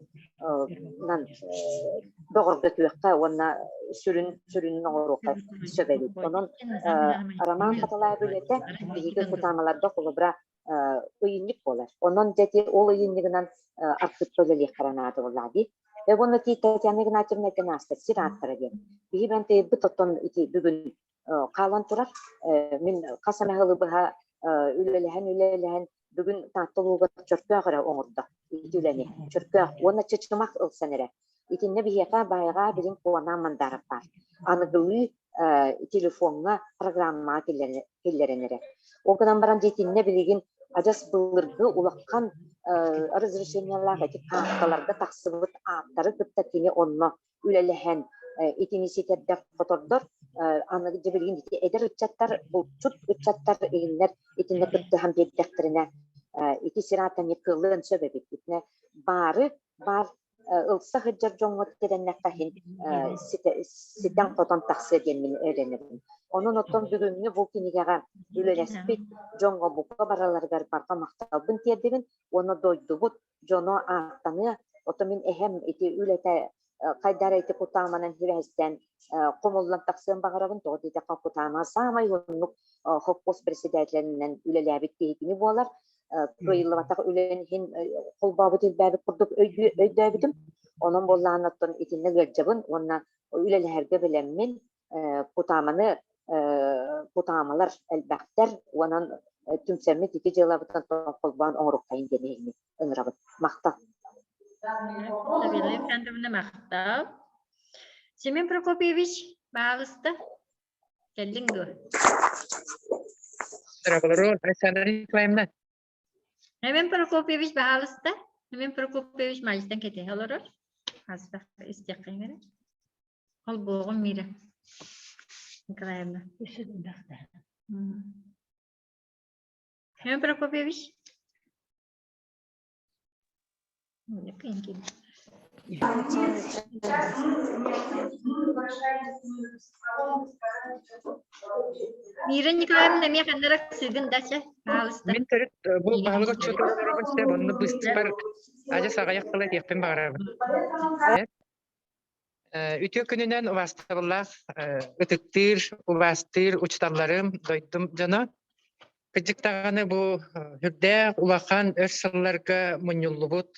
бөҕөргөтүөххэ уонна сүрүн сүрүнүн оҥоруохха сөп эбит. Онон Роман Хатылаев үлэтэ биһиги кутаамаларга холобура ыйынньык буолар. Онон дьэ ол ыйынньыгынан архыыпка үлэлиэххэ наада буоллаа дии. Уонна Татьяна Игнатьевна этэн ааста сир ааттара диэн. Биһи бантыйбыт оттон ити бүгүн хаалан турар. Мин хас эмэ сылы быһа үлэлэһэн-үлэлэһэн бүгүн Таатта улууһугар Чөркөөх эрэ оҥордо ити үлэни. Чөркөөх уонна Чычымах ылсан эрэ. Итиннэ биһиэхэ Баайаҕа билин Куонаан Мандаров баар. Аныгылыы телефоҥҥа программаҕа киллэрэн эрэ. Ол гынан баран дьэ итиннэ билигин адьас былыргы улахан разрешениелаах эти каарталарга тахсыбыт ааттары кытта кини онно үлэлэһэн итини ситэрдэх хотордор аныгы дьэ билигин ити эдэр ыччаттар булчут ыччаттар иһиннэр итиннэ кыттыһан биэрдэхтэринэ ити сир аата эмиэ кыаллыан сөп эбит итинэ баары баар ылса сылдьар дьоҥҥо тирэннэххэ иһин ситэн-хотон тахсыа диэн мин эрэнэбин. Онон оттон бүгүҥҥү бу кинигэҕэ үлэлэспит дьоҥҥо бука бараларыгар барҕа махталбын тиэрдэбин уонна дойдубут дьоно ааттаныа. Оттон мин эһэм ити үлэтэ хайдах эрэ ити кутааманан сибээстээн хомуллан тахсыан баҕарабын. Тоҕо диэтэххэ кутаама саамай уһуннук холкуос председателинэн үлэлээбит киһи кини буолар. Кыайыллыбатах үлэн иһин холбообут илбээбит курдук өйдөөбүтүм. Онон буоллаҕына оттон итиннэ ыалдьабын уонна үлэлэһэргэ бэлэммин. Кутааманы кутаамалар элбэхтэр уонан түмсэммит ити дьыалабытын холбоон оҥоруоххайын диэн эһигини ыҥырабын. Махтал. Савелия Александровна, махтал. Семен Прокопьевич, баҕалыста. Кэллиҥ дуо? Здравствуйте, Александра Николаевна. Семен Прокопьевич, баҕалыста. Семен Прокопьевич мальтан кэтэһэ олорор. Хастах истиэххин эрэ. Холбуоҕум Мира Николаевна. Семен Прокопьевич. Мира Николаевна эмиэ ханна эрэ сыгын да чэ, пожалуйста. Мин төрүт бу баһылык отчуотугар олоробун сөп, онно быстыпар адьас аҕыйах тыл этиэхпин баҕарабын. Үтүө күнүнэн убаастабыллаах ытыктыыр, убаастыыр учууталларым, дойдум дьоно. Кырдьык даҕаны бу сүрдээх улахан өр сылларга мунньуллубут,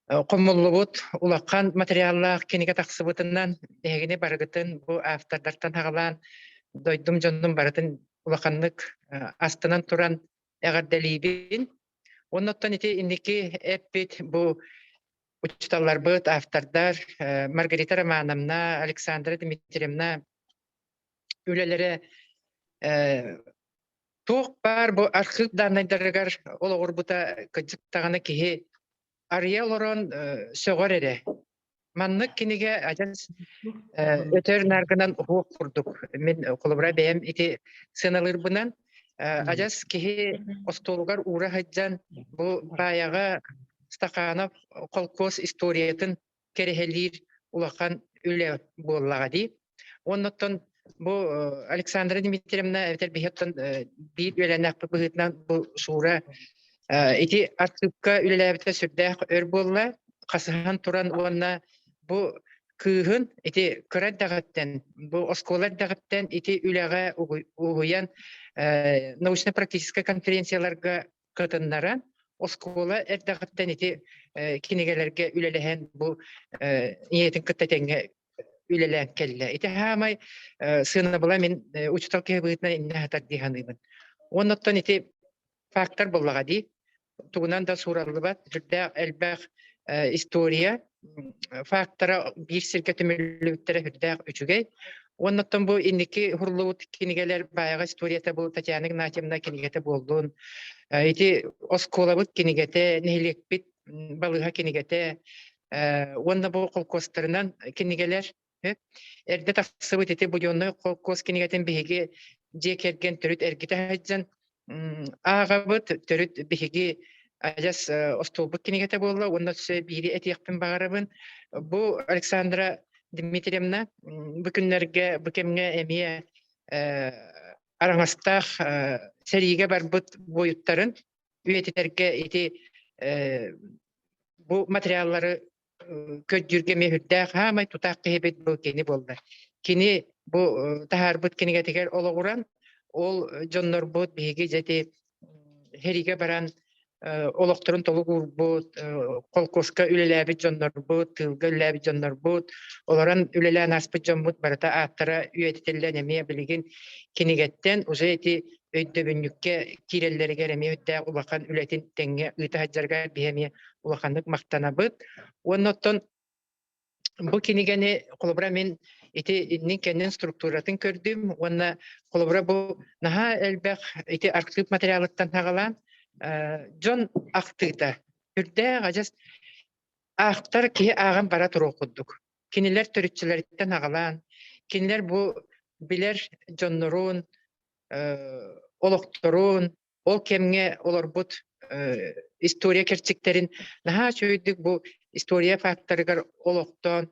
хомуллубут улахан материаллаах кинигэ тахсыбытынан эһигини барыгытын бу автордартан аҕалаан дойдум дьонун барытын улаханнык астынан туран эҕэрдэлиибин. Оннуттан ити инники эппит бу учууталларбыт, автордар Маргарита Романовна, Александра Дмитриевна үлэлэрэ туох баар бу архыып дааннайдарыгар олоҕурбута кырдьык даҕаны киһи арыйа олорон сөҕөр эрэ. Маннык кинигэ адьас өтөр наргынан уһуох курдук. Мин холобура бэйэм ити сыаналыырбынан адьас киһи остуолугар уура сылдьан бу баайаҕа Стаханов холкуос историятын кэрэһэлиир улахан үлэ буоллаҕа дии. Оннуттан бу Александра Дмитриевна эбэтэр биһиэттэн биир үөлэннээхпит быһыытынан бу Шура ити архыыпка үлэлээбитэ сүрдээх өр буолла. Хасыһан туран уонна бу кыыһын ити кыра эрдэҕиттэн, бу оскуола эрдэҕиттэн ити үлэҕэ уһуйан научно-практическай конференцияларга кытыннаран оскуола эрдэҕиттэн ити кинигэлэргэ үлэлэһэн бу ийэтин кытта тэҥҥэ үлэлээн кэллэ. Ити хаамай сыанабыла мин учуутал киһи быһыытынан иннэ сатар дии саныыбын. Уонна ити фактор буоллаҕа дии. Тугунан да суураллыбат, сүрдээх элбэх история фактора биир сиргэ түмүллүбүттэрэ сүрдээх үчүгэй. Уоннаттан бу инники уһуллубут кинигэлэр баайаҕа историята бу Татьяна Игнатьевна кинигэтэ буоллун. Ити оскуолабыт кинигэтэ, нэһилиэкпит балыыһа кинигэтэ уонна бу холкуостарынан кинигэлэр Эрдэ тахсыбыт ити Буденный холкуос кинигэтин биһиги дьиэ кэргэн төрүт эргитэ сылдьан ааҕабыт, төрүт биһиги адьас остуолбут кинигэтэ буолла уонна өссө биири этиэхпин баҕарабын. Бу Александра Дмитриевна бу күннэргэ, бу кэмҥэ эмиэ араҥастаах сэриигэ барбыт буойуттарын үйэтитэргэ ити бу материаллары көрдүүргэ эмиэ сүрдээх хаамай тутаах киһибит бу кини буолла. Кини бу таһаарбыт кинигэтигэр олоҕуран ол дьоннорбут биһиги дьэ ити сэриигэ баран олохторун толук уурбут, холкуоска үлэлээбит дьоннорбут, тыылга үлэлээбит дьоннорбут, олорон үлэлээн ааспыт дьоммут барыта ааттара үйэтитиллэн эмиэ билигин кинигэттэн уже ити өйдөбүнньүккэ киирэллэригэр эмиэ үрдээх улахан үлэтин тэҥҥэ ыыта сылдьарыгар биһи эмиэ улаханнык махтанабыт. Уонна оттон бу кинигэни холобура мин ити иннин-кэннин структуратын көрдүм уонна холобура бу наһаа элбэх ити архыып материалыттан саҕалаан дьон ахтыыта сүрдээх адьас аахтар киһи ааҕан бара туруох курдук. Кинилэр төрүччүлэриттэн аҕалаан, кинилэр бу билэр дьоннорун, олохторун, ол кэмҥэ олорбут история кэрчиктэрин наһаа үчүгэйдик бу история факторыгар олохтоон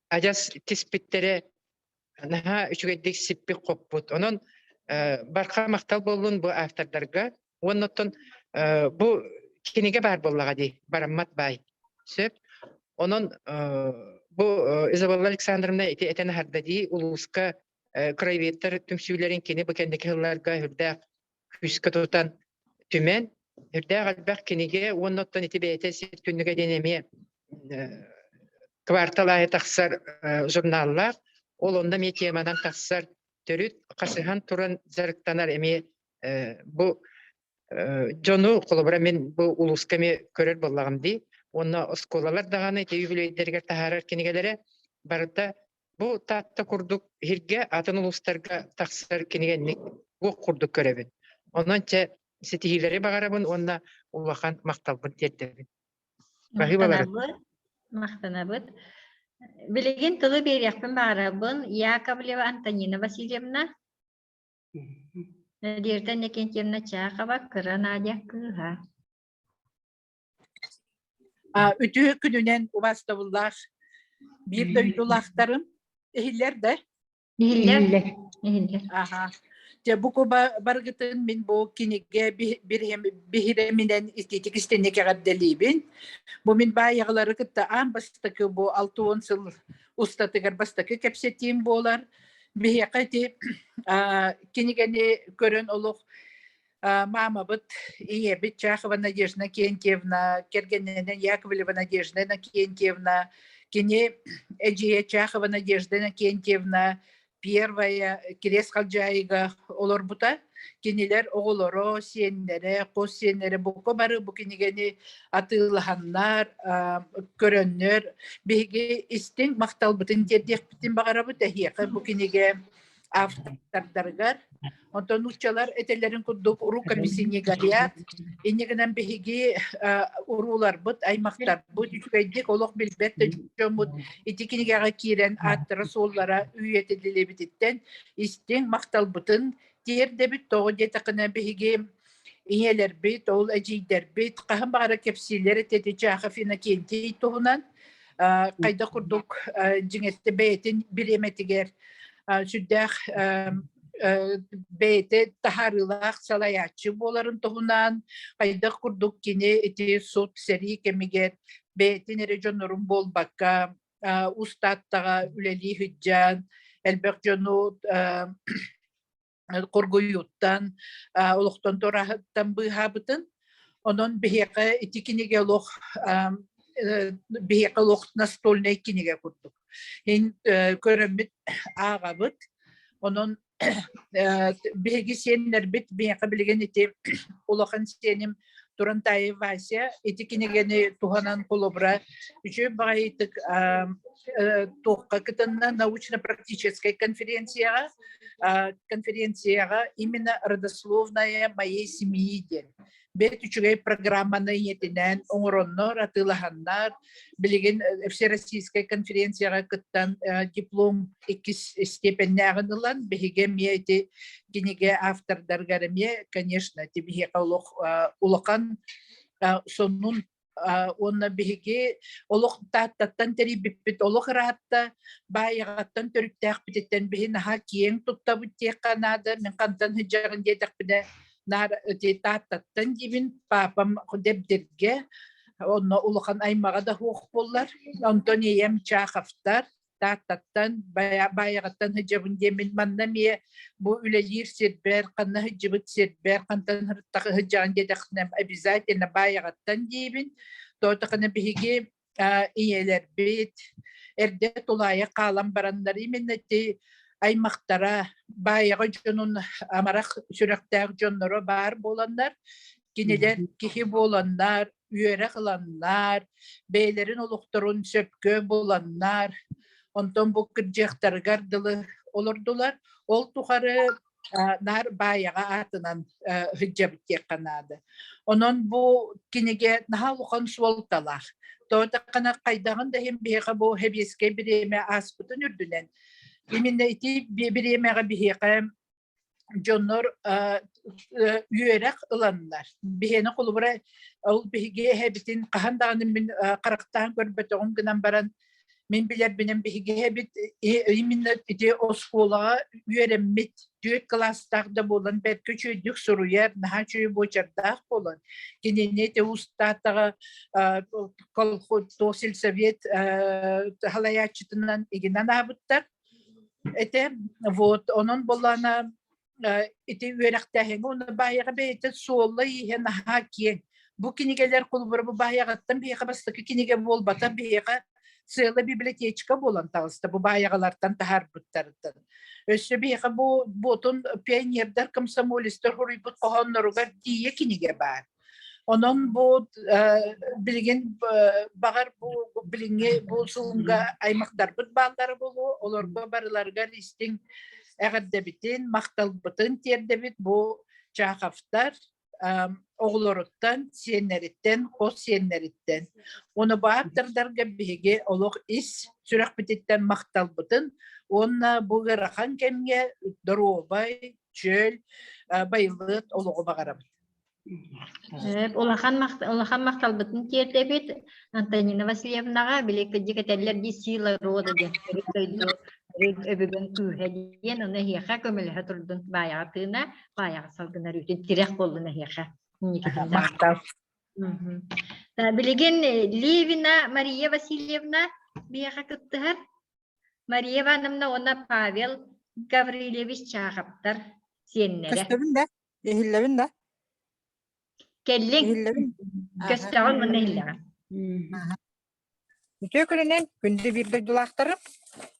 адьас тиспиттэрэ наһаа үчүгэйдик сиппит-хоппут. Онон барха махтал буоллун бу автордарга. Уонна оттон бу кинигэ баар буоллаҕа дии, бараммат баай. Сөп. Онон бу Изабелла Александровна ити этэн аһарда дии, улууска краеведтар түмсүүлэрин кини бу кэнники сылларга үрдээх күүскэ тутан түмэн үрдээх элбэх кинигэ уонна оттон ити бэйэтэ сир түннүгэ диэн эмиэ квартал аайы тахсар журналлаах ол онно эмиэ теманан тахсар төрүт хасыһан туран дьарыктанар эмиэ бу дьону холобура мин бу улууска эмиэ көрөр буоллаҕым дии уонна оскуолалар даҕаны ити үбүлүөйдэригэр таһаарар кинигэлэрэ барыта Бу Таатта курдук иһиргэ атын улуустарга тахсар кинигэни уох курдук көрөбүн. Онон чэ ситиһиилэри баҕарабын уонна улахан махталбын тиэрдэбин. Баһыыбалары. Махтанабыт. Махтанабыт. Билигин тылы биэриэхпин баҕарабын Яковлева Антонина Васильевна, Надежда Иннокентьевна Чахова, Кыра Надя кыыһа. Үтүө күнүнэн убаастабыллаах биир дойдулаахтарым иһиллэр да? Иһиллэр. Иһиллэр. Аха. Дьэ бу куба баргытын мин бу кинигэ биһирэминэн ититик истинник эҕэрдэлиибин. Бу мин баайаҕалары кытта аан бастакы бу 60 сыл устатыгар бастакы кэпсэтиим буолар. Биһиэхэ ити кинигэни көрөн олох маамабыт, ийэбит Чахова Надежда Кентьевна, кэргэнинэн Яковлева Надежда Иннокентьевна, кини эдьиийэ Чахова Надежда Иннокентьевна первая Кириэс Халдьаайыга олорбута. Кинилэр оҕолоро, сиэннэрэ, хос сиэннэрэ бука бары бу кинигэни атыылаһаннар, көрөннөр, биһиги истиҥ махталбытын тиэрдиэхпитин баҕарабыт эһиэхэ бу кинигэ автордарыгар. Онтон нууччалар этэллэрин курдук рукописи не горят. Инньэ гынан биһиги урууларбыт, аймахтарбыт үчүгэйдик олох билбэт да дьоммут ити кинигэҕэ киирэн ааттара-суоллара үйэтиллибититтэн истиҥ махталбытын тиэрдэбит. Тоҕо диэтэххинэ биһиги ийэлэрбит, ол эдьиийдэрбит хаһан баҕара кэпсииллэр этэ Чахов Иннокентий туһунан хайдах курдук дьиҥэттэ бэйэтин бириэмэтигэр сүрдээх бэйэтэ таһаарыылаах салайааччы буоларын туһунан хайдах курдук кини ити сут сэрии кэмигэр бэйэтин эрэ дьоннорун буолбакка устааттаҕа үлэлии сылдьан элбэх дьону хоргуйууттан, олохтон туорааһыттан быыһаабытын. Онон биһиэхэ ити кинигэ олох биһиэхэ олох настольнай кинигэ курдук. Ин көрөммүт ааҕабыт. Онон биһиги сиэннэрбит биһиэхэ билигин ити улахан сиэним Турантаев Вася ити кинигэни туһанан холобура үчүгэй баҕайытык туохха кытынна научно-практическай конференцияҕа конференцияҕа именно родословная моей семьи диэн бэрт үчүгэй программаны ийэтинээн оҥороннор, атыылаһаннар, билигин Всероссийскай конференцияҕа кыттан диплом иккис степеннээҕин ылан, биһиги эмиэ ити кинигэ автордарыгар эмиэ, конечно, ити биһиэхэ олох улахан сонун уонна биһиги олох Тааттаттан тэрийбиппит олох ыраатта, Баайаҕаттан төрүттээхпититтэн биһи наһаа киэҥ туттабыт диэххэ наада. Мин хантан сылдьаҕын диэтэхпинэ, наар ити Тааттаттан диибин, паапам Дэбдиргэ, онно улахан аймаҕа да суох буоллар. Онтон ийэм Чаховтар, Тааттаттан, Баайаҕаттан сылдьабын диэммин манна эмиэ бу үлэлиир сирбэр, ханна сылдьыбыт сирбэр, хантан сылдьаҕын диэтэххинэ обязательно Баайаҕаттан диибин. Тоотохына биһиги ийэлэрбит эрдэ тулаайах хаалан бараннар именно ити аймахтара Баайаҕа дьонун амарах сүрэхтээх дьонноро баар буоланнар кинилэр киһи буоланнар үөрэх ыланнар, бэйэлэрин олохторун сөпкө буланнар, онтон бу кырдьыахтарыгар дылы олордулар. Ол тухары наар Баайаҕа аатынан сылдьабыт диэххэ наада. Онон бу кинигэ наһаа улахан суолталаах. Тоҕо даҕаны хайдаҕын да иһин биһиэхэ бу сэбиэскэй бириэмэ ааспытын үрдүнэн именно ити бириэмэҕэ биһиэхэ дьоннор үөрэх ыланнар биһиэнэ холобура ол биһиги эһэбитин хаһан даҕаны мин харахтаан көрбөтөҕүм гынан баран мин билэрбинэн биһиги эһэбит именно ити оскуолаҕа үөрэммит түөрт кылаастаах да буолан бэркэ үчүгэйдик суруйар наһаа үчүгэй буочардаах буолан кинини ити устаатаҕа колхоз сельсовет салайааччытынан игинэн аабыттар Этэ вот онон буоллаҕына ити үөрэхтээһиҥҥэ уонна Баайаҕа бэйэтэ суола-ииһэ наһаа киэҥ. Бу кинигэлэр холобура бу Баайаҕаттан биһиэхэ бастакы кинигэ буолбата биһиэхэ сыала библиотечка буолан таҕыста бу Баайаҕалартан таһаарбыттарыттан. Өссө биһиэхэ бу буотун пионердар, комсомолецтар суруйбут хоһоонноругар тиийэ кинигэ баар. Онон бу билигин баҕар бу билиҥҥи бу сылга аймахтарбыт бааллара буолуо, олорго барыларыгар истиҥ эҕэрдэбитин, махталбытын тиэрдэбит бу Чаховтар оҕолоруттан, сиэннэриттэн, хос сиэннэриттэн. Уонна бу ааптардарга биһиги олох ис сүрэхпититтэн махталбытын уонна бу ыарахан кэмҥэ доруобай, чөл, байылыат олоҕу баҕарабыт. Улахан улахан махталбытын тиэрдэбит Антонина Васильевнаҕа били кырдьык этэллэр дии сила рода диэн төрүт дойду өбүгэн күүһэ диэн ону эһиэхэ көмөлөһө турдун баайаҕа тыына баайаҕа салгынар үүтүн тирэх буоллун эһиэхэ Махтал. Билигин Левина Мария Васильевна биһиэхэ кыттыһар. Мария Ивановна уонна Павел Гаврильевич Чаахаптар сиэннэрэ. Көстөбүн да? Иһиллэбин да? Кэллиҥ. Иһиллэбин. Көстөҕүн уонна иһиллэҕин. Үтүө күнүнэн күндү биир дойдулаахтарым.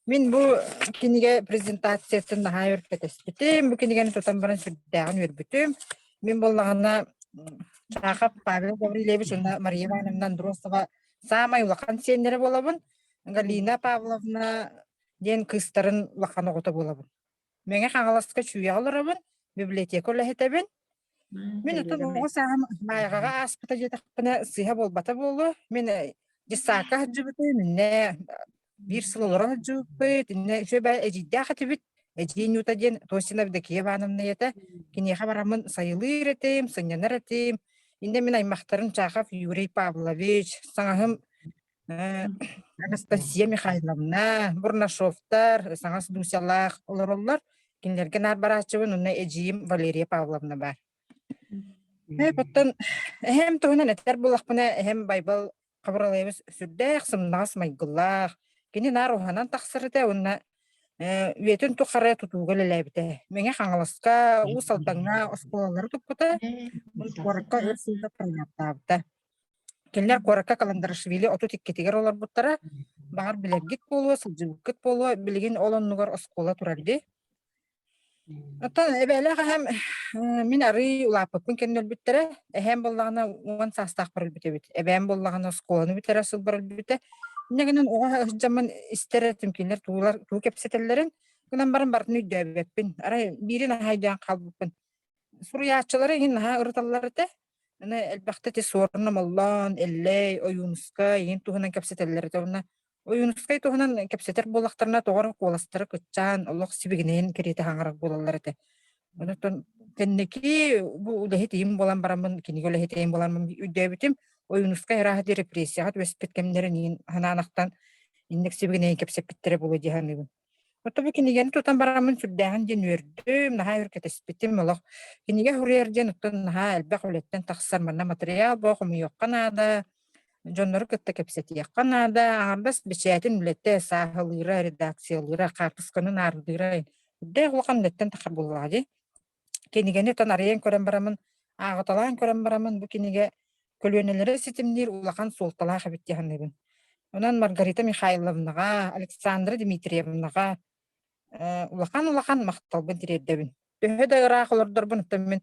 Мин бу кинигэ презентациятын наһаа өр кэтэспитим. Бу кинигэни тутан баран сүрдээҕин үөрбүтүм. Мин буоллаҕына Чаахап Павел Гаврильевич уонна Мария Ивановна Андросова саамай улахан сиэннэрэ буолабын. Галина Павловна диэн кыыстарын улахан оҕото буолабын. Мэҥэ Хаҥаласка Чүүйэҕэ олоробун, библиотека үлэһитэбин. Мин отон оҕо сааһым Баайаҕаҕа ааспыта диэтэхпинэ сыыһа буолбата буолуо. Мин дьыссаакка сылдьыбытым, иннэ биир сыл олорон сылдьыбыппыт, иннэ үчүгэй эдьиийдээх этибит. Эдьиий Нюта диэн Тосина Евдокия Ивановна ийэтэ. Киниэхэ бараммын сайылыыр этим, сынньанар этим. Иннэ мин аймахтарым Чахов Юрий Павлович, саҥаһым Анастасия Михайловна, Бурнашовтар, саҥас Дусялаах олороллор. Кинилэргэ наар барааччыбын уонна эдьиийим Валерия Павловна баар. Оттон эһэм туһунан этэр буоллахпына, эһэм Байбал Хабыралаевич сүрдээх сымнаҕас майгылаах. Кини наар уһанан тахсар этэ уонна үйэтин тухары тутууга үлэлээбитэ. Мэҥэ Хаҥаласка, Уус Алдаҥҥа оскуолалары туппута, куоракка өр сылга проектаабыта. Кинилэр куоракка Каландарашвили 32-тигэр олорбуттара. Баҕар билэргит буолуо, сылдьыбыккыт буолуо, билигин ол оннугар оскуола турар дии. Оттон эбээлээх эһэм мин арыый улааппыппын кэннэ өлбүттэрэ. Эһээм буоллаҕына 10 саастаахпар өлбүт эбит. Эбээм буоллаҕына оскуоланы бүтэрэр сылбар өлбүтэ. Инньэ гынан оҕо сылдьаммын истэр этим кинилэр туулар туу кэпсэтэллэрин. Гынан баран барытын өйдөөбөппүн. Арай биирин аһа өйдөөн хаалбыппын. Суруйааччылары иһин наһаа ырыталлар этэ. Аны элбэхтэ ити Суорун Омоллоон, Эллэй, Ойуунускай иһин туһунан кэпсэтэллэр этэ. Уонна Ойуунускай туһунан кэпсэтэр буоллахтарына тоҕо эрэ куоластара кыччаан, олох сибигинэйэн кэриэтэ хаҥарар буолаллар этэ. Онон кэнники бу үлэһит ийэм буолан бараммын, кинигэ үлэһит ийэм буоламмын өйдөөбүтүм, Ойуунускай арааһа репрессияҕа түбэспит кэмнэрин иһин санаан-ахтан инник сибигинэйэн кэпсэппиттэрэ буолуо дии саныыбын. Оттон бу кинигэни тутан бараммын сүрдээҕин диэн үөрдүм, наһаа өр кэтэспитим олох. Кинигэ суруйар диэн оттон наһаа элбэх үлэттэн тахсар, манна матырыйаал буо хомуйуохха наада, дьоннору кытта кэпсэтиэххэ наада, аҥардас бэчээтин үлэтэ, сааһылыыра, редакциялыыра, хаартысканы наардыыра үрдээх улахан үлэттэн тахар буоллаҕа дии. Кинигэни оттон арыйан көрөн бараммын, ааҕыталаан көрөн бараммын бу кинигэ көлүөнэлэри ситимниир улахан суолталаах эбит дии саныыбын. Онон Маргарита Михайловнаҕа, Александра Дмитриевнаҕа улахан-улахан махталбын тириэрдэбин. Төһө да ыраах олордорбун оттон мин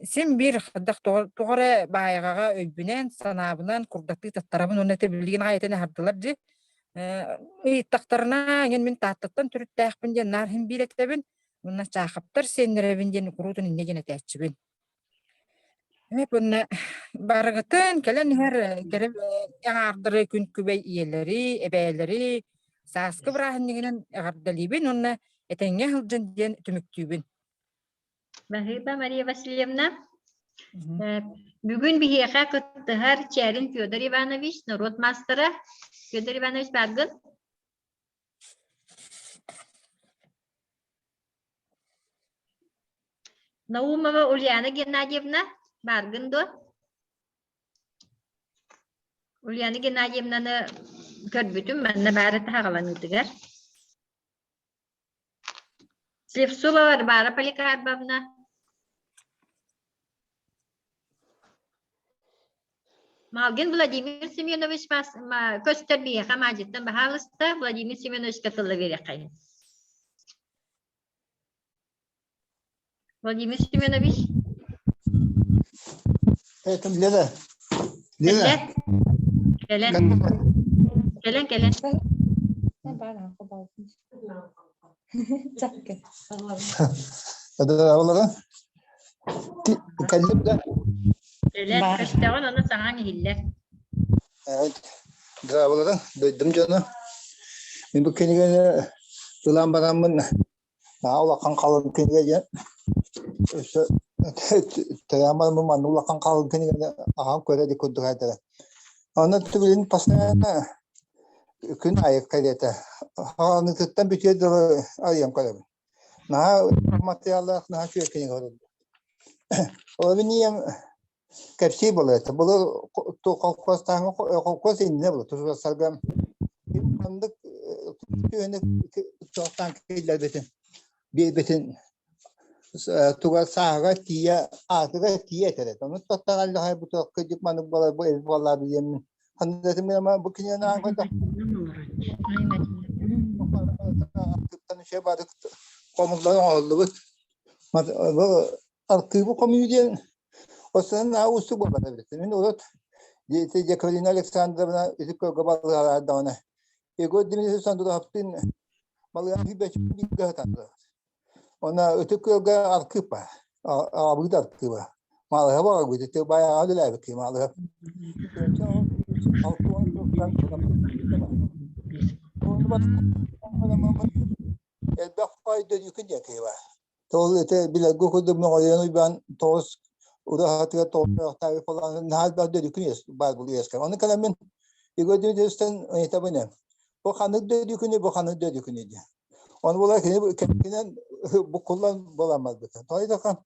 син биир хайдах тоҕо эрэ баайаҕаҕа өйбүнэн, санаабынан курдаттыы таттарабын уонна ити билигин аҕай этэн аһардылар дии. Ыйыттахтарына, эҥин мин Тааттаттан төрүттээхпин диэн наар иһин биир этэбин. Уонна Чаахаптар сиэннэрэбин диэн куруутун инньэ диэн этээччибин. Уонна барыгытын кэлэн иһэр кэрэ аҥаардары күн күбэй ийэлэри, эбээлэри сааскы бырааһынньыгынан эҕэрдэлиибин уонна этэҥҥэ сылдьын диэн түмүктүүбүн. Баһыыба Мария Васильевна. Бүгүн биһиэхэ кыттыһар Чээрин Федор Иванович, норуот маастара. Федор Иванович бааргын? Наумова Ульяна Геннадьевна, бааргын дуо? Ульяна Геннадьевнаны көрбүтүм, манна баара таһаҕаланыытыгар. Слепцова Варвара Поликарповна. Малгин Владимир Семенович көстөр биһиэхэ маадьыттан баһаалыста Владимир Семеновичка тылла биэриэххэйин. Владимир Семенович. Этим Лена. Лена. Кэлэн. Кэлэн, кэлэн. Олора. Кэллим да. Кэлэн, көстөҕүн ону саҥаҥ иһиллэр. Драабалара, дойдум дьоно. Мин бу кинигэни ылан бараммын, наһаа улахан халыҥ кинигэ диэн өссө. Төрөөн манна улахан хаалын кинигэни ахан көрө илик курдук этэ. Онно билин постоянно күн аайы кэлиэтэ. Хаҕаныытыттан бүтүөр дылы арыйан көрөбүн. Наһаа материаллаах, наһаа үчүгэй кинигэ олордо. Ол мин ийэм кэпсии буолар этэ. Былыр колхозтааҥҥы колхоз иннинэ буолар. Тусарга ханнык түһүнү туохтаан киллэрбитин биэрбитин туга сааһыгар тиийэ аатыгар тиийэ этэр этэ. Ону таттаҕаллаһай бу туохка дьик маннык буолар бу эбит буоллаа диэммин. Ханнык бу кинигэни аан көрдөх хомуллан оҥоһуллубут. Бу архыыбы хомуйуу диэн Останан аа уустук буолбата эбит. Мин урут Екатерина Александровна ити көргө балыыһалаардаҕына Егор Дмитриевич Сандураптыын балыыһа бииргэ сытаннар. Онно Ытык Күөлгэ архыып баар. Аҕабыыт архыыба. Маалыһа баҕарбыт, ити байаҕа үлэлээбит киһи маалыһа. Элбэх хоойдөрүүкүн диэн киһи баар. Тоҕус ити билэргэ курдук мөҕөйөн уйбаан тоҕус ураһатыгар тоҕус полаан наһаа элбэх дөрүкүн баар бул үөскэ. Ону кэлэн мин Егор Дмитриевичтэн ыйытабын ээ. Бу ханнык дөрүкүнү, бу ханнык дөрүкүнү диэн. Ону була кини кэнникинэн буккуллан буолан барбыта. Тоҕо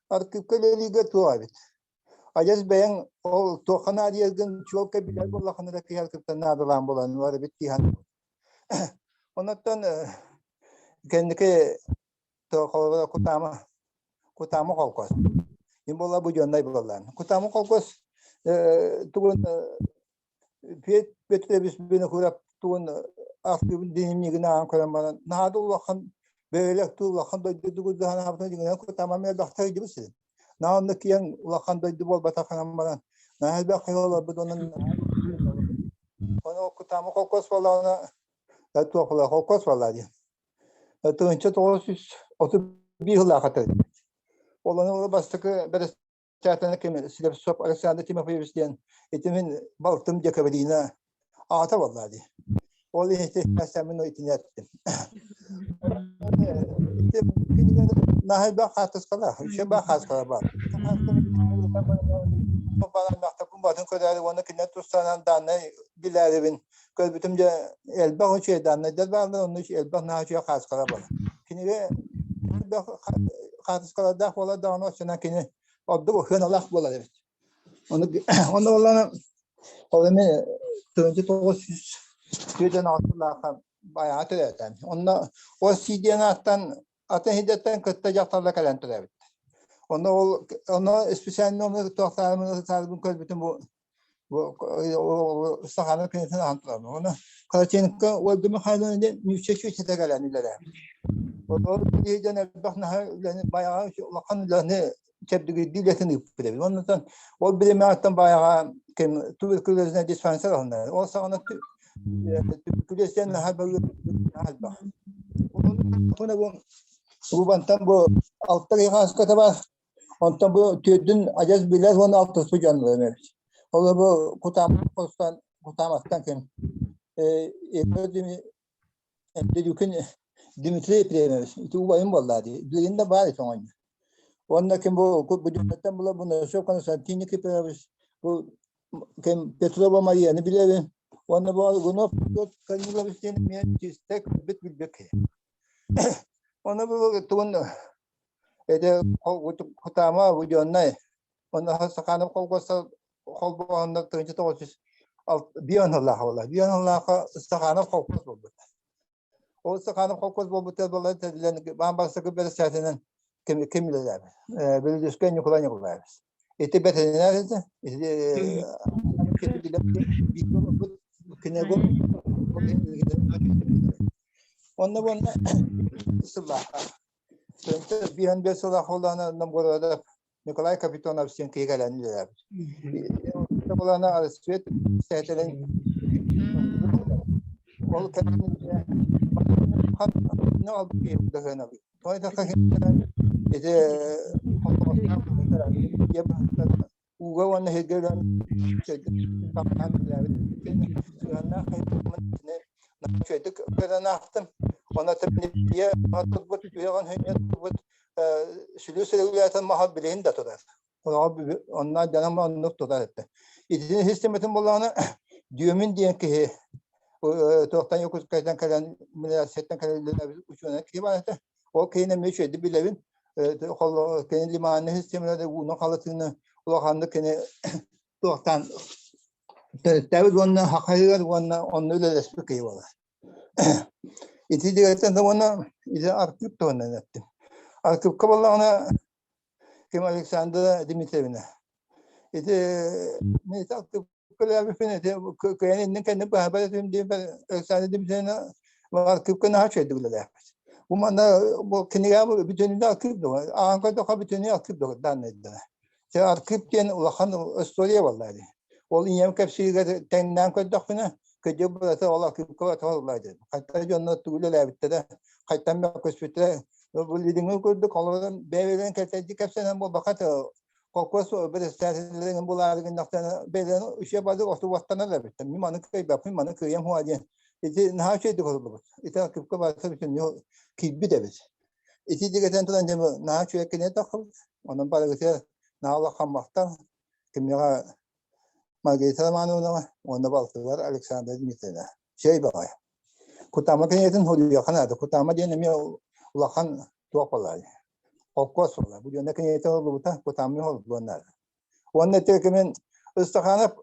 архыыпка үлэлииргэ туох эбит. Адьас бэйэҥ ол туохха наадыйаргын чуолкай билэр буоллаххына да киһи архыыптан наадалаан булан бар эбит дии саныыбын. Онуттан кэнники холобура Кутаама Кутаама холкуос. Им буолла буденнай буоллаан. Кутаама холкуос тугун Пет Петрович Винокуров тугун архыыбын дневнигин ааҕан көрөн баран наһаа да улахан бөһүөлэк туу улахан дойду дугурдаһан аабытын дьиҥинэн Кутаама элбэхтэ ыйдыбыт сирин. Наһаа онно киэҥ улахан дойду буолбатах гынан баран наһаа элбэх киһи олорбут онон ону Кутаама холкуос буоллаҕына туох буолла холкуос буолла диэн. 1931 сыллаахха төрүт. Ол ону бастакы бэрэссэдээтэлэ ким Слепцов Александр Тимофеевич диэн ити мин балтым Декабрина аата буолла дии. Ол иһити мин итини эттим. Наһаа элбэх хаартыскалаах, үчүгэй баар хаартыскалар баар. Батын көрөөрү уонна кинилэр тустарынан дааннай билээрибин көрбүтүм дьэ элбэх үчүгэй дааннайдар бааллар, онно элбэх наһаа үчүгэй хаартыскалар баар. Кинигэ элбэх хаартыскалардаах буолар даҕаны оччонон кини ордук сыаналаах буолар эбит. Ону ону буоллаҕына ол эми 1946 сыллаахха байаҕа төрөөтөм. Онно ол сиидиэн ааттан атын сирдэртэн кытта дьахталлар кэлэн төрөөбүттэр. Онно ол онно специально ону туохтаарбын көрбүтүм бу бу саханы кинитин ахан турабын. Оны Караченко Ольга Михайловна диэн нүүччэ чүөчэтэ кэлэн үлэлээбит. Ол киһи дьон элбэх наһаа үлэни байаҕа улахан үлэни чэбдигирдии үлэтин ыыппыт эбит. Оннуттан ол бириэмэҕиттэн байаҕа ким туберкулезнай диспансер аһынна. Ол саҕана туберкулез диэн наһаа элбэх. Оны бу бу бу алта киһи хааската бар. Онтон бу түөрдүн адьас билэр уонна алтыспыт дьон эбит. Ол бу Кутаамат хостон Кутааматтан ким Дедюкин Дмитрий Ефремович ити убайым буоллаа дии. Билигин да баар ити оҥонньор. Уонна ким бу Будюктан була бу Носов Константин Никифорович бу ким Петрова Марияны билэбин. Уонна бу Аргунов Петр Корнилович диэн эмиэ чистэй көрбүт билбит киһи. Онно бу тугун Ити Кутаама Буденнай онно Саханов холкуоста холбоһонно 1905 сыллаах буолла. Бион сыллаахха Стаханов холкуос буолбут. Ол Стаханов холкуос буолбут буолла тэриллэн баан бастакы бэрэссэдээтэлинэн ким ким үлэлээбит? Бүлүдүскэй Ньукулай Ньукулаевич. Ити бэтэринээр этэ. Ити Онно буонна сыллаахха Биһэн биэс сыллаах буоллаҕына Новгородов Николай Капитонов диэн киһи кэлэн үлэлээбит. Буоллаҕына Рассвет председателин ол ити ууга уонна сиргэ өлөн үчүгэйдик көрөн аахтым. Онно турбут, үөҕэн һөнньө турбут. Сүлүс регулятор маһа билигин да турар. Онно дьоном оннук тутар этэ. Итини систематын буоллаҕына Дюмин диэн киһи туохтан Якутскайтан кэлэн милициятан кэлэн учуонай киһи баар этэ. Ол киһини эмиэ үчүгэйдик билэбин. Кини лиманный системалары ууну халытыыны улаханнык кини туохтан төрүттээбит уонна хахайыгар уонна онно үлэлэспит киһи буолар. Ити дигэтэн да уонна ити архив туһунан эттим. Архивка буоллаҕына ким Александра Дмитриевна. Ити мен архивка ити кыайан иннин кэннин быһаабат этим диэн Александра Дмитриевна архивка наһаа үчүгэйдик үлэлээхпит. Бу манна бу кинигэ бүтүннүү архив дуо? Аан көрдөххө бүтүннүү архив дуо данныйдара. Те архив диэн улахан история буолла дии. Ол ийэм кэпсииригэр тэҥнээн көрдөхпүнэ, кыдьык бырата ол архивка барыта дии. Хайтан дьонно тугу үлэлээбиттэрэ, хайтан мөккүспүттэрэ, бу билиҥҥи курдук олорон бэйэ-бэйэлэрин кэпсэтии кэпсэнэн буолбакка холкуос председателлэрин булаары гыннахтарына бэйэлэрин үчүгэй бардык отубаттанар эбиттэр. Мин маны кыайбаппын, маны кыайам хуа диэн. Ити наһаа үчүгэйдик оһоллубут. Ити архивка барыта бүтүннүү киирбит эбит. Ити дигэтэн туран дьэ наһаа үчүгэй кинигэ таххыбыт. Онон барыгытыгар наһаа улахан махтал. Кимиэхэ Маргарита Романовнаҕа уонна балтыбар Александра Дмитриевна. Чэй баҕай. Кутаама кинигэтин суруйуохха наада. Кутаама диэн эмиэ улахан туох буолар. Холкуос буолар. Бу дьонно кинигэтэ оллубута Кутаамы холбуон наада. Уонна ити кимин Ыстаханов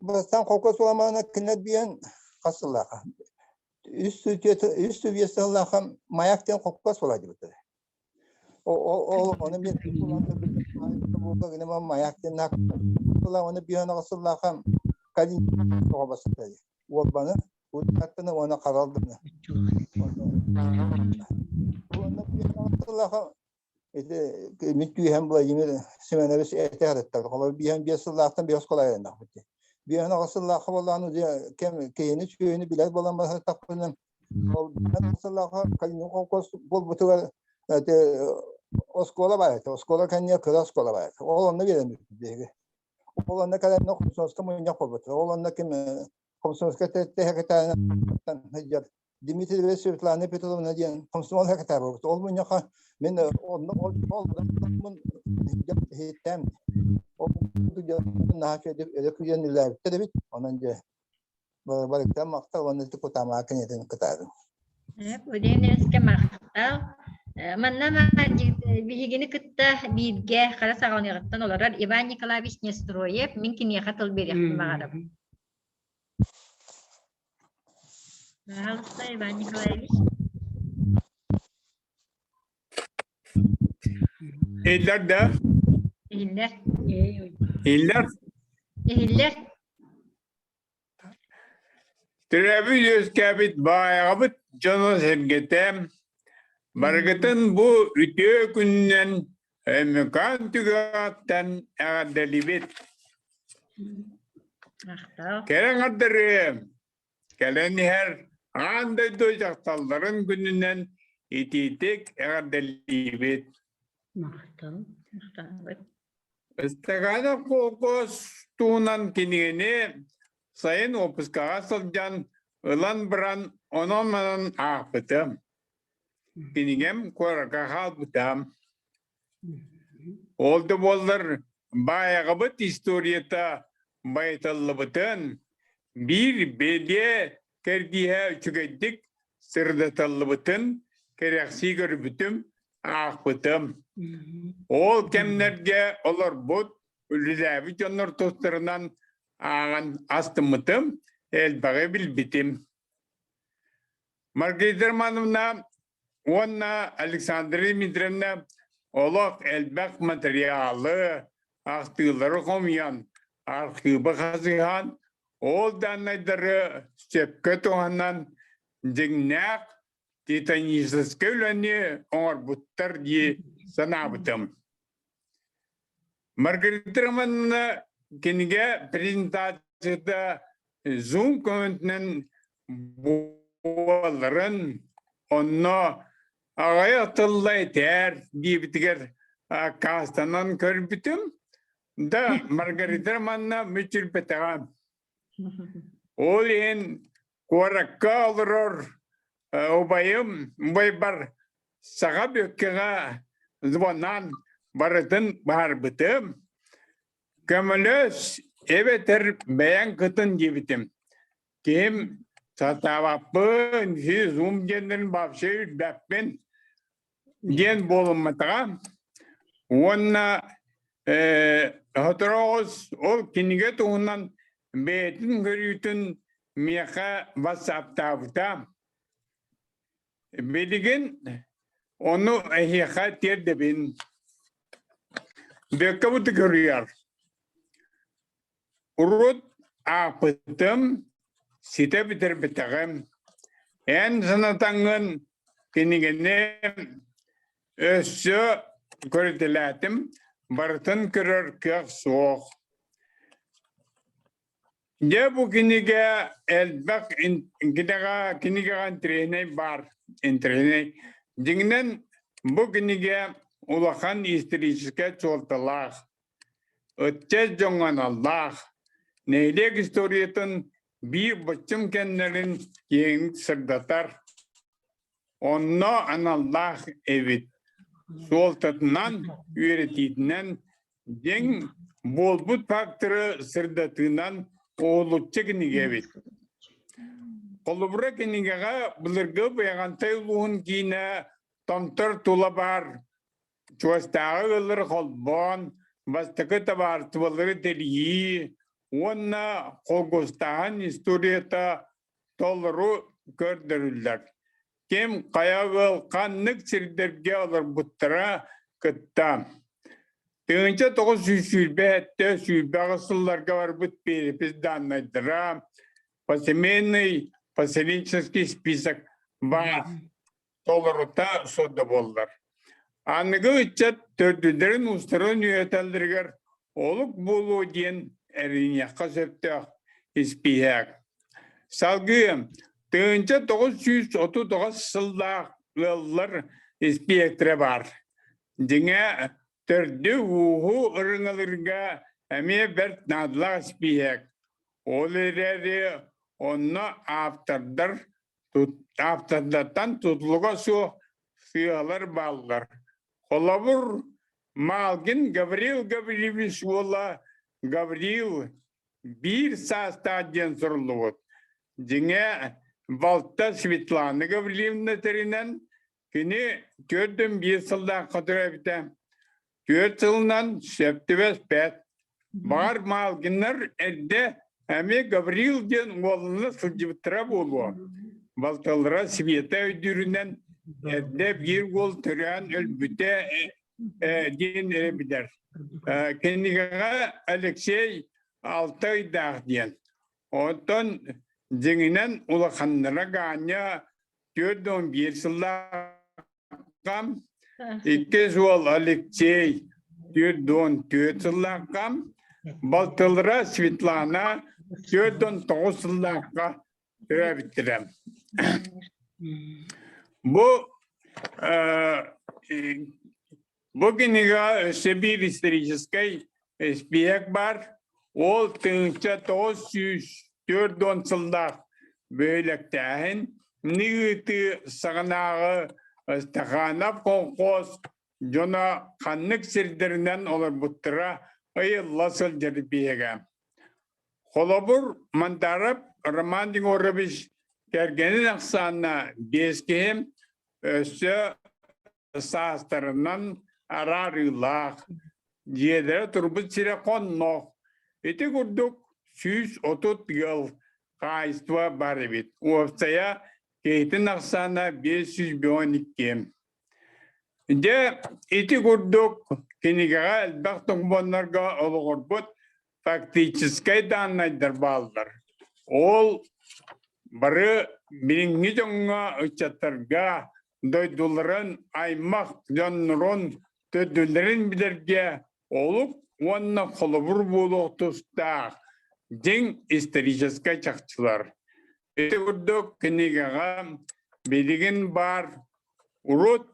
Бастаан холкуос буоламана кинилэр биэн хас сыллааха? Үс үс сыллааха маяк диэн холкуос буолар диэбиттэрэ. Ол ону мен маяк диэн оны биэн аҕыс сыллааха Калин тоҕо баста уолбаны уттаттаны уонна харалдыны. Уонна биэн аҕыс сыллааха Ити мин түүһэм Владимир Семенович этэ сырыттар. Холобур биэһэн биэс сыллаахтан биэс оскуола айаннахпыт дии. Биэһэн аҕыс сыллаахха буоллаҕына дьэ кэм киһини сүөһүнү билэр буолан барсаттахпына ол биэһэн сыллаахха Калинин холкуос буолбутугар ити оскуола баар этэ. Оскуола кэннигэр кыра оскуола баар этэ. Ол онно биэрэммиппит биһиги. Ол онно кэлэн хомсомуска мунньах буолбут. Ол онно ким хомсомуска тэһэкэтээһинэн сылдьар Дмитриева Светлана Петровна диэн комсомол секретарь буолбут. Ол мунньахха мин онно ол ол иһиттэм. Ол наһаа үчүгэйдик өрө күйэн үлээбиттэр эбит. Онон дьэ барыктан махтал уонна ити кутаамаа кинитин кытаадым. Уденескэ махтал. Манна биһигини кытта бииргэ хара саҕаланыаҕыттан олорор Иван Николаевич Нестроев мин киниэхэ тыл биэриэхпин баҕарабын. Пожалуйста, Иван Николаевич. Иһиллэр да? Иһиллэр. Иһиллэр? Иһиллэр. Төрөөбүт үөскээбит баайаҕабыт дьоно-сэргэтэ барыгытын бу үтүө күнүнэн Өймөкөөн түгэҕиттэн эҕэрдэлиибит. Кэрэ аҥардары кэлэн иһэр аан дойду дьахталларын күнүнэн итиитик эҕэрдэлиибит. Ыстакаанов холкуос туһунан кинигэни сайын уоппускаҕа сылдьан ылан баран онон-манан аахпытым. Кинигэм куоракка хаалбыта. Ол да буоллар баайаҕабыт историята байытыллыбытын, биир бэлиэ кэрдииһэ үчүгэйдик сырдатыллыбытын кэрэхсии көрбүтүм, аахпытым. Ол кэмнэргэ олорбут, үлэлээбит дьоннор тустарынан ааҕан астыммытым, элбэҕи билбитим. Маргарита Романовна уонна Александра Дмитриевна олох элбэх материалы, ахтыылары хомуйан, архыыба хасыһан, ол даннайдары сөпкө туһанан дьиҥнээх титаническай үлэни оҥорбуттар дии санаабытым. Маргарита Романовна кинигэ презентацията Zoom көмөтүнэн буоларын, онно аҕыйах тылла этээр диэбитигэр аккаастанан көрбүтүм. Да, Маргарита Романовна мүччүрбэтэҕэ. Ол иһин куоракка олорор убайым, убайбар Саха Бүөккэҕэ звонан барытын баһарбытым. Көмөлөс эбэтэр бэйэҥ кытын диэбитим. Киһим сатаабаппын, зум диэннэрин вообще үрбэппин диэн буолумматаҕа. Уонна сотору оҕус ол кинигэ туһунан бэйэтин көрүүтүн миэхэ ватсаптаабыта. Билигин ону эһиэхэ тиэрдэбин. Бүөккэ бутугуруйар. Урут аахпытым, ситэ бүтэрбэтэҕим. Эн санатаҥҥын кинигэни өссө көрүтэлээтим, барытын көрөр кыах суох. Дьэ бу кинигэ элбэх кинигэҕэ кинигэҕэ интэриэһинэй баар интэриэһинэй. Дьиҥинэн бу кинигэ улахан историческай суолталаах, ыччат дьоҥҥо аналлаах, нэһилиэк историятын биир боччум кэмнэрин киэҥник сырдатар, онно аналлаах эбит. Суолтатынан, үөрэтиитинэн Дьиҥ буолбут факторы сырдатыынан уһулуччу кинигэ эбит. Холобура кинигэҕэ былыргы Байаҕантай улууһун киинэ Томтор тула баар чугастааҕы ыаллары холбоон бастакы табаарыстыбалары тэрийии уонна холкуостааһын историята толору көрдөрүллэр. Ким хайа ыал ханнык сирдэргэ олорбуттара кытта. 1927 сылларга барбыт перепись даннайдара, посемейный поселенческий список баар толорута содда буоллар. Аныгы ыччат төрдүлэрин уустарын үөрэтэллэригэр олук буолуо диэн эриниэххэ сөптөөх испииһэк. Салгыы 1939 сыллаах ыаллар испиэктэрэ баар. Дьиҥэ, төрдү-ууһу ырыҥалыырга эмиэ бэрт наадалаах испииһэк. Ол эрээри онно автордар автордартан тутулуга суох сыыһалар бааллар. Холобур, Малгин Гаврил Гаврильевич уола Гаврил биир саастаах диэн суруллубут. Дьиҥэ, балта Светлана Гаврильевна тэринэн, кини 41 сыллаахха төрөөбүтэ. Түөрт сылынан сөп түбэспэт. Баҕар Малгиннар эрдэ эмиэ Гаврил диэн уоллана сылдьыбыттара буолуо. Балталара Света өйдүүрүнэн эрдэ биир уол төрөөн өлбүтэ диэн эрэ билэр. Кинигэҕэ Алексей алта ыйдаах диэн. Оттон дьиҥинэн улаханнара Ганя 41 сыллаахха, иккис уол Алексей 44 сыллаахха, балтылара Светлана 49 сыллаахха төрөөбүттэрэ. Бу бу кинигэ өссө биир историческай испииһэк баар. Ол 1940 сыллаах бөһүөлэктээһин ыытыы саҕанааҕы Стаханов колхоз дьоно ханнык сирдэринэн олорбуттара ыйылла сылдьар биһигэ. Холобур, Мандаров Роман Егорович кэргэнин ахсаана биэс киһи, өссө саастарынан араарыылаах, дьиэлэрэ турбут сирэ хоннох. Ити курдук 130 ыал хаһаайыстыба баар эбит. Уопсайа киһитин ахсаана 552. Дьэ, ити курдук кинигэҕэ элбэх докумуоннарга олоҕурбут фактическай дааннайдар бааллар. Ол бары билиҥҥи дьоҥҥо, ыччаттарга дойдуларын, аймах дьоннорун төрдүлэрин билэргэ олук уонна холобур буолуох тустаах дьиҥ историческай чахчылар. Ити курдук кинигэҕэ билигин баар Урут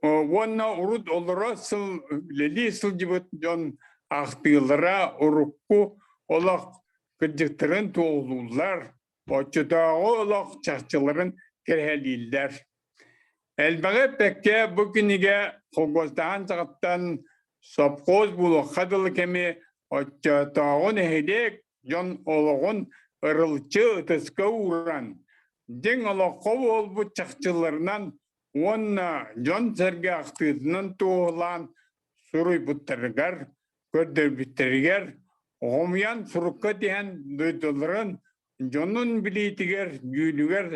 уонна урут олоро сыл үлэлии сылдьыбыт дьон ахтыылара урукку олох кырдьыктарын туоһулууллар, оччотооҕу олох чахчыларын кэрэһэлииллэр. Элбэҕи эппэккэ бу кинигэ холкуостаһан саҕаттан сопхуос буолуохха дылы кэми оччотооҕу нэһилиэк дьон олоҕун ырылыччы ытыска ууран, дьиҥ олоххо буолбут чахчыларынан уонна дьон-сэргэ ахтыытынан туоһулаан суруйбуттарыгар, көрдөрбүттэригэр хомуйан сурукка тиһэн дойдуларын дьонун билиитигэр, дьүүлүгэр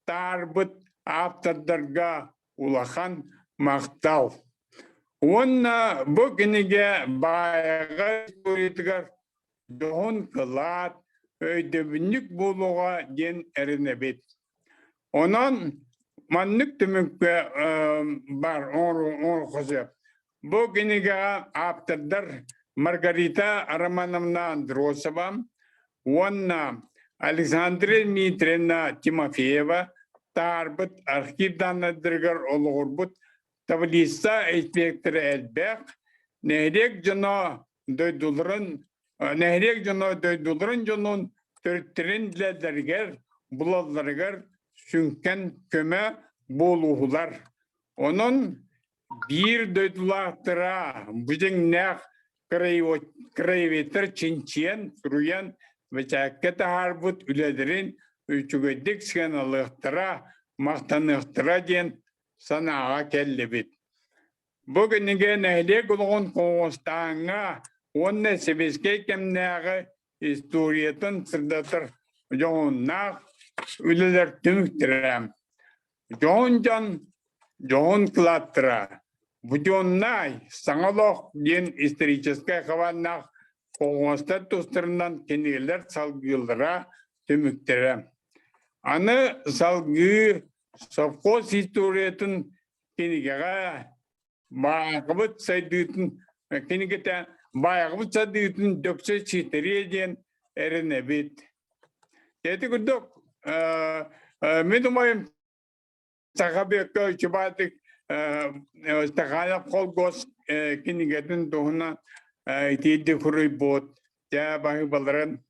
таарбыт ааптардарга улахан махтал. Уонна бу кинигэ Баайаҕа историятыгар дьоһун кылаат, өйдөбүнньүк буолуоҕа диэн эрэнэбит. Онон маннык түмүккэ баар оҥоруохха сөп. Бу кинигэҕэ ааптардар Маргарита Романовна Андросова уонна Александра Дмитриевна Тимофеева таарбыт архив дааннайдарыгар олоҕурбут таблица инспектора элбэх, нэһилиэк дьоно дойдуларын нэһилиэк дьоно дойдуларын дьонун төрүттэрин билэллэригэр, булалларыгар сүҥкэн көмө буолууһулар. Онон биир дойдулаахтара бу дьиҥнээх краеведтар чинчийэн, суруйан, бэчээккэ таһаарбыт үлэлэрин үчүгэйдик сыаналыахтара, махтаныахтара диэн санааҕа кэллибит. Бу кинигэ нэһилиэк олоҕун Коҥустааҥҥа уонна сэбиэскэй кэмнээҕи историятын сырдатар дьоһуннаах үлэлэр түмүктэрэ. Дьоһун дьон дьоһун кылааттара Буденнай саҥа олох диэн историческай хабааннаах колхуостар тустарынан кинигэлэр салгыыллара түмүктэрэ. Аны салгыы совхоз историятын кинигэҕэ Баайаҕабыт сайдыытын кинигэтэ Баайаҕабыт сайдыытын дөксө ситэриэ диэн эрэнэбит. Ити курдук мин умайым Сахабекка Чубатик Стаханов холкуос кинигэтин туһунан итиирдик суруйбут. Дьэ баһыыбаларын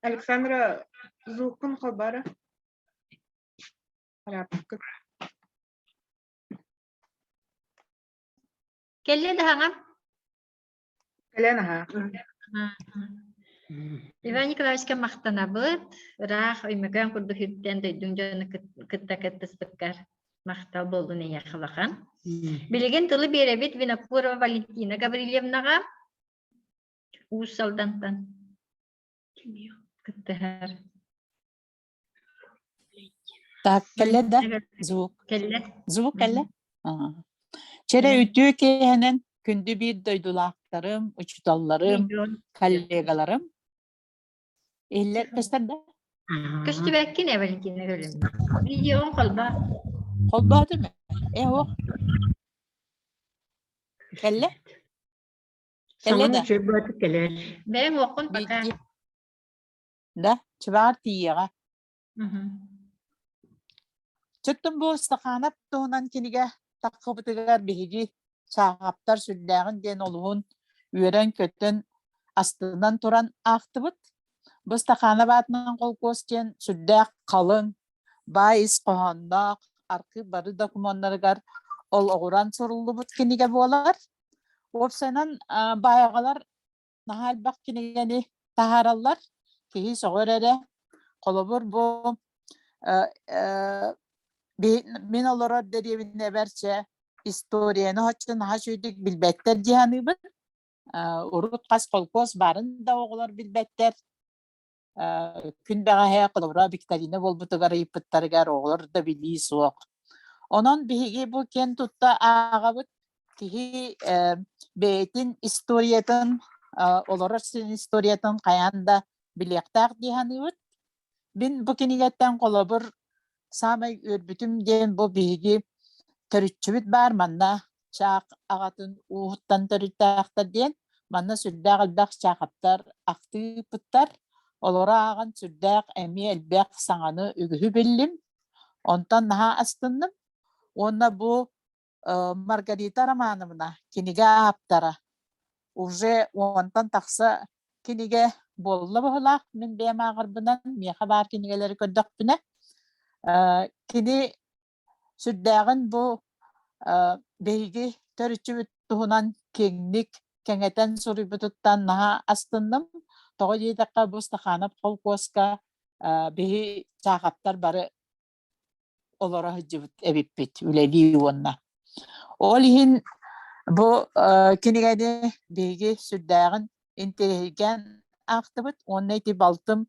Александра звукун холбара. Кэллэ даһаҥа? Кэлэн аһа. Иван Николаевичка махтанабыт. Ыраах Өймөкөөн курдук үрдэн дойдуҥ дьону кытта кыттыспыккар махтал буоллун эйиэхэ улахан. Билигин тылы биэрэбит Винокурова Валентина Гаврильевнаҕа Уус Алдантан кыттыһар. Так, кэллэ да? Звук. Кэллэ. Звук кэллэ? Чэрэ үтүө киэһэнэн күндү биир дойдулаахтарым, учууталларым, коллегаларым. Иһиллэр көстөр да? Көстүбэккин э Валентина Гаврильевна. Видеоҕун холбоо. Холбоотум э ох. Кэллэ? Кэллэ Саҥаны да? үчүгэй баатык кэлэр. Бэйэҥ уоххун пока. Да, чыбаар тиийиэҕэ. Чөттөн бу Стаханов туһунан кинигэ таххыбытыгар биһиги Сааһаптар сүрдээҕин диэн олуһун үөрэн-көтөн астынан туран аахтыбыт. Бу Стаханов аатынан холкуос диэн сүрдээх халыҥ, баай ис хоһоонноох, архыып бары докумуоннарыгар олоҕуран суруллубут кинигэ буолар. Уопсайынан баайаҕалар наһаа элбэх кинигэни таһаараллар. Киһи сөҕөр эрэ. Холобур, бу мин олорор дэриэбинэбэр чэ историяны оччо наһаа үчүгэйдик билбэттэр дии саныыбын. Урут хас холкуос баарын да оҕолор билбэттэр. Күн бэҕэһээ холобура викторина буолбутугар ыйыппыттарыгар оҕолор да билии суох. Онон биһиги бу киэн тутта ааҕабыт киһи бэйэтин историятын, олорор сирин историятын хайаан да билиэхтээх дии саныыбыт. Мин бу кинигэттэн холобур саамай үөрбүтүм диэн бу биһиги төрүччүбүт баар манна Чаах аҕатын ууһуттан төрүттээхтэр диэн манна сүрдээх элбэх чаахаптар ахтыыппыттар. Олору ааҕан сүрдээх эмиэ элбэх саҥаны үгүһү биллим. Онтон наһаа астынным. Уонна бу. Маргарита Романовна кинигэ ааптара уже уонтан тахса кинигэ буолла быһыылаах мин бэйэм ааҕарбынан миэхэ баар кинигэлэри көрдөхпүнэ кини сүрдээҕин бу биһиги төрүччүбүт туһунан киэҥник кэҥэтэн суруйбутуттан наһаа астынным. Тоҕо диэтэххэ бу Стаханов холкуоска биһи Чаахаптар бары олоро сылдьыбыт эбиппит үлэлии уонна. Ол иһин бу кинигэни биһиги сүрдээҕин интэриэһиргээн аахтыбыт уонна ити балтым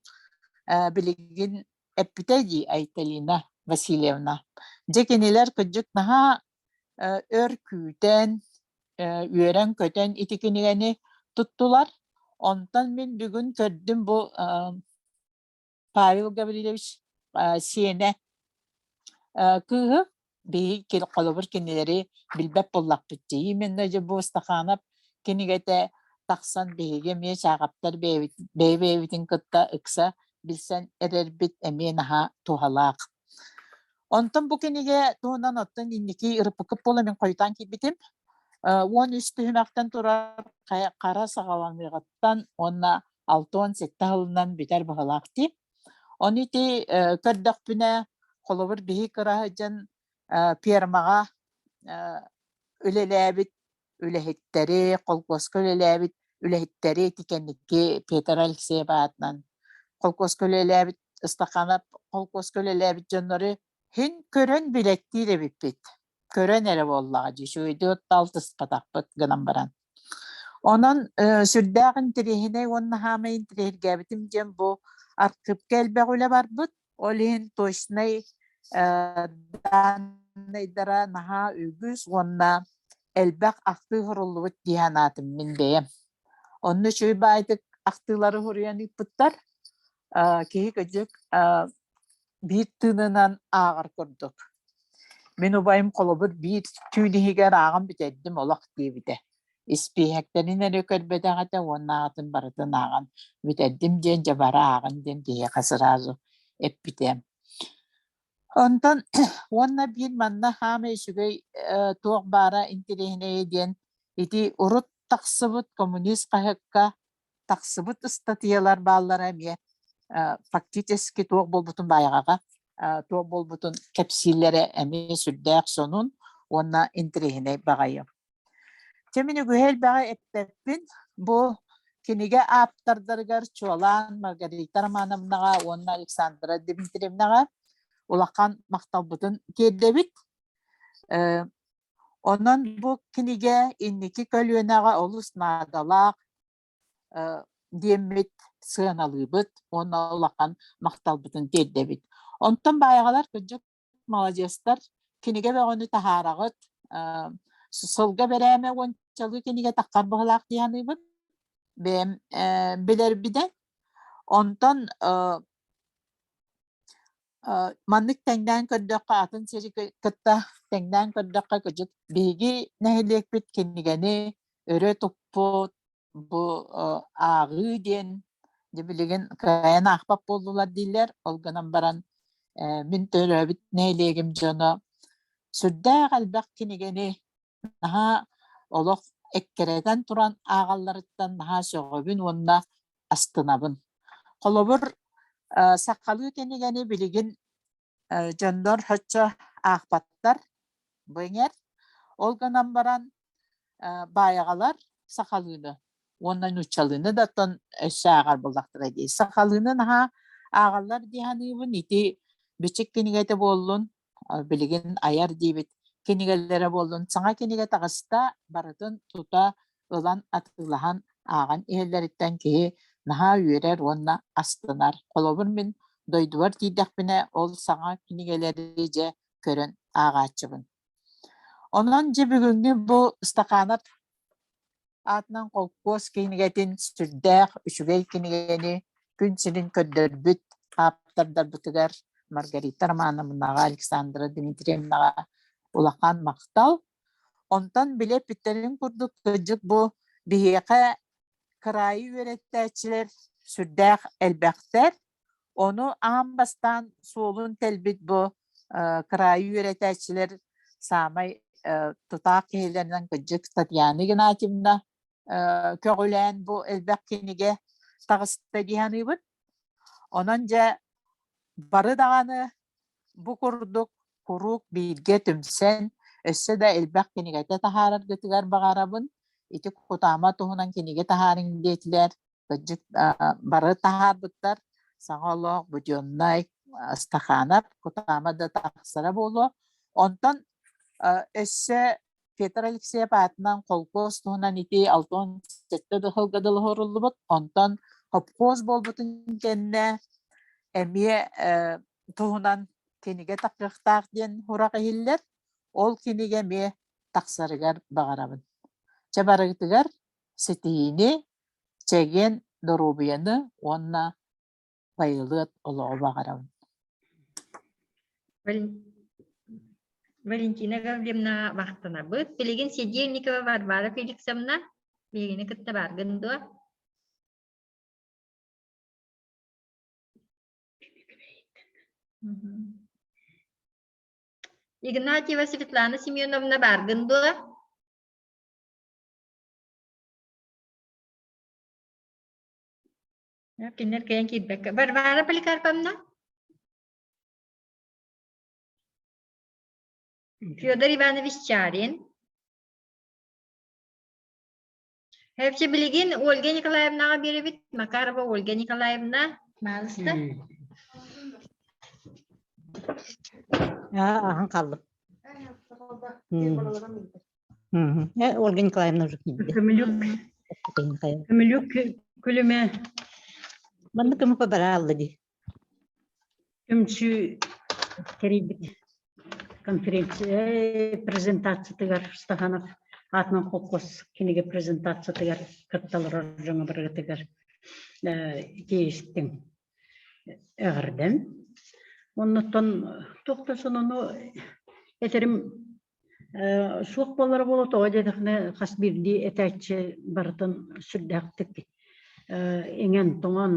билигин эппитэ дии Айталина Васильевна. Дьэ кинилэр кырдьык наһаа өр күүтэн, үөрэн-көтөн ити кинигэни туттулар. Онтон мин бүгүн көрдүм бу Павел Гаврильевич сиэнэ кыыһы биһиги холобур кинилэри билбэт буоллахпыт дии. Именно дьэ бу Стаханов кинигэтэ тахсан биһиги эмиэ Чааҕаптар бэйэ-бэйэбитин кытта ыкса билсэн эрэрбит эмиэ наһаа туһалаах. Онтон бу кинигэ туһунан оттон инники ырыппыккыт буола мин хойутаан киирбитим. 13 түһүмэхтэн турар хара саҕаланыаҕыттан уонна 67 сылынан бүтэр быһыылаах дии. Ону ити көрдөхпүнэ, холобур, биһи кыра сылдьан фермаҕа үлэлээбит үлэһиттэри, холкуоска үлэлээбит үлэһиттэри ити кэнники Петр Алексеев аатынан холкуоска үлэлээбит Ыстаханап холкуоска үлэлээбит дьоннору һин көрөн билэттиир эбиппит. Көрөн эрэ буоллаҕа дии, үчүгэйдик отто алтыспатахпыт гынан баран. Онон сүрдээх интэриэһинэй уонна хаамай интэриэһиргээбитим диэн бу архыыпка элбэх үлэ барбыт. Ол иһин точнай дааннайдара наһаа үгүс уонна элбэх ахтыы суруллубут дии санаатым мин бэйэм. Онно үчүгэй баайдык ахтыылары суруйан ыыппыттар. Киһи кырдьык биир тыынынан ааҕар курдук. Мин убайым холобур биир түүн иһигэр ааҕан бүтэрдим олох диэбитэ. Испииһэктэрин эрэ көрбөтөх этэ уонна аатын барытын ааҕан бүтэрдим диэн дьэ бары ааҕын диэн киһиэхэ сразу эппитэ. Онтон уонна биир манна хаамай үчүгэй туох баара интэриэһинэйэ диэн ити урут тахсыбыт коммунист хаһыакка тахсыбыт ыстатыйалар бааллара эмиэ фактически туох буолбутун баайаҕаҕа туох буолбутун кэпсииллэрэ эмиэ сүрдээх сонун уонна интэриэһинэй баҕайы. Чэ мин үгүһү элбэҕи эппэппин. Бу кинигэ ааптардарыгар чуолаан Маргарита Романовнаҕа уонна Александра Дмитриевнаҕа улахан махталбытын тиэрдэбит. Онон бу кинигэ инники көлүөнэҕэ олус наадалаах диэммит сыаналыыбыт уонна улахан махталбытын тиэрдэбит. Онтон баайаҕалар кырдьык маладьыастар кинигэ бөҕөнү таһаараҕыт сылга бэрээмэ уончалыы кинигэ таххар быһылаах дии саныыбын бэйэм билэрбинэн онтон Маннык тэҥнээн көрдөххө, атын сири кытта тэҥнээн көрдөххө, кырдьык, биһиги нэһилиэкпит кинигэни өрө туппут бу ааҕыы диэн дьэ билигин кыайан аахпат буоллулар дииллэр. Ол гынан баран мин төрөөбүт нэһилиэгим дьоно сүрдээх элбэх кинигэни наһаа олох эккирэтэн туран ааҕалларыттан наһаа сөҕөбүн уонна астынабын. Холобур, сахалыы кинигэни билигин дьоннор соччо аахпаттар бу эҥэр. Ол гынан баран баайаҕалар сахалыыны уонна нууччалыыны да оттон өссө ааҕар буоллахтара дии. Сахалыыны наһаа ааҕаллар дии саныыбын. Ити бичик кинигэтэ буоллун, билигин айар диибит кинигэлэрэ буоллун саҥа кинигэ таҕыста барытын тута ылан атыылаһан ааҕан иһэллэриттэн киһи наһаа үөрэр уонна астынар. Холобур, мин дойдубар тиийдэхпинэ ол саҥа кинигэлэри дьэ көрөн ааҕааччыбын. Онон дьэ бүгүҥҥү бу Стаханов аатынан холкуос кинигэтин сүрдээх үчүгэй кинигэни күн сирин көрдөрбүт ааптардарбытыгар Маргарита Романовнаҕа, Александра Дмитриевнаҕа улахан махтал. Онтон били эппиттэрин курдук кырдьык бу биһиэхэ кыраайы үөрэттээччилэр сүрдээх элбэхтэр. Ону аан бастаан суолун тэлбит бу кыраайы үөрэтээччилэр саамай тутаах киһилэринэн кырдьык Татьяна Игнатьевна көҕүлээн бу элбэх кинигэ таҕыста дии саныыбын. Онон дьэ бары даҕаны бу курдук куруук бииргэ түмсэн, өссө да элбэх кинигэтэ таһаараргытыгар баҕарабын. Ити Кутаама туһунан кинигэ таһаарыҥ диэтилэр. Кырдьык бары таһаарбыттар. Саҥа олох, Буденнай, Стаханов, Кутаама да тахсара буолуо. Онтон өссө Петр Алексеев аатынан холкуос туһунан ити 67 да сылга дылы уһуруллубут. Онтон хопхуос буолбутун кэннэ эмиэ туһунан кинигэ тахсыахтаах диэн сурах иһиллэр. Ол кинигэ эмиэ тахсарыгар баҕарабын. Чэ барыгытыгар ситиһиини, чэгиэн доруобуйаны уонна байылыат олоҕу баҕарабын. Валентина Гаврильевна махтанабыт. Билигин Сидельникова Варвара Феликсовна биһигини кытта бааргын дуо? Игнатьева Светлана Семеновна бааргын дуо? Кинилэр кэлэн киирбэккэ. Варвара Поликарповна? Федор Иванович Чарин. Вообще билигин Ольга Николаевнаҕа биэрэбит. Макарова Ольга Николаевна. Маалыста. Ахан қалдым. Ольга Николаевна уже киирдэ. Көмүлүк көмүлүк күлүмэ Манна көмөкө бара алла дии. Түмсүү тэрийбит конференция презентациятыгар Стаханов аатынан холкуос кинигэ презентациятыгар кытталар дьоҥо барыгытыгар тиийистиҥ эҕэрдэм. Оннуттан туох да сонуну этэрим Суох буолара буолуо, тоҕо диэтэххинэ хас биирдии этээччи барытын сүрдээхтик иҥэн-тоҥон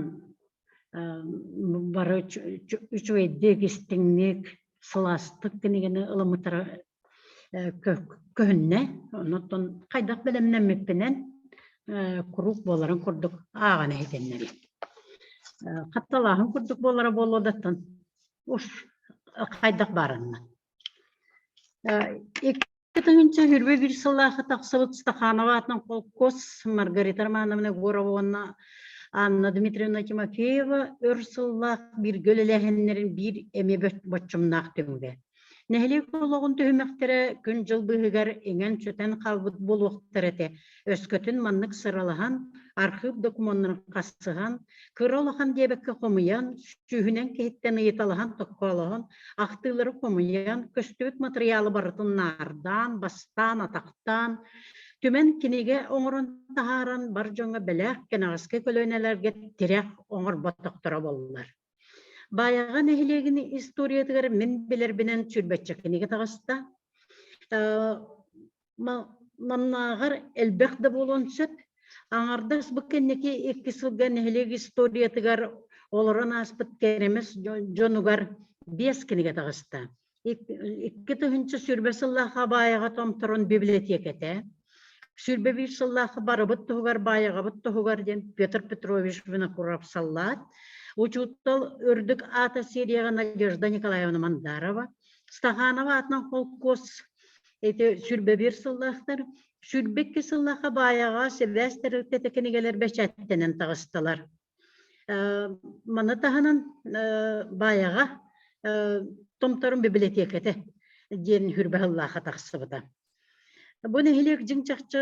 бары үчүгэйдик, истиҥник, сылаастык кинигэни ылыммыттара көһүннэ. Онон хайдах бэлэмнэммиппинэн куруук буоларын курдук ааҕан иһитиннэрим. Хатталааһын курдук буолара буолуо да оттон уж хайдах баарынна. 2021 сыллаахы тахсыбыт Стаханова аатынан холкуос Маргарита Романовна Егорова уонна Анна Дмитриевна Тимофеева өр сыллаах бииргэ үлэлээһиннэрин биир эмиэ боччумнаах түмүгэ. Нэһилиэк олоҕун түһүмэхтэрэ күн-дьыл быыһыгар иҥэн-сүтэн хаалбыт буолуохтар этэ. Өскөтүн маннык сыралаһан, архыып докумуоннарын хасыһан, кыра улахан диэбэккэ хомуйан, сүүһүнэн киһиттэн ыйыталаһан токкоолоһон, ахтыылары хомуйан, көстүбүт матырыйаалы барытын наардаан, бастаан, атахтаан, түмэн кинигэ оҥорон таһааран бар дьоҥҥо бэлэх кэнэҕэски көлүөнэлэргэ тирэх оҥорботохторо буоллар. Баайаҕа нэһилиэгин историятыгар мин билэрбинэн сүүрбэччэ кинигэ таҕыста. Маннааҕар элбэх да буолуон сөп. Аҥардас бу кэнники икки сылга нэһилиэк историятыгар олорон ааспыт кэрэмэс дьонугар биэс кинигэ таҕыста. 2020 сыллаах Абаайаҕа томторон библиотекэтэ, 21 сыллаах Барыбыт туһугар Баайаҕабыт туһугар диэн Петр Петрович Винокуров саллаат, учуутал үрдүк аата серияҕа Надежда Николаевна Мандарова, Стаханова аатынан холкуос ити 21 сыллаахтар, 22 сыллаахха Баайаҕа сибээс тэрилтэтэ кинигэлэр бэчээттэнэн таҕыстылар. Маны таһынан Баайаҕа Томторун бибилэтиэкэтэ диэн хүрбэһыллааха тахсыбыта. Бу нэһилиэк дьиҥ-чахчы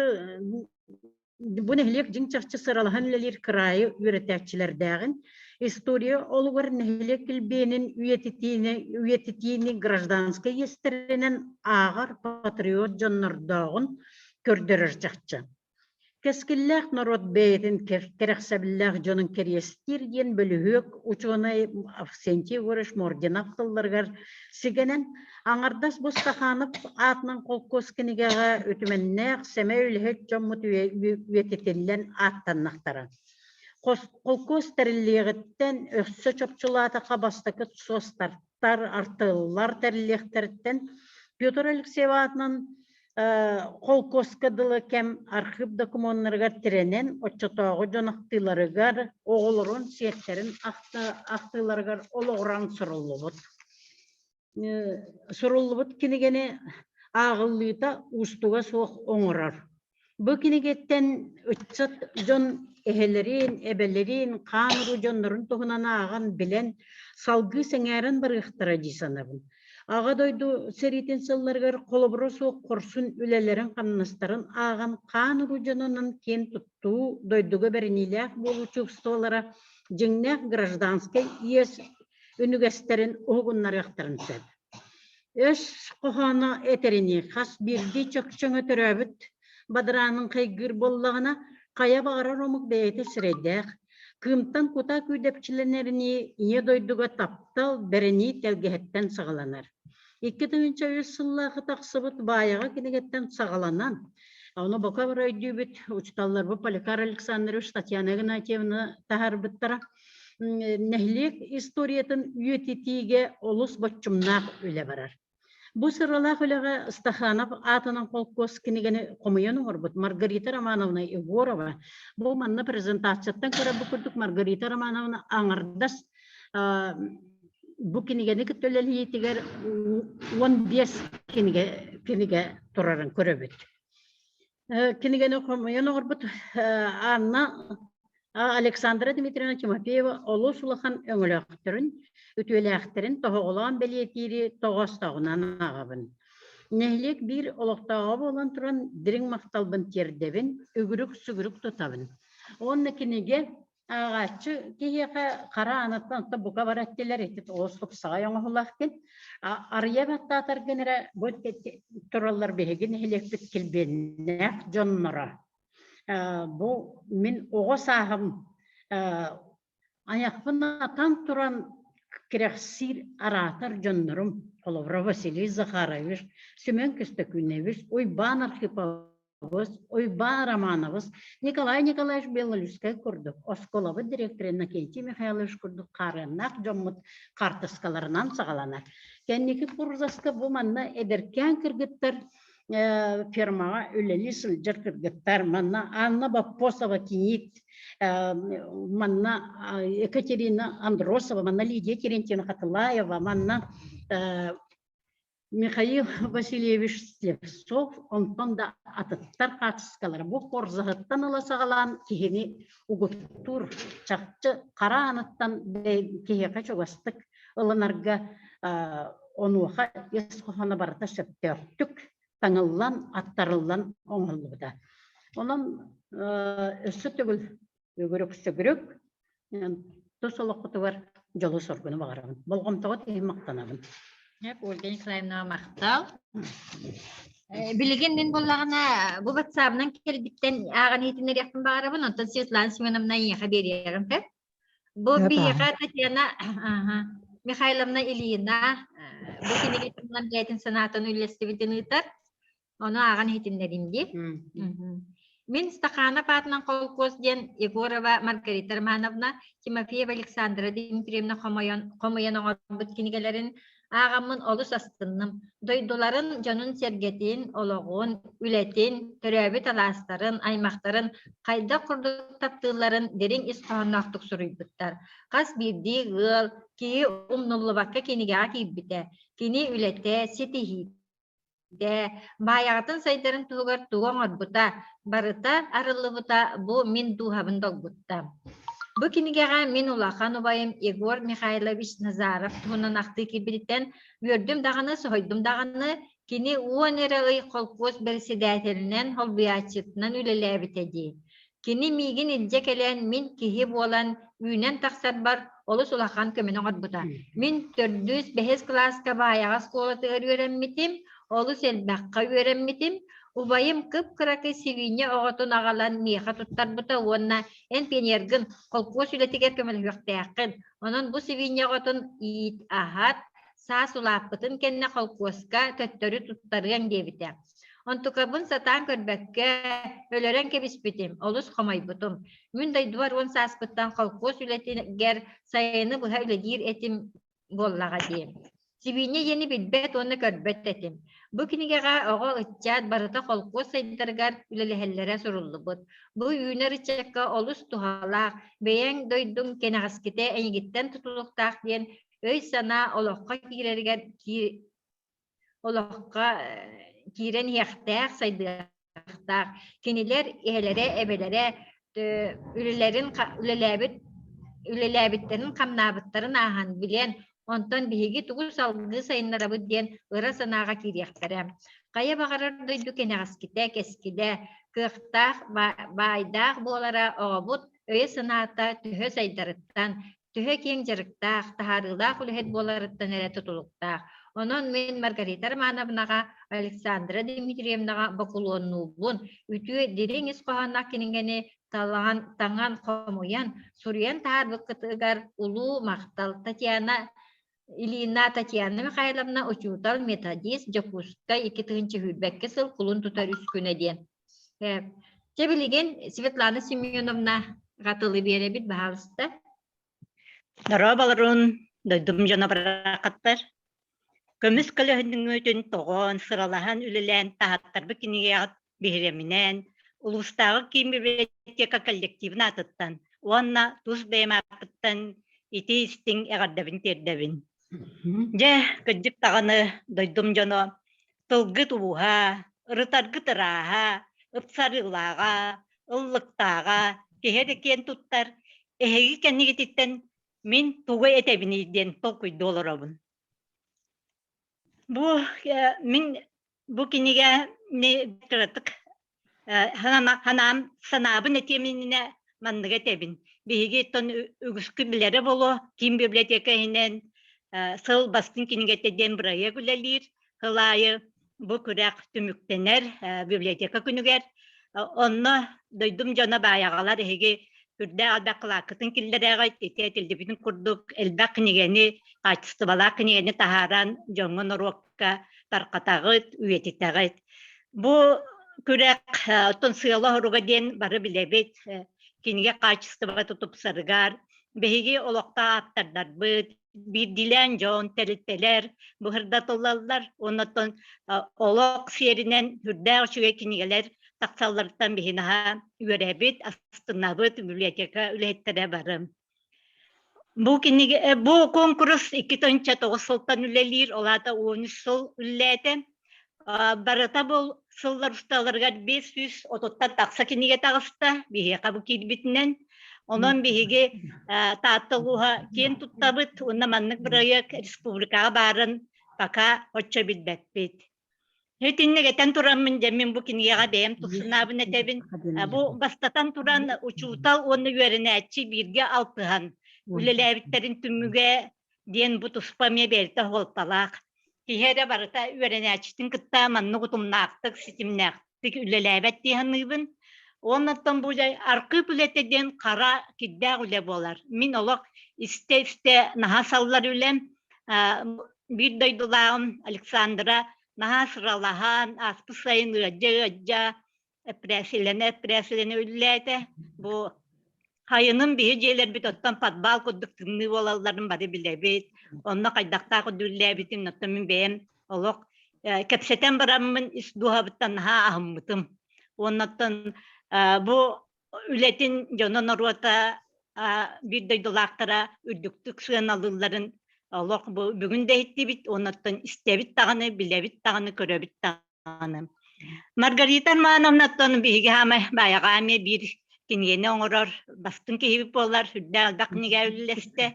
бу нэһилиэк дьиҥ-чахчы сыралаһан үлэлиир кыраайы үөрэтээччилэрдээҕин, история олугар нэһилиэк килбиэнин үйэтитиини, үйэтитиини гражданскай иэстэринэн ааҕар патриот дьоннордооҕун көрдөрөр чахчы. Кэскиллээх норуот бэйэтин кэрэхсэбиллээх дьонун кэриэстиир диэн бөлүһүөк учуонай Авксентий Егорович Мординов тылларыгар сигэнэн, аҥардас бу Стаханов аатынан холкуос кинигэҕэ үтүмэннээх сэмэй үлэһит дьоммут үйэтитиллэн ааттаннахтара. Холкуос тэриллиэҕиттэн өссө чопчулаатахха бастакы суостартар, артыаллар тэриллиэхтэриттэн Петр Алексеев аатынан Холкуоска дылы кэм архыып докумуоннарыгар тирэнэн, оччотооҕу дьон ахтыыларыгар, оҕолорун, сиэттэрин ахтыыларыгар олоҕуран суруллубут. Суруллубут кинигэни ааҕыллыыта уустуга суох оҥорор. Бу кинигэттэн ыччат дьон эһэлэрин, эбэлэрин, хаан уруу дьоннорун туһунан ааҕан, билэн, салгыы сэҥээрэн барыахтара дии саныыбын. Аҕа дойду сэриитин сылларыгар холобура суох хорсун үлэлэрин-хамнастарын ааҕан, хаан уруу дьонунан киэн туттуу, дойдуга бэриниилээх буолуу чувстволара дьиҥнээх гражданскай иэс үнүгэстэрин уһугуннарыахтарын сөп. Өс хоһооно этэринии, хас биирдии чөкчөҥө төрөөбүт бадараанын хайгыыр буоллаҕына, хайа баҕарар омук бэйэтэ сирэйдээх, кыымтан кутаа күүдэпчилэнэринии Ийэ дойдуга таптал, бэринии тэлгэһэттэн саҕаланар. 2003 сыллаахы тахсыбыт Баайаҕа кинигэттэн саҕаланан, ону бока бары өйдүүбүт, учууталларбыт Поликар Александрович, Татьяна Игнатьевна таһаарбыттара. Нэһилиэк историятын үйэтитиигэ олус боччумнаах үлэ барар. Бу сыралаах үлэҕэ Стаханов аатынан холкуос кинигэни хомуйан оҥорбут Маргарита Романовна Егорова бу манна презентацияттан көрөр бу курдук Маргарита Романовна аҥардас бу кинигэни кытта үлэлиитигэр 15 кинигэ кинигэ турарын көрөбүт. Кинигэни хомуйан оҥорбут Анна Александра Дмитриевна Тимофеева олус улахан өҥөлөөхтөрүн, үтүөлээхтэрин тоһоҕолоон бэлиэтиири тоҕостоҕунан ааҕабын. Нэһилиэк биир олохтооҕо буолан туран дириҥ махталбын тиэрдэбин, үгүрүк-сүгүрүк тутабын. Уонна кинигэ ааҕааччы киһиэхэ хара ааныттан оттон бука бар эттилэр ити олус тупсаҕай оҥоһулаах диэн арыйа баттаатаргын эрэ бу тураллар биһиги нэһилиэкпит килбиэннээх дьонноро бу мин оҕо сааһым айахпын атан туран кэрэхсиир араатар дьоннорум холобура Василий Захарович, Семен Көстөкүүнэбис, Уйбаан Архипов Уйбаан Романович, Николай Николаевич Белолюбскай курдук, оскуолабыт директора Иннокентий Михайлович курдук хаарыаннаах дьоммут хаартыскаларынан саҕаланар. Кэнники курзаска бу манна эдэркээн кыргыттар фермаҕа үлэлии сылдьар кыргыттар манна Анна Боппосова кийиит манна Екатерина Андросова манна Лидия Терентьевна Хатылаева манна Михаил Васильевич Слепцов онтон да атыттар хаартыскалара бу корзаһыттан ыла саҕалаан киһини угуттуур чахчы хара ааныттан киһиэхэ чугастык ылынарга онуоха ис хоһооно барыта сөптөөхтүк таҥыллан, аттарыллан оҥоһуллубута. Онон өссө төгүл үгүрүк-сүгүрүк тус олоххутугар дьолу-соргуну баҕарабын. Болҕомтоҕут иһин махтанабын. Ольга Николаевна махтал. Билигин мин буоллаҕына бу ватсабынан кэлбиттэн ааҕан иһитиннэриэхпин баҕарабын, онтон Светлана Семеновна эйиэхэ биэриэҕим сөп. Бу биһиэхэ Татьяна Михайловна Ильина бу кинигэ туһунан бэйэтин санаатын үллэстибитин ыытар. Ону ааҕан иһитиннэрим дии. Мин Стаханов аатынан холкуос диэн Егорова Маргарита Романовна, Тимофеева Александра Дмитриевна хомойон, хомуйан оҥорбут кинигэлэрин ааҕаммын олус астынным. Дойдуларын, дьонун-сэргэтин, олоҕун, үлэтин, төрөөбүт алаастарын, аймахтарын хайдах курдук таптыылларын дириҥ ис хоһоонноохтук суруйбуттар. Хас биирдии ыал, киһи умнуллубакка кинигэҕэ киирбитэ. Кини үлэтэ, ситиһиитэ Баайаҕатын сайдарын туһугар тугу оҥорбута, барыта арыллыбыта бу мин дууһабын долгутта. Бу кинигэҕэ мин улахан убайым Егор Михайлович Назаров туһунан ахтыы киирбититтэн үөрдүм даҕаны, соһуйдум даҕаны, кини уон эрэ ый холкуос бэрэссэдээтэлинэн, холбуйааччытынан үлэлээбитэ дии. Кини миигин илдьэ кэлэн, мин киһи буолан үүнэн тахсарбар олус улахан көмөнү оҥорбута. Мин төрдүс, бэһис кылааска Баайаҕа оскуолатыгар үөрэммитим, олус элбэххэ үөрэммитим. Убайым кып-кыракый сибиинньэ оҕотун аҕалан миэхэ туттарбыта уонна эн пионергын, холкуос үлэтигэр көмөлөһүөхтээххин, онон бу сибиинньэ оҕотун иит, аһат, саас улааппытын кэннэ холкуоска төттөрү туттарыаҥ диэбитэ. Онтукабын сатаан көрбөккө, өлөрөн кэбиспитим, олус хомойбутум. Мин дойдубар уон сааспыттан холкуос үлэтигэр сайыны быһа үлэлиир этим буоллаҕа дии. Сибиинньэ диэни билбэт уонна көрбөт этим. Бу кинигэҕэ оҕо, ыччат барыта холкуос сайдарыгар үлэлэһэллэрэ суруллубут. Бу үүнэр ыччакка олус туһалаах, бэйэҥ дойдуҥ кэнэҕэскитэ эйигиттэн тутулуктаах диэн өй-санаа олоххо киирэригэр олоххо киирэн иһиэхтээх, сайдыахтаах. Кинилэр эһэлэрэ, эбэлэрэ үлэлэрин үлэлээбит үлэлээбиттэрин хамнаабыттарын ааһан билэн, онтон биһиги тугу салгыы сайыннарабыт диэн ыра санааҕа киириэхтэрэ. Хайа баҕарар дойду кэнэҕэскитэ, кэскилэ, кыахтаах, баайдаах буолара оҕобут өйө-санаата төһө сайдарыттан, төһө киэҥ дьарыктаах, таһаарыылаах үлэһит буоларыттан эрэ тутулуктаах. Онон мин Маргарита Романовнаҕа, Александра Дмитриевнаҕа бокулуоннуубун. Үтүө, дириҥ ис хоһоонноох кинигэни талаан, таҥан, хомуйан, суруйан таһаарбыккытыгар улуу махтал. Татьяна Ильина Татьяна Михайловна учуутал, методист, Дьокуускай 2022 сыл кулун тутар үс күнэ диэн. Чэ билигин Светлана Семеновна тылы биэрэбит, баһаалыста. Дорооболорун, дойдум дьоно барахаттар. Көмүс көлөһүнүҥүтүн тоҕон, сыралаһан үлэлээн таһаттарбыт кинигэҕит биһирэминэн, улуустааҕы киин библиотека коллективын аатыттан уонна тус бэйэм ааппыттан ити истиҥ эҕэрдэбин тиэрдэбин. Дьэ, кырдьык даҕаны дойдум дьоно Тылгыт ууһа, ырытаргыт ырааһа, ыпсарыылааҕа, ыллыктааҕа киһи эрэ киэн туттар, эһиги кэннигититтэн мин тугу этэбиний диэн толкуйдуу олоробун. Бу мин бу кинигэни кыратык Ханаам санаабын этиэм иннинэ манныгы этэбин. Биһиги оттон үгүскү билэрэ буолуо, киин библиотека иһинэн сыл бастыҥ кинигэтэ диэн бырайыак үлэлиир. Сыл аайы бу күрэх түмүктэнэр библиотека күнүгэр. Онно дойдум дьоно баайаҕалар эһиги үрдээх элбэх кылааккытын киллэрээҕит, ити этиллибитин курдук элбэх кинигэни, хаачыстыбалаах кинигэни таһааран дьоҥҥо норуокка тарҕатаҕыт, үйэтитэҕит. Бу күрэх оттон сыала-соруга диэн бары билэбит. Кинигэ хаачыстыбата тупсарыгар биһиги олохтоох ааптардарбыт, биирдиилээн дьон, тэрилтэлэр быһырдатыллаллар. Оннуттан олох сиэринэн сүрдээх үчүгэй кинигэлэр тахсалларыттан биһи наһаа үөрэбит, астынабыт, библиотека үлэһиттэрэ бары. Бу кинигэ бу куонкурус 2009 сылтан үлэлиир, ол аата 13 сыл үлэлээтэ. Барыта бу сыллар усталарыгар 530-тан тахса кинигэ таҕыста, биһиэхэ бу киирбитинэн. Онон биһиги Таатта улууһа киэн туттабыт уонна маннык бырайыак республикаҕа баарын пока оччо билбэппит. Итинник этэн тураммын дьэ мин бу кинигэҕэ бэйэм тус санаабын этэбин. Бу бастатан туран учуутал уонна үөрэнээччи бииргэ алтыһан үлэлээбиттэрин түмүгэ диэн бу туспа эмиэ бэйэтэ суолталаах. Киһи эрэ барыта үөрэнээччитин кытта маннык утумнаахтык, ситимнээхтик үлэлээбэт дии саныыбын. Уоннаттан бу дьэ архыып үлэтэ диэн хара кирдээх үлэ буолар. Мин олох истэ-истэ наһаа саллар үлэм. Биир дойдулааҕым Александра наһаа сыралаһан, ааспыт сайын ыадьа-ыадьа, эппирээсилэнэ-эппирээсилэнэ үлэлээтэ. Бу хайыным биһи дьиэлэрбит оттон подвал курдук тымныы буолалларын бары билэбит. Онно хайдахтаах үлэлээбитин оттон мин бэйэм олох кэпсэтэн бараммын ис дууһабыттан наһаа аһыммытым. Уоннаттан бу үлэтин дьоно норуота биир дойдулаахтара үрдүктүк сыаналыылларын олох бу бүгүн да иһиттибит, оннуттан истэбит даҕаны, билэбит даҕаны, көрөбүт даҕаны. Маргарита Романовнаттан биһиги хаамай баайаҕа эмиэ биир кинигэни оҥорор бастыҥ киһибит буолар, сүрдээх элбэх кинигэ үллэстэ.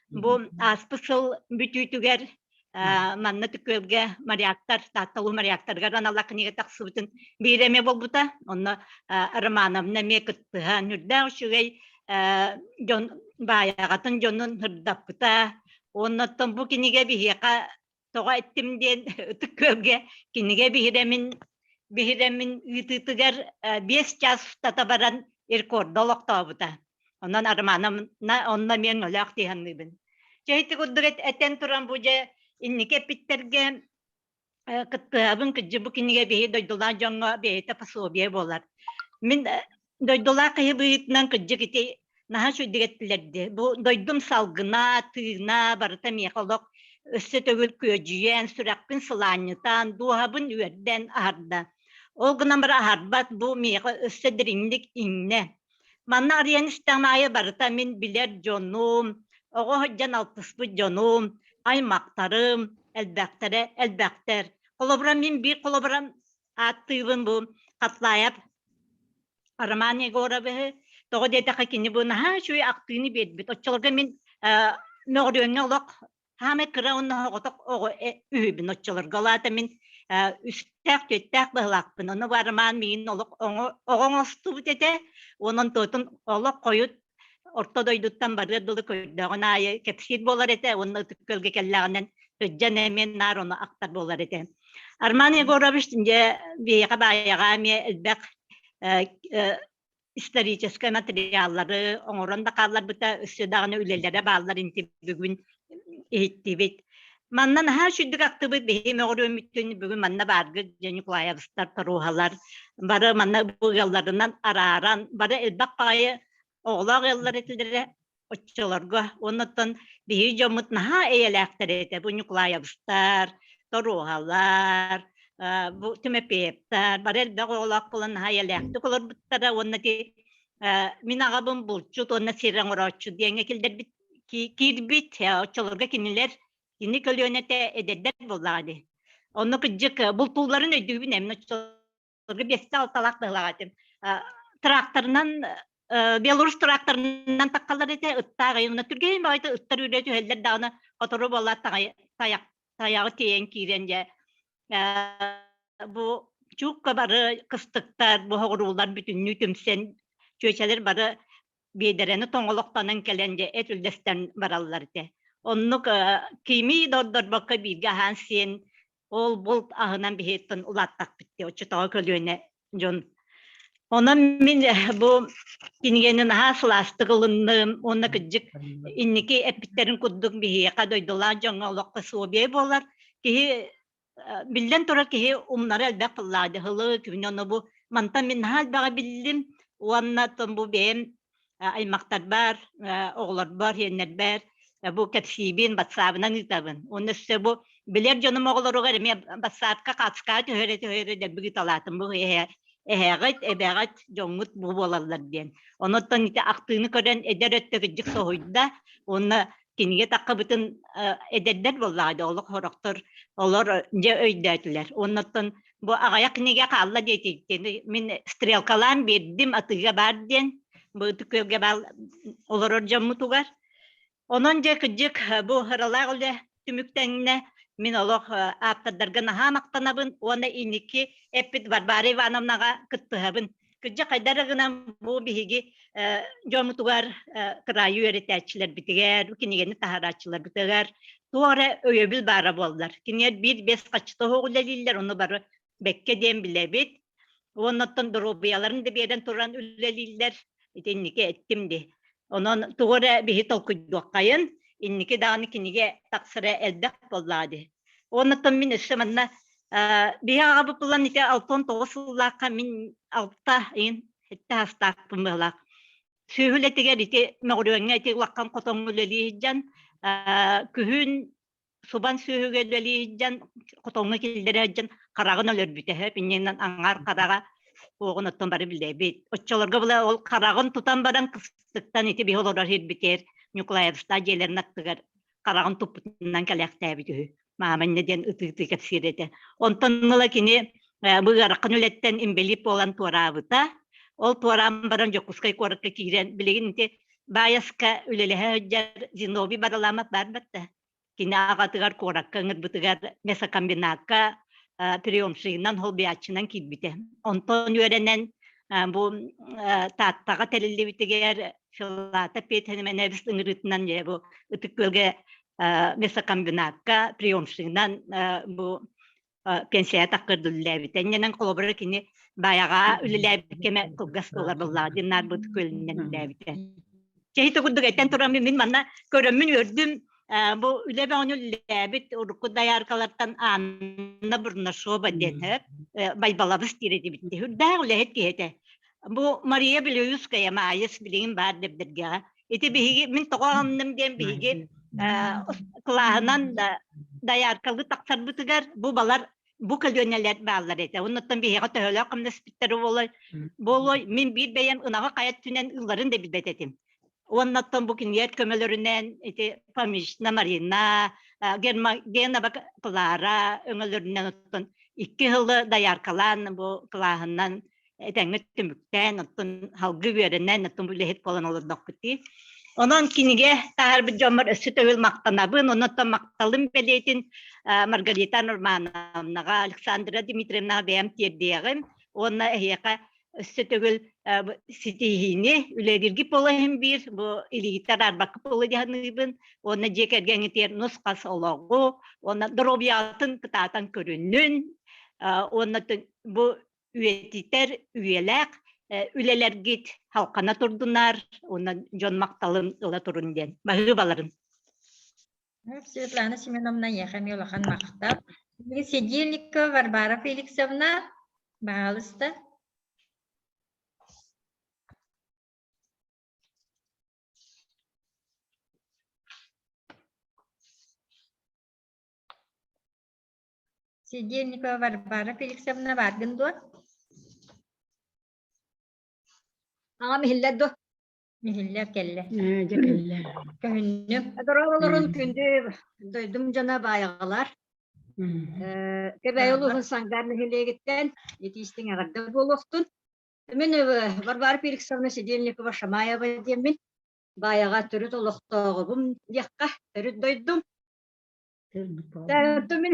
Бу ааспыт сыл бүтүүтүгэр манна Түкүөлгэ моряктар, Таатталуу моряктарыгар аналлаах кинигэ тахсыбытын биир эмиэ буолбута. Онно Романовна эмиэ кыттыһан, үрдээх үчүгэй дьон баайаҕатын дьонун сырдаппыта. Оннуттан бу кинигэ биһиэхэ тоҕо эттим диэн Ытык Күөлгэ кинигэ биһирэмин биһирэмин ыытыытыгар 5 чаас устата баран рекорда олохтообута. Онон Романовна онно эмиэ өҥөлөөх дии саныыбын. Дьэ ити курдук этэн туран бу дьэ инники эппиттэргэ кыттыһабын кыдьы бу кинигэ биһи дойдулаах дьоҥҥо бэйэтэ пособие буолар. Мин дойдулаах киһи быһыытынан кырдьык ити наһаа үчүгэйдик эттилэр дии. Бу дойдум салгына, тыына барыта миэхэ олох. өссө төгүл күөдьүйэн, сүрэхпин сылаанньытан, дууһабын үөрдэн аһарда. Ол гынан баран аһарбат бу миэхэ өссө дириҥник иҥнэ. Манна арыйан истэҕим аайы барыта мин билэр дьонум, оҕо сылдьан алтыспыт дьонум, аймахтарым элбэхтэрэ элбэхтэр. Холобура мин биир холобура ааттыыбын бу Хатлаев Роман Егоровиһы. Тоҕо диэтэххэ кини бу наһаа үчүгэй ахтыыны биэрбит. Оччолорго мин Мөҕүрүөҥҥэ олох Хаамай кыра уонна оҕотох оҕо үһүбүн оччолорго. Ол аата мин үстээх-түөртээх быһылаахпын. Ону бу Роман миигин олох оҕо оҥостубут этэ. Онон туотун олох хойут орто дойдуттан барыар дылы көрдөҕүн аайы кэпсиир буолар этэ уонна Ытык Күөлгэ кэллэҕинэн сылдьан эмиэ наар ону ахтар буолар этэ. Арман Егорович дьэ биһиэхэ баайаҕа эмиэ элбэх историческай материаллары оҥорон да хаалларбыта, өссө даҕаны үлэлэрэ бааллар инти бүгүн иһиттибит. Манна наһаа үчүгдүк ахтыбыт биһи мөҕүрүөммүтүн бүгүн манна бааргыт дьэ Николаевстар, Торуоһалар бары манна бу ыалларынан арааран бары элбэх баҕайы оҕолоох ыаллар этилэрэ оччолорго уоннаттан биһиги дьоммут наһаа эйэлээхтэр этэ бу Ньукулаайабыстар, Торуоһалар, бу Түмэпиэптэр бары элбэх оҕолоох буолан наһаа эйэлээхтик олорбуттара уонна ити мин аҕабын булчут уонна сир оҥорооччу диэҥҥэ киллэрбит киирбит оччолорго кинилэр кини көлүөнэтэ эдэрдэр буоллаҕа дии. Онно кырдьык бултуулларын өйдүүбүн эмин оччолорго биэстэ-алталаах быһылаах этим. Тракторынан Беларусь тракторынан таххаллар этэ, ыттаах уонна түргэн баҕайы ыттар үрэ түһэллэр даҕаны хотору буолла тайах тайаҕы тиэйэн киирэн дьэ бу чуукка бары кыстыктар, бу хоҕуруулар бүтүннүү түмсэн чүөчэлэр бары биэдэрэни тоҥолохтонон кэлэн дьэ эт үллэстэн бараллар этэ. Оннук кими да ордорбокко бииргэ аһаан сиэн ол булт аһынан биһиэттэн улааттахпыт дии оччотооҕу көлүөнэ дьон. Онон мин бу кинигэни наһаа сылаастык ылынным уонна кырдьык инники эппиттэрин курдук биһиэхэ дойдулаах дьоҥҥо олоххо суобиай буолар. Киһи биллэн турар киһи умнара элбэх тыллаах дьаһылы күнү ону бу мантан мин наһаа элбэҕи биллим уонна бу бэйэм аймахтарбар, оҕолорбор, сиэннэрбэр бу кэпсиибин, батсаабынан ыытабын. Уонна өссө бу билэр дьонум оҕолоругар эмиэ батсаапка хаацкаа түһэрэ-түһэрэ дэлби ыыталаатым. Бу эһээҕит, эбэҕит, дьоҥҥут бу буолаллар диэн. Онуттан ити ахтыыны көрөн эдэр өттө кырдьык соһуйда. Уонна кинигэ таххыбытын эдэрдэр буоллаҕа да олох сорохтор олор дьэ өйдөөтүлэр. Уоннаттан Бу аҕыйах кинигэ хаалла диэтиттэн мин стрелкалаан биэрдим атыыга баар диэн бу Ытык Күөлгэ баар олорор дьоммутугар. Онон дьэ кырдьык бу ыралаах үлэ түмүктэннэ. Мин олох ааптардарга наһаа махтанабын уонна инники эппит Варвара Ивановнаҕа кыттыһабын. Кырдьык хайдах эрэ гынан бу биһиги дьоммутугар кыраайы үөрэтээччилэрбитигэр, кинигэни таһаарааччыларбытыгар туох эрэ өйөбүл баара буоллар. Кинилэр биир биэс хаччыта оһох үлэлииллэр, ону бары бэккэ диэн билэбит. Уонна оттон доруобуйаларын да биэрэн туран үлэлииллэр. Итинники эттим дии. Онон тугу эрэ биһи толкуйдуоххайын, инники даҕаны кинигэ тахсара элбэх буоллаҕа дии. Уонна мин өссө манна биһи аҕабыт булан ити 69 сыллаахха мин алта ыйын сэттэ саастаахпын быһалаах. Сүөһү үлэтигэр ити Мөҕүрүөҥҥэ ити улахан хотоҥҥо үлэлии сылдьан күһүн субан сүөһүгэ үлэлии сылдьан хотоҥҥо киллэрэ сылдьан хараҕын өлөрбүтэ иннинэн аҥаар хараҕа уоҕун оттон бары билэбит. Оччолорго була ол хараҕын тутан баран кыстыктан ити биһи олорор сирбитигэр Ньукулаевстаах дьиэлэрин аттыгар хараҕын туппутунан кэлээхтээбит үһү. Маама иннэ диэн ытыы-ытыы кэпсиир этэ. Онтон ыла кини бу ыарахан үлэттэн инбэлиит буолан туораабыта. Ол туораан баран Дьокуускай куоракка киирэн билигин ити Баайаска үлэлэһэ сылдьар Зиновий Бараламов баар батта. Кини аҕатыгар куоракка ыҥырбытыгар мясокомбинакка приемщигынан, холбуйааччынан киирбитэ. Онтон үөрэнэн бу Тааттаҕа тэриллибитигэр Филата Петя ыҥырыытынан дьэ бу Ытык Күөлгэ мясокомбинакка приемщигынан бу пенсия таххырды үлэлээбитэ. Иннинэн холобура кини баайаҕа үлэлээбит кэмэ кылгас буолар буоллаҕа диэн наар бу күөлүнэн үлэлээбитэ. Чэһи курдук этэн туран мин манна көрөммүн үөрдүм. Бу үлэ бөҕөнү үлэлээбит урукку дояркалартан Анна Бурнашова диэн Байбалабыс диир этибит. Үрдээх үлэһит киһи этэ. Бу Мария Белоюская Маайыс билигин баар дэбдиргэҕэ. Ити биһиги мин тоҕо аҕынным диэн биһиги Кылааһынан дояркалыы тахсарбытыгар бу балар бу көлүөнэлэр бааллар этэ. Оннуттан биһиэхэ төһөлөөх хамнаспыттара буолуой, буолуой мин биир бэйэм ынаҕы хайа өттүнэн ылларын да билбэт этим. Уоннаттан бу кинилэр көмөлөрүнэн ити Фомична Марина, Гермогенова Клара өҥөлөрүнэн оттон икки сылы дояркалаан бу кылааһынан этэҥҥэ түмүктээн, оттон салгыы үөрэнэн, оттон бу үлэһит буолан олордохпут дии. Онон кинигэ таһаарбыт дьоммор өссө төгүл махтанабын, онон махталым бэлиэтин Маргарита Нурмановнаҕа, Александра Дмитриевнаҕа бэйэм тиэрдиэҕим уонна эһиэхэ өссө төгүл ситиһиини үлэлииргит буола иһин биир бу илиигиттэн араарбакка буола дии саныыбын уонна дьиэ кэргэҥҥитигэр нус-хас олоҕу уонна доруобуйаҕытын кытаатан көрүнүн уонна бу үйэтитэр үйэлээх үлэлэргит халхана турдунар уонна дьон махталын ыла турун диэн баһыыбаларын. Светлана Семеновна, эйиэхэ эмиэ улахан махтал. Сидельникова Варвара Феликсовна, баһаалыста. Сидельникова Варвара Феликсовна бааргын дуо? Аҕам иһиллэр дуо? Иһиллэр кэллэ. Дьэ кэллэ. Көһүннүм. Дорооболорун күндү дойдум дьоно баайаҕалар. Кэбээйи улууһун Сангаар нэһилиэгиттэн итиистиҥ эҕэрдэ буолуохтун. Мин Варвара Феликсовна Сидельникова Шамаева диэммин. Баайаҕа төрүт олохтооҕобун диэххэ, төрүт дойдум. Мин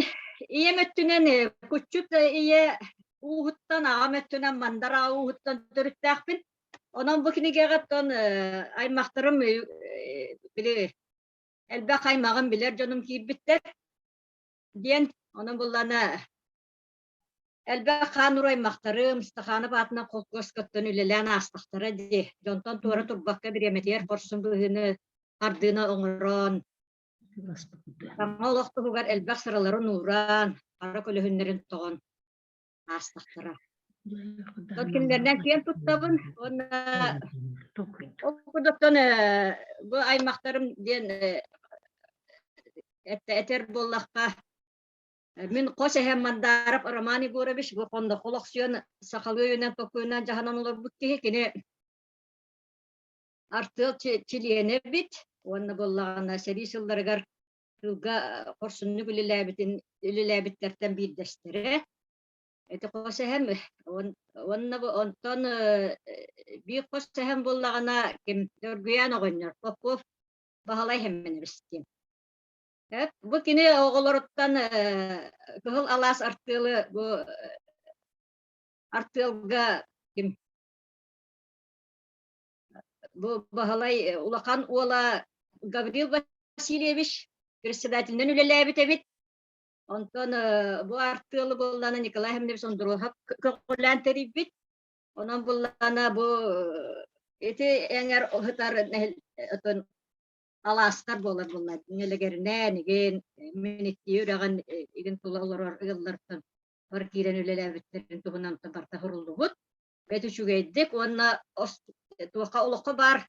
ийэм өттүнэн куччут ийэ ууһуттан, аҕам өттүнэн Мандар аҕа ууһуттан төрүттээхпин. Онон бу кинигэҕэ оттон аймахтарым били элбэх аймаҕым билэр дьонум киирбиттэр диэн онон буллана элбэх хаан уруу аймахтарым Стаханов аатынан холкуоскаттан үлэлээн аастахтара дии. Дьонтон туора турбакка бириэмэтигэр хорсун быһыыны хардыына оҥорон Саҥа олох туһугар элбэх сыраларын ууран, хара көлөһүннэрин тоҕон аастахтара. Ол кинилэринэн киэн туттабын уонна ол курдуктан бу аймахтарым диэн этэр буоллахха мин хос эһэм Мандаров Роман Егорович бу Хондохол охсуйан сахалыы өйүнэн токуйунан дьаһанан олорбут киһи кини артыал чилиэнэ эбит уонна буоллаҕына сэрии сылларыгар тыылга хорсуннук үлэлээбитин үлэлээбиттэртэн биирдэстэрэ. Ити хос эһэм уонна онтон биир хос эһэм буоллаҕына ким Дөргүйээн оҕонньор Попов Баһылай Хэммэнэбис диэн. Бу кини оҕолоруттан Кыһыл алаас артыалы бу артыалга ким Бу Баһылай улахан уола Гаврил Васильевич председателинэн үлэлээбит эбит. Онтон бу артыалы буоллаана Николай Хемневич Ондуруоһап көҕүлээн тэрийбит. Онон буллаана бу ити эҥэр ыһытар отон алаастар буолар буолла. Нэлэгэринээн игин мин икки үрэҕин игин тула олорор ыаллартан бар киирэн үлэлээбиттэрин туһунан барта суруллубут. бэт үчүгэйдик уонна туохха олоххо баар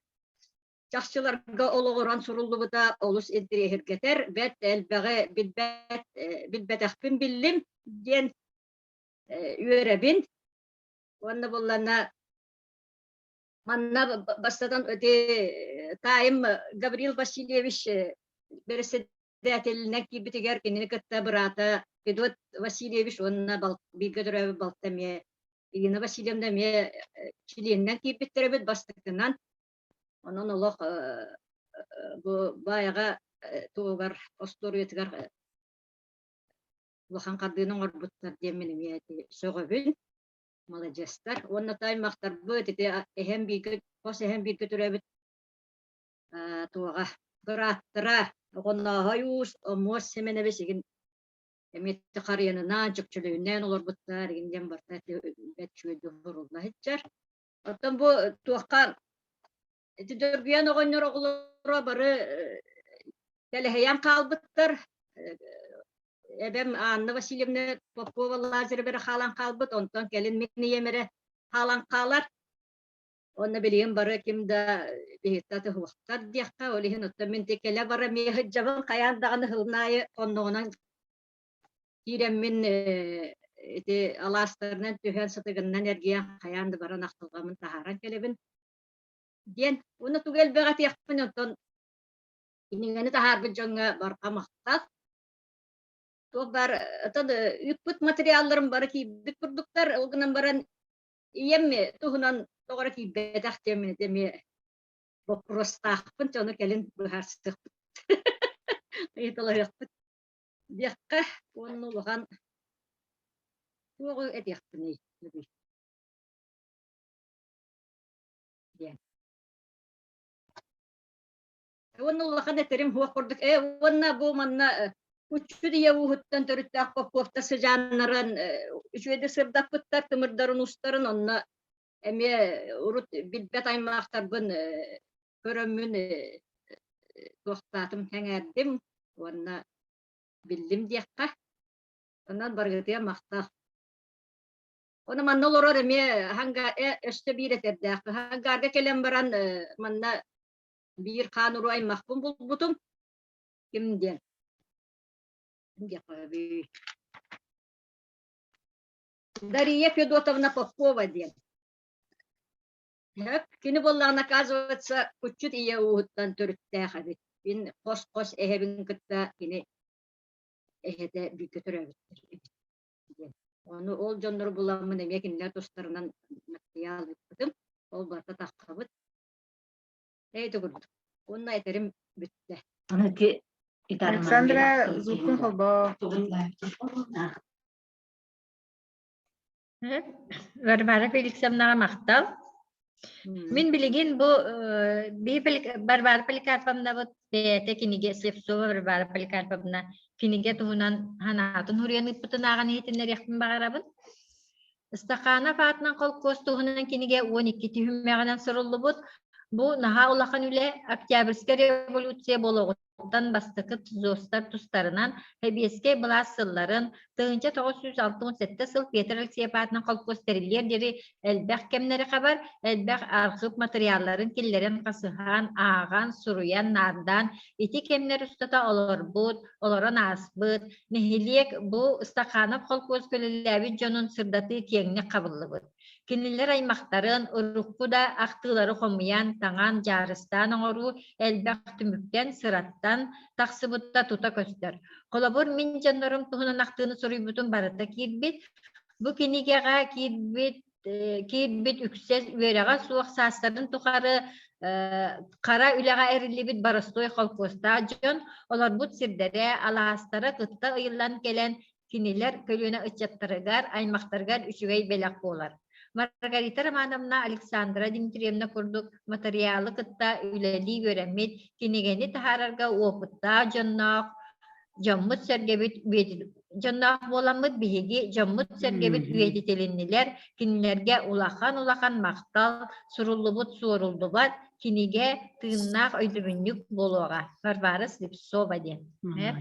чахчыларга олоҕуран суруллубута олус интириэһиргэтэр, бэрт элбэҕи билбэт билбэтэхпин биллим диэн үөрэбин. Уонна буллана манна бастатан ити таайым Гаврил Васильевич бэрэссэдээтэлинэн киирбитигэр кинини кытта быраата Федот Васильевич уонна бииргэ төрөөбүт балта эмиэ Ирина Васильевна эмиэ чилиэнинэн киирбиттэр эбит бастакынан. Онон олох бу баайаҕа туһугар остуоруйатыгар улахан хардыыны оҥорбуттар диэн мин эмиэ сөҕөбүн. Маладьыастар. Уонна таймахтарбыт ити эһэм бииргэ хос эһэм бииргэ төрөөбүт туоҕа бырааттара Оҕоннооһой Уус, Омуос Сэмэнэбис игин эмиэ харыйанынан, чөкчөлөйүнэн олорбуттар, игин диэн барыта бэрт үчүгэйдик оҥорулла сылдьар. Оттон бу туохха ити Дөргүйэн оҕонньор оҕолоро бары тэлэһийэн хаалбыттар. Эбэм Анна Васильевна Попова Лазарева эрэ хаалан хаалбыт, онтон кэлин мин ийэм эрэ хаалан хаалар. Онно билигин бары ким да биһиттэ атыһуохтар диэххэ, ол иһин оттон мин кэлэ бара эмиэ сылдьабын, хайаан даҕаны сылын аайы оннугунан киирэммин ити алаастарынан түһэн сытыгыннан эргийэн хайаан да баран ахтылҕаммын таһааран кэлэбин диэн. Уонна тугу элбэҕи этиэхпин онтон кинигэни таһаарбыт дьоҥҥо барҕа махтал. Туох баар оттон ыыппыт материалларым бары киирбит курдуктар, ол гынан баран ийэм туһунан тоҕо эрэ киирбэтэх диэммин ити эмиэ боппуруостаахпын, ону кэлин быһаарсыахпыт, ыйыталаһыахпыт диэххэ уонна улахан туоҕу этиэхпиний диэн. Уонна улахан этэрим суох курдук. Э, уонна бу манна Куччут ийэ ууһуттан төрүттээх Поповтар сыдьааннарын үчүгэйдик сырдаппыттар, тымырдарын устарын онно эмиэ урут билбэт аймахтарбын көрөммүн туохтаатым, сэҥээрдим уонна биллим диэххэ. Онон барыгытыгар махтал. Ону манна олорор эмиэ ханга өссө биир этэрдээх. Хангаарга кэлэн баран манна биир хаан уруу аймахпын булбутум. Ким диэн? Ким диэххэ Дария Федотовна Попова диэн. Кини буоллаҕына, оказывается, куччут ийэ ууһуттан төрүттээх эбит. Мин хос-хос эһэбин кытта кини эһэтэ бииргэ төрөөбүттэр эбит диэн. Ону ол дьоннору буламмын эмиэ кинилэр тустарынан матырыйаал ыыппытым. Ол барыта таххабыт. Эйти курдук. Уонна этэрим бүттэ. Александра звукун холбоо. Варвара Феликсовнаҕа махтал. Мин билигин бу Варвара Поликарповнабыт бэйэтэ кинигэ Слепцова Варвара Поликарповна кинигэ туһунан санаатын суруйан ыыппытын ааҕан иһитиннэриэхпин баҕарабын. Стаханов аатынан холкуос туһунан кинигэ 12 түһүмэҕинэн суруллубут. Бу наһаа улахан үлэ Октябрьскай революция буолуоҕуттан бастакы ТЗОСтар тустарынан Сэбиэскэй былаас сылларын 1967 сыл Петр Алексеев аатынан холкуос тэриллиэр диэри элбэх кэмнэри хабар, элбэх архыып матырыйаалларын киллэрэн хасыһан, ааҕан, суруйан, наардаан ити кэмнэр устата олорбут, олорон ааспыт, нэһилиэк бу Стаханов холкуоска үлэлээбит дьонун сырдатыы киэҥник хабыллыбыт. Кинилэр аймахтарын, урукку да ахтыылары хомуйан, таҥан, дьаарыстаан оҥоруу элбэх түмүктэн, сыраттан тахсыбыта тута көстөр. Холобур, мин дьоннорум туһунан ахтыыны суруйбутум барыта киирбит. Бу кинигэҕэ киирбит киирбит үксэ үөрэҕэ суох саастарын тухары хара үлэҕэ эриллибит боростуой холкуостаах дьон олорбут сирдэрэ, алаастара кытта ыйыллан кэлэн кинилэр көлүөнэ ыччаттарыгар, аймахтарыгар үчүгэй бэлэх буолар. Маргарита Романовна Александра Дмитриевна курдук матырыйаалы кытта үлэлии үөрэммит, кинигэни таһаарарга уопуттаах дьонноох дьоммут-сэргэбит дьонноох буоламмыт биһиги дьоммут-сэргэбит үйэтитилиннилэр, кинилэргэ улахан-улахан махтал, суруллубут суоруллубат кинигэ тыыннаах өйдөбүнньүк буолуоҕа. Варвара Слепцова диэн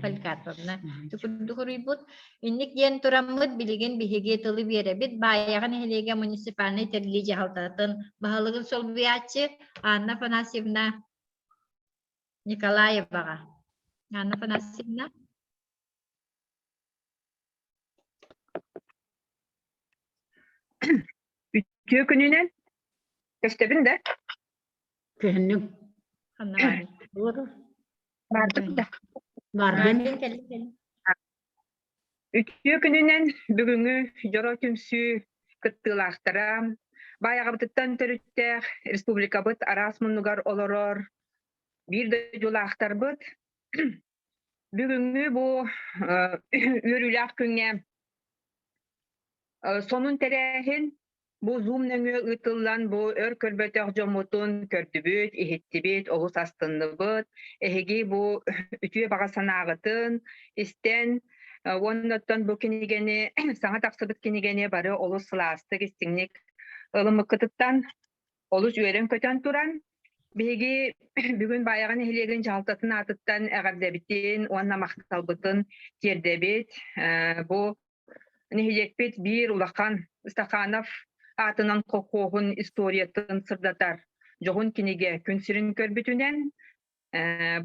Поликарповна курдук уруйбут. Инник диэн тураммыт билигин биһиги тылы биэрэбит Баайаҕа нэһилиэгэ муниципальнай тэриллии дьаһалтатын баһылыгын солбуйааччы Анна Афанасьевна Николаеваҕа. Анна Афанасьевна. Үтүө күнүнэн көстөбүн да? Көһүннүҥ. Ханна баарый? Бардым да. Бардым. Үтүө күнүнэн бүгүҥҥү дьоро түмсүү кыттыылаахтара, Баайаҕабытыттан төрүттээх республикабыт араас муннугар олорор биир дойдулаахтарбыт бүгүҥҥү бу үөрүүлээх күҥҥэ сонун тэрээһин бу Zoom нөҥүө ыытыллан бу өр көрбөтөх дьоммутун көрдүбүт, иһиттибит, олус астынныбыт. Эһиги бу үтүө баҕа санааҕытын истэн уонна оттон бу кинигэни саҥа тахсыбыт кинигэни бары олус сылаастык, истиҥник ылыммыккытыттан олус үөрэн-көтөн туран биһиги бүгүн Баайаҕа нэһилиэгин дьаһалтатын аатыттан эҕэрдэбитин уонна махталбытын тиэрдэбит. Бу нэһилиэкпит биир улахан Стаханов аатынан колхоһун историятын сырдатар дьоһун кинигэ күн сирин көрбүтүнэн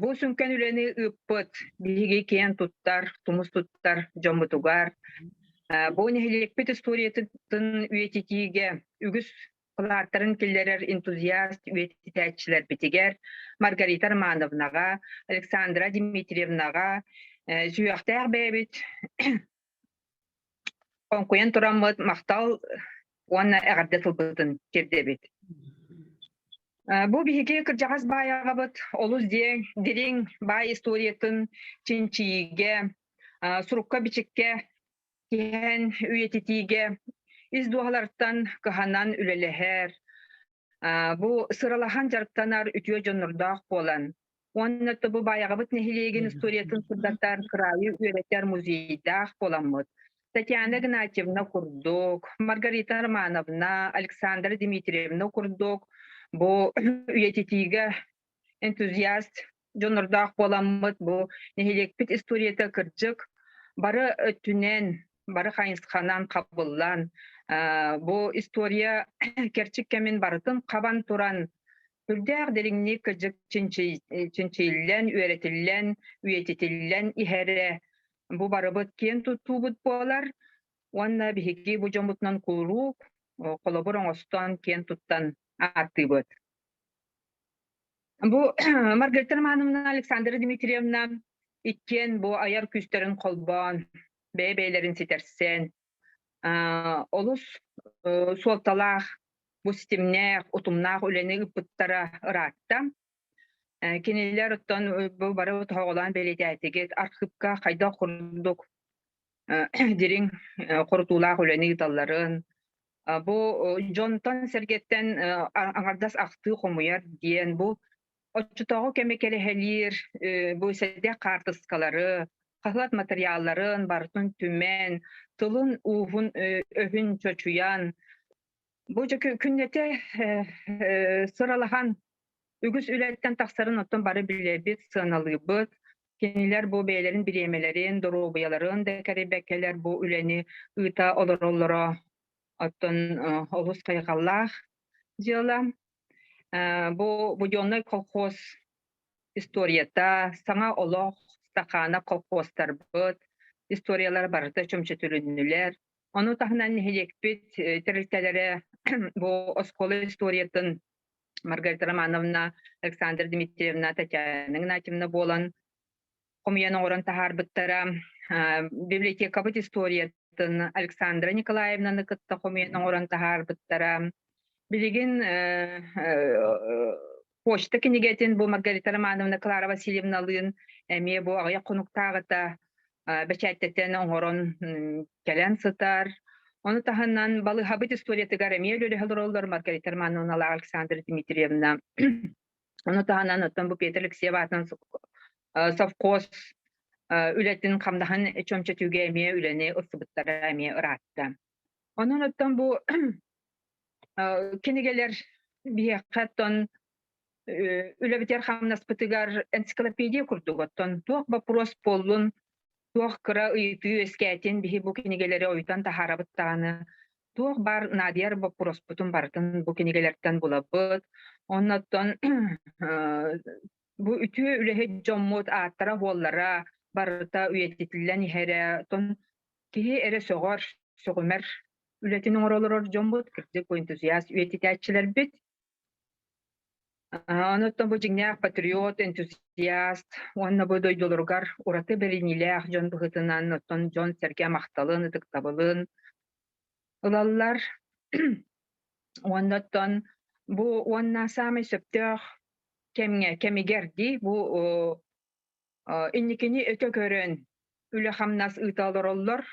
бу сүҥкэн үлэни ыыппыт биһиги киэн туттар, тумус туттар дьоммутугар бу нэһилиэкпит историятын үйэтитиигэ үгүс кылааттарын киллэрэр энтузиаст үйэтитээччилэрбитигэр Маргарита Романовнаҕа, Александра Дмитриевнаҕа сүһүөхтээх бэйэбит Хоҥкуйан тураммыт махтал уонна эҕэрдэ тылбытын тиэрдэбит. Бу биһиги кырдьаҕас баайаҕабыт олус диэҥ, дириҥ баай историятын чинчийиигэ, сурукка-бичиккэ тиһэн үйэтитиигэ ис дууһалартан кыһанан үлэлэһэр, Бу сыралаһан дьарыктанар үтүө дьоннордоох буолан, уонна бу Баайаҕабыт нэһилиэгин историятын сырдатар кыраайы үөрэтэр музейдаах буоламмыт, Татьяна Игнатьевна курдук, Маргарита Романовна, Александра Дмитриевна курдук бу үйэтитиигэ энтузиаст дьоннордоох буоламмыт бу нэһилиэкпит историята кырдьык бары өттүнэн, бары хайысханан хабыллан, бу история кэрчик кэмин барытын хабан туран сүрдээх дириҥник кырдьык чинчийиллэн, үөрэтиллэн, үйэтитиллэн иһэрэ бу барыбыт киэн туттуубут буолар уонна биһиги бу дьоммутунан куруук холобур оҥостон киэн туттан ааттыыбыт. Бу Маргарита Романовна, Александра Дмитриевна иккиэн бу айар күүстэрин холбоон, бэйэ-бэйэлэрин ситэрсэн, олус суолталаах, бу ситимнээх, утумнаах үлэни ыыппыттара ыраатта. Кинилэр оттон бу бары тоһоҕолоон бэлиэтээтигит, архыыпка хайдах курдук дириҥ хорутуулаах үлэни ыыталларын, Бу дьонтон-сэргэттэн аҥардас ахтыы хомуйар диэн бу оччотооҕу кэми кэрэһэлиир бу сэдэх хаартыскалары, хаһыат матырыйаалларын барытын түмэн, тылын ууһун өһүн чочуйан, бу дьэ күннэтэ сыралаһан үгүс үлэттэн тахсарын оттон бары билэбит, сыаналыыбыт. Кинилэр бу бэйэлэрин бириэмэлэрин, доруобуйаларын да кэрэйбэккэлэр бу үлэни ыыта олороллоро оттон олус хайҕаллаах дьыала. Бу Буденный колхоз историята, саҥа олох, Стаханов колхозтарбыт историялара барыта чөмчөтүлүннүлэр. Ону таһынан нэһилиэкпит тэрилтэлэрэ бу оскуола историятын Маргарита Романовна, Александра Дмитриевна, Татьяна Игнатьевна буолан хомуйан оҥорон таһаарбыттара. Библиотекабыт историятын Александра Николаевнаны кытта хомуйан оҥорон таһаарбыттара. Билигин почта кинигэтин бу Маргарита Романовна Клара Васильевналыын эмиэ бу аҕыйах хонуктааҕыта бэчээттэтэн оҥорон кэлэн сытар. Ону таһынан балыыһабыт историятыгар эмиэ үлэлэһэ олороллор Маргарита Романовналаах Александра Дмитриевна. Ону таһынан оттон бу Петр Алексеев аатынан совхоз үлэтин хамнаһын чөмчөтүүгэ эмиэ үлэни ылсыбыттара эмиэ ыраатта. Онон оттон бу кинигэлэр биһиэхэ оттон үлэбитигэр хамнаспытыгар энциклопедия курдук оттон туох боппуруос буоллун, туох кыра ыйытыы үөскээтин биһи бу кинигэлэри ойутан таһаарабыт даҕаны туох баар наадыйар боппуруоспутун барытын бу кинигэлэртэн булабыт. Оннуттан бу үтүө үлэһит дьоммут ааттара-суоллара барыта үйэтитиллэн иһэрэ, оттон киһи эрэ сөҕөр, сөҕүмэр үлэтин оҥоро олорор дьоммут, кырдьык бу энтузиаст үйэтитээччилэрбит. Онуттан бу дьиҥнээх патриот, энтузиаст уонна бу дойдуларыгар ураты бэриниилээх дьон быһыытынан оттон дьон-сэргэ махталын, ытыктабылын ылаллар. Уонна оттон бу уонна саамай сөптөөх кэмҥэ, кэмигэр дии бу инникини өтө көрөн үлэ-хамнас ыыта олороллор.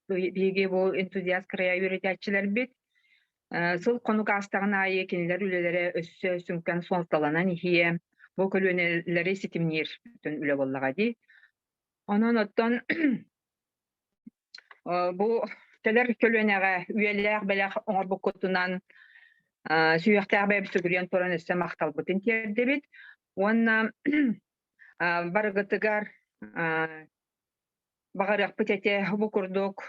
Биһиги бу энтузиаст кырайа үөрэтээччилэрбит. Сыл хонук аастаҕын аайы кинилэр үлэлэрэ өссө сүҥкэн суолталанан иһиэ. Бу көлүөнэлэри ситимниир бүтүн үлэ буоллаҕа дии. Онон оттон бу кэлэр көлүөнэҕэ үйэлээх бэлэх оҥорбуккутунан сүһүөхтээх бэйэбит сүгүрүйэн туран өссө махталбытын тиэрдэбит. Уонна барыгытыгар баҕарыахпыт этэ бу курдук.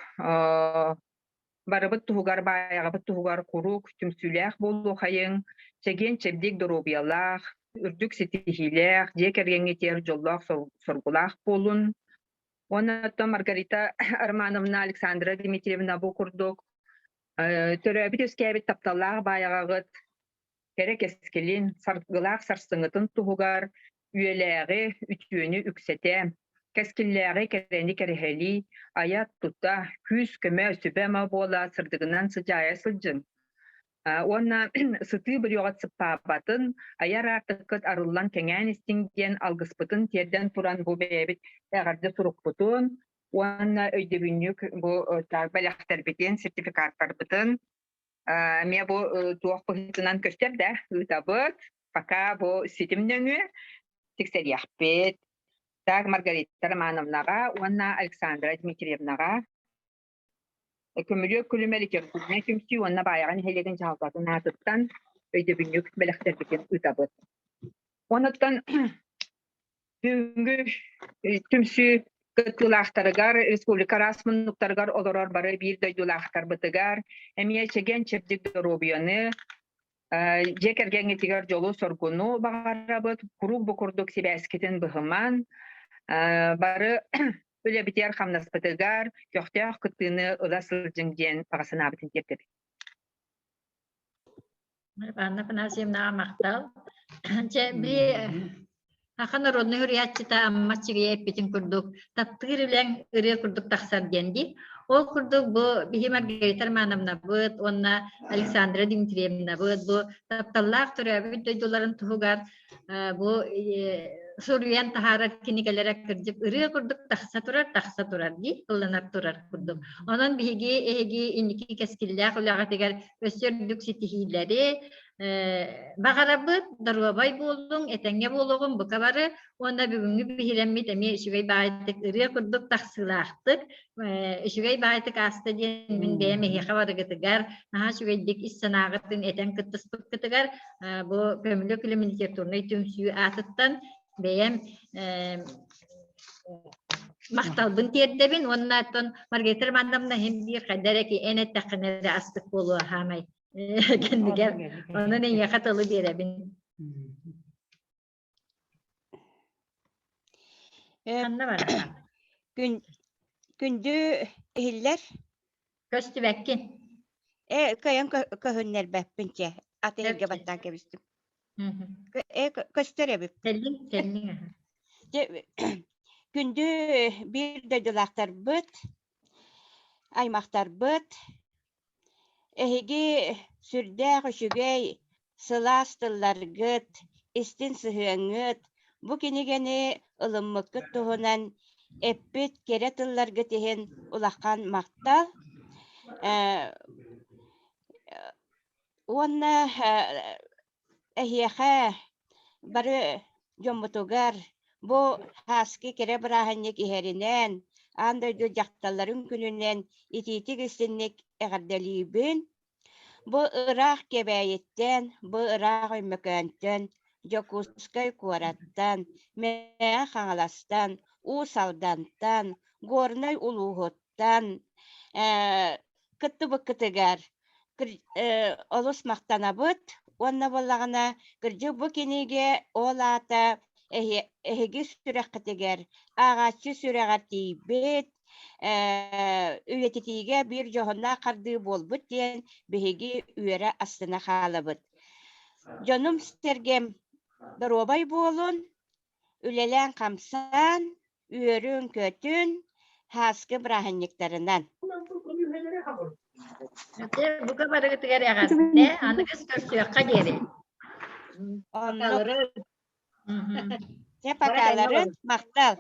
Барыбыт туһугар, баайаҕабыт туһугар куруук түмсүүлээх буолуохайыҥ, чэгиэн-чэбдик доруобуйалаах, үрдүк ситиһиилээх, дьиэ кэргэҥҥитигэр дьоллоох соргулаах буолун. Уонна оттон Маргарита Романовна, Александра Дмитриевна бу курдук төрөөбүт-үөскээбит тапталлаах баайаҕаҕыт кэрэ кэскилин, саргылаах сарсыҥҥытын туһугар үйэлээҕи, үтүөнү үксэтэ, кэскиллээҕи кэрэни кэрэһэлии, айа-тута, күүс-көмө, сүбэ-ама буола сырдыгынан сыдьаайа сылдьыҥ. Уонна сытыы бүрүөҕүт сыппаабатын, айар аартыккыт арыллан кэҥээн истиҥ диэн алгыспытын тиэрдэн туран бу бэйэбит эҕэрдэ сурукпутун уонна өйдөбүнньүк бу бэлэхтэрбитин, сертификаттарбытын эмиэ бу туох быһыытынан көстөр да ыытабыт. Пока бу ситим нөҥүө тиксэриэхпит. Так Маргарита Романовнаҕа уонна Александра Дмитриевнаҕа Көмүлүөк күлүмэ литературнай түмсүү уонна Баайаҕа нэһилиэгин дьаһалтатын аатыттан өйдөбүнньүк бэлэхтэрбитин ыытабыт. Онуттан Бүгүҥҥү түмсүү кыттыылаахтарыгар, республика араас муннуктарыгар олорор бары биир дойдулаахтарбытыгар эмиэ чэгиэн-чэбдик доруобуйаны, дьиэ кэргэҥҥитигэр дьолу-соргуну баҕарабыт. Куруук бу курдук сибээскитин быһыман, бары үлэбитигэр-хамнаспытыгар көхтөөх кыттыыны ыла сылдьыҥ диэн баҕа санаабытын тиэрдэбит. Анна Афанасьевнаҕа махтал. Чэ, били Аха народнай суруйааччыта Амма Чигийэ эппитин курдук, таптыыр үлэҥ ырыа курдук тахсар диэн дии. Ол курдук бу биһи Маргарита Романовнабыт уонна Александра Дмитриевнабыт бу тапталлаах төрөөбүт дойдуларын туһугар бу суруйан таһаарар кинигэлэрэ кырдьык ырыа курдук тахса турар, тахса турар дии, ылланар турар курдук. Онон биһиги эһиги инники кэскиллээх үлэҕитигэр өссө үрдүк ситиһиилэри баҕарабыт, доруобай буолуҥ, этэҥҥэ буолуоҕуҥ бука бары уонна бүгүҥҥү биһирэммит эмиэ үчүгэй баҕайытык ырыа курдук тахсыылаахтык, үчүгэй баҕайытык ааста диэн мин бэйэм эһиэхэ барыгытыгар наһаа үчүгэйдик ис санааҕытын этэн кыттыспыккытыгар бу Көмүлүөк үлэм литературнай түмсүү аатыттан бэйэм махталбын тиэрдэбин уонна оттон Маргарита Романовна иһин биир хайда эрэ эн эттэххинэ эрэ астык буолуо хаамай кэннигэр онон эйиэхэ тылы биэрэбин. Ханна барахан? Күн күндү иһиллэр. Көстүбэккин. Э кыайан көһүннэрбэппин чэ. Аты иһиргэ баттаан кэбистим. Э көстөр эбит. Кэллиҥ, кэллиҥ. Күндү биир дойдулаахтарбыт, аймахтарбыт, Эһиги сүрдээх үчүгэй, сылаас тылларгыт, истиҥ сыһыаҥҥыт, бу кинигэни ылыммыккыт туһунан эппит кэрэ тылларгыт иһин улахан махтал. Уонна Эһиэхэ бары дьоммутугар бу Һааскы кэрэ бырааһынньык иһэринэн, аан дойду дьахталларын күнүнэн итиитик-истиҥник эҕэрдэлиибин. Бу ыраах Кэбээйиттэн, бу ыраах Өймөкөөнтөн, Дьокуускай куораттан, Мэҥэ Хаҥаластан, Уус Алдантан, Горнай улууһуттан кыттыбыккытыгар олус махтанабыт уонна буоллаҕына кырдьык бу кинигэ ол аата эһиги сүрэххитигэр ааҕааччы сүрэҕэр тиийбит үйэтитиигэ биир дьоһуннаах хардыы буолбут диэн биһиги үөрэ астына хаалабыт. Дьонум-сэргэм доруобай буолун, Үлэлээн-хамсаан, үөрүн-көтүн, һааскы бырааһынньыктарынан. Бука барыгытыгар эҕэрдэ, аныгыс көрсүөххэ диэри. Оннук. Дьэ, покаларын, махтал.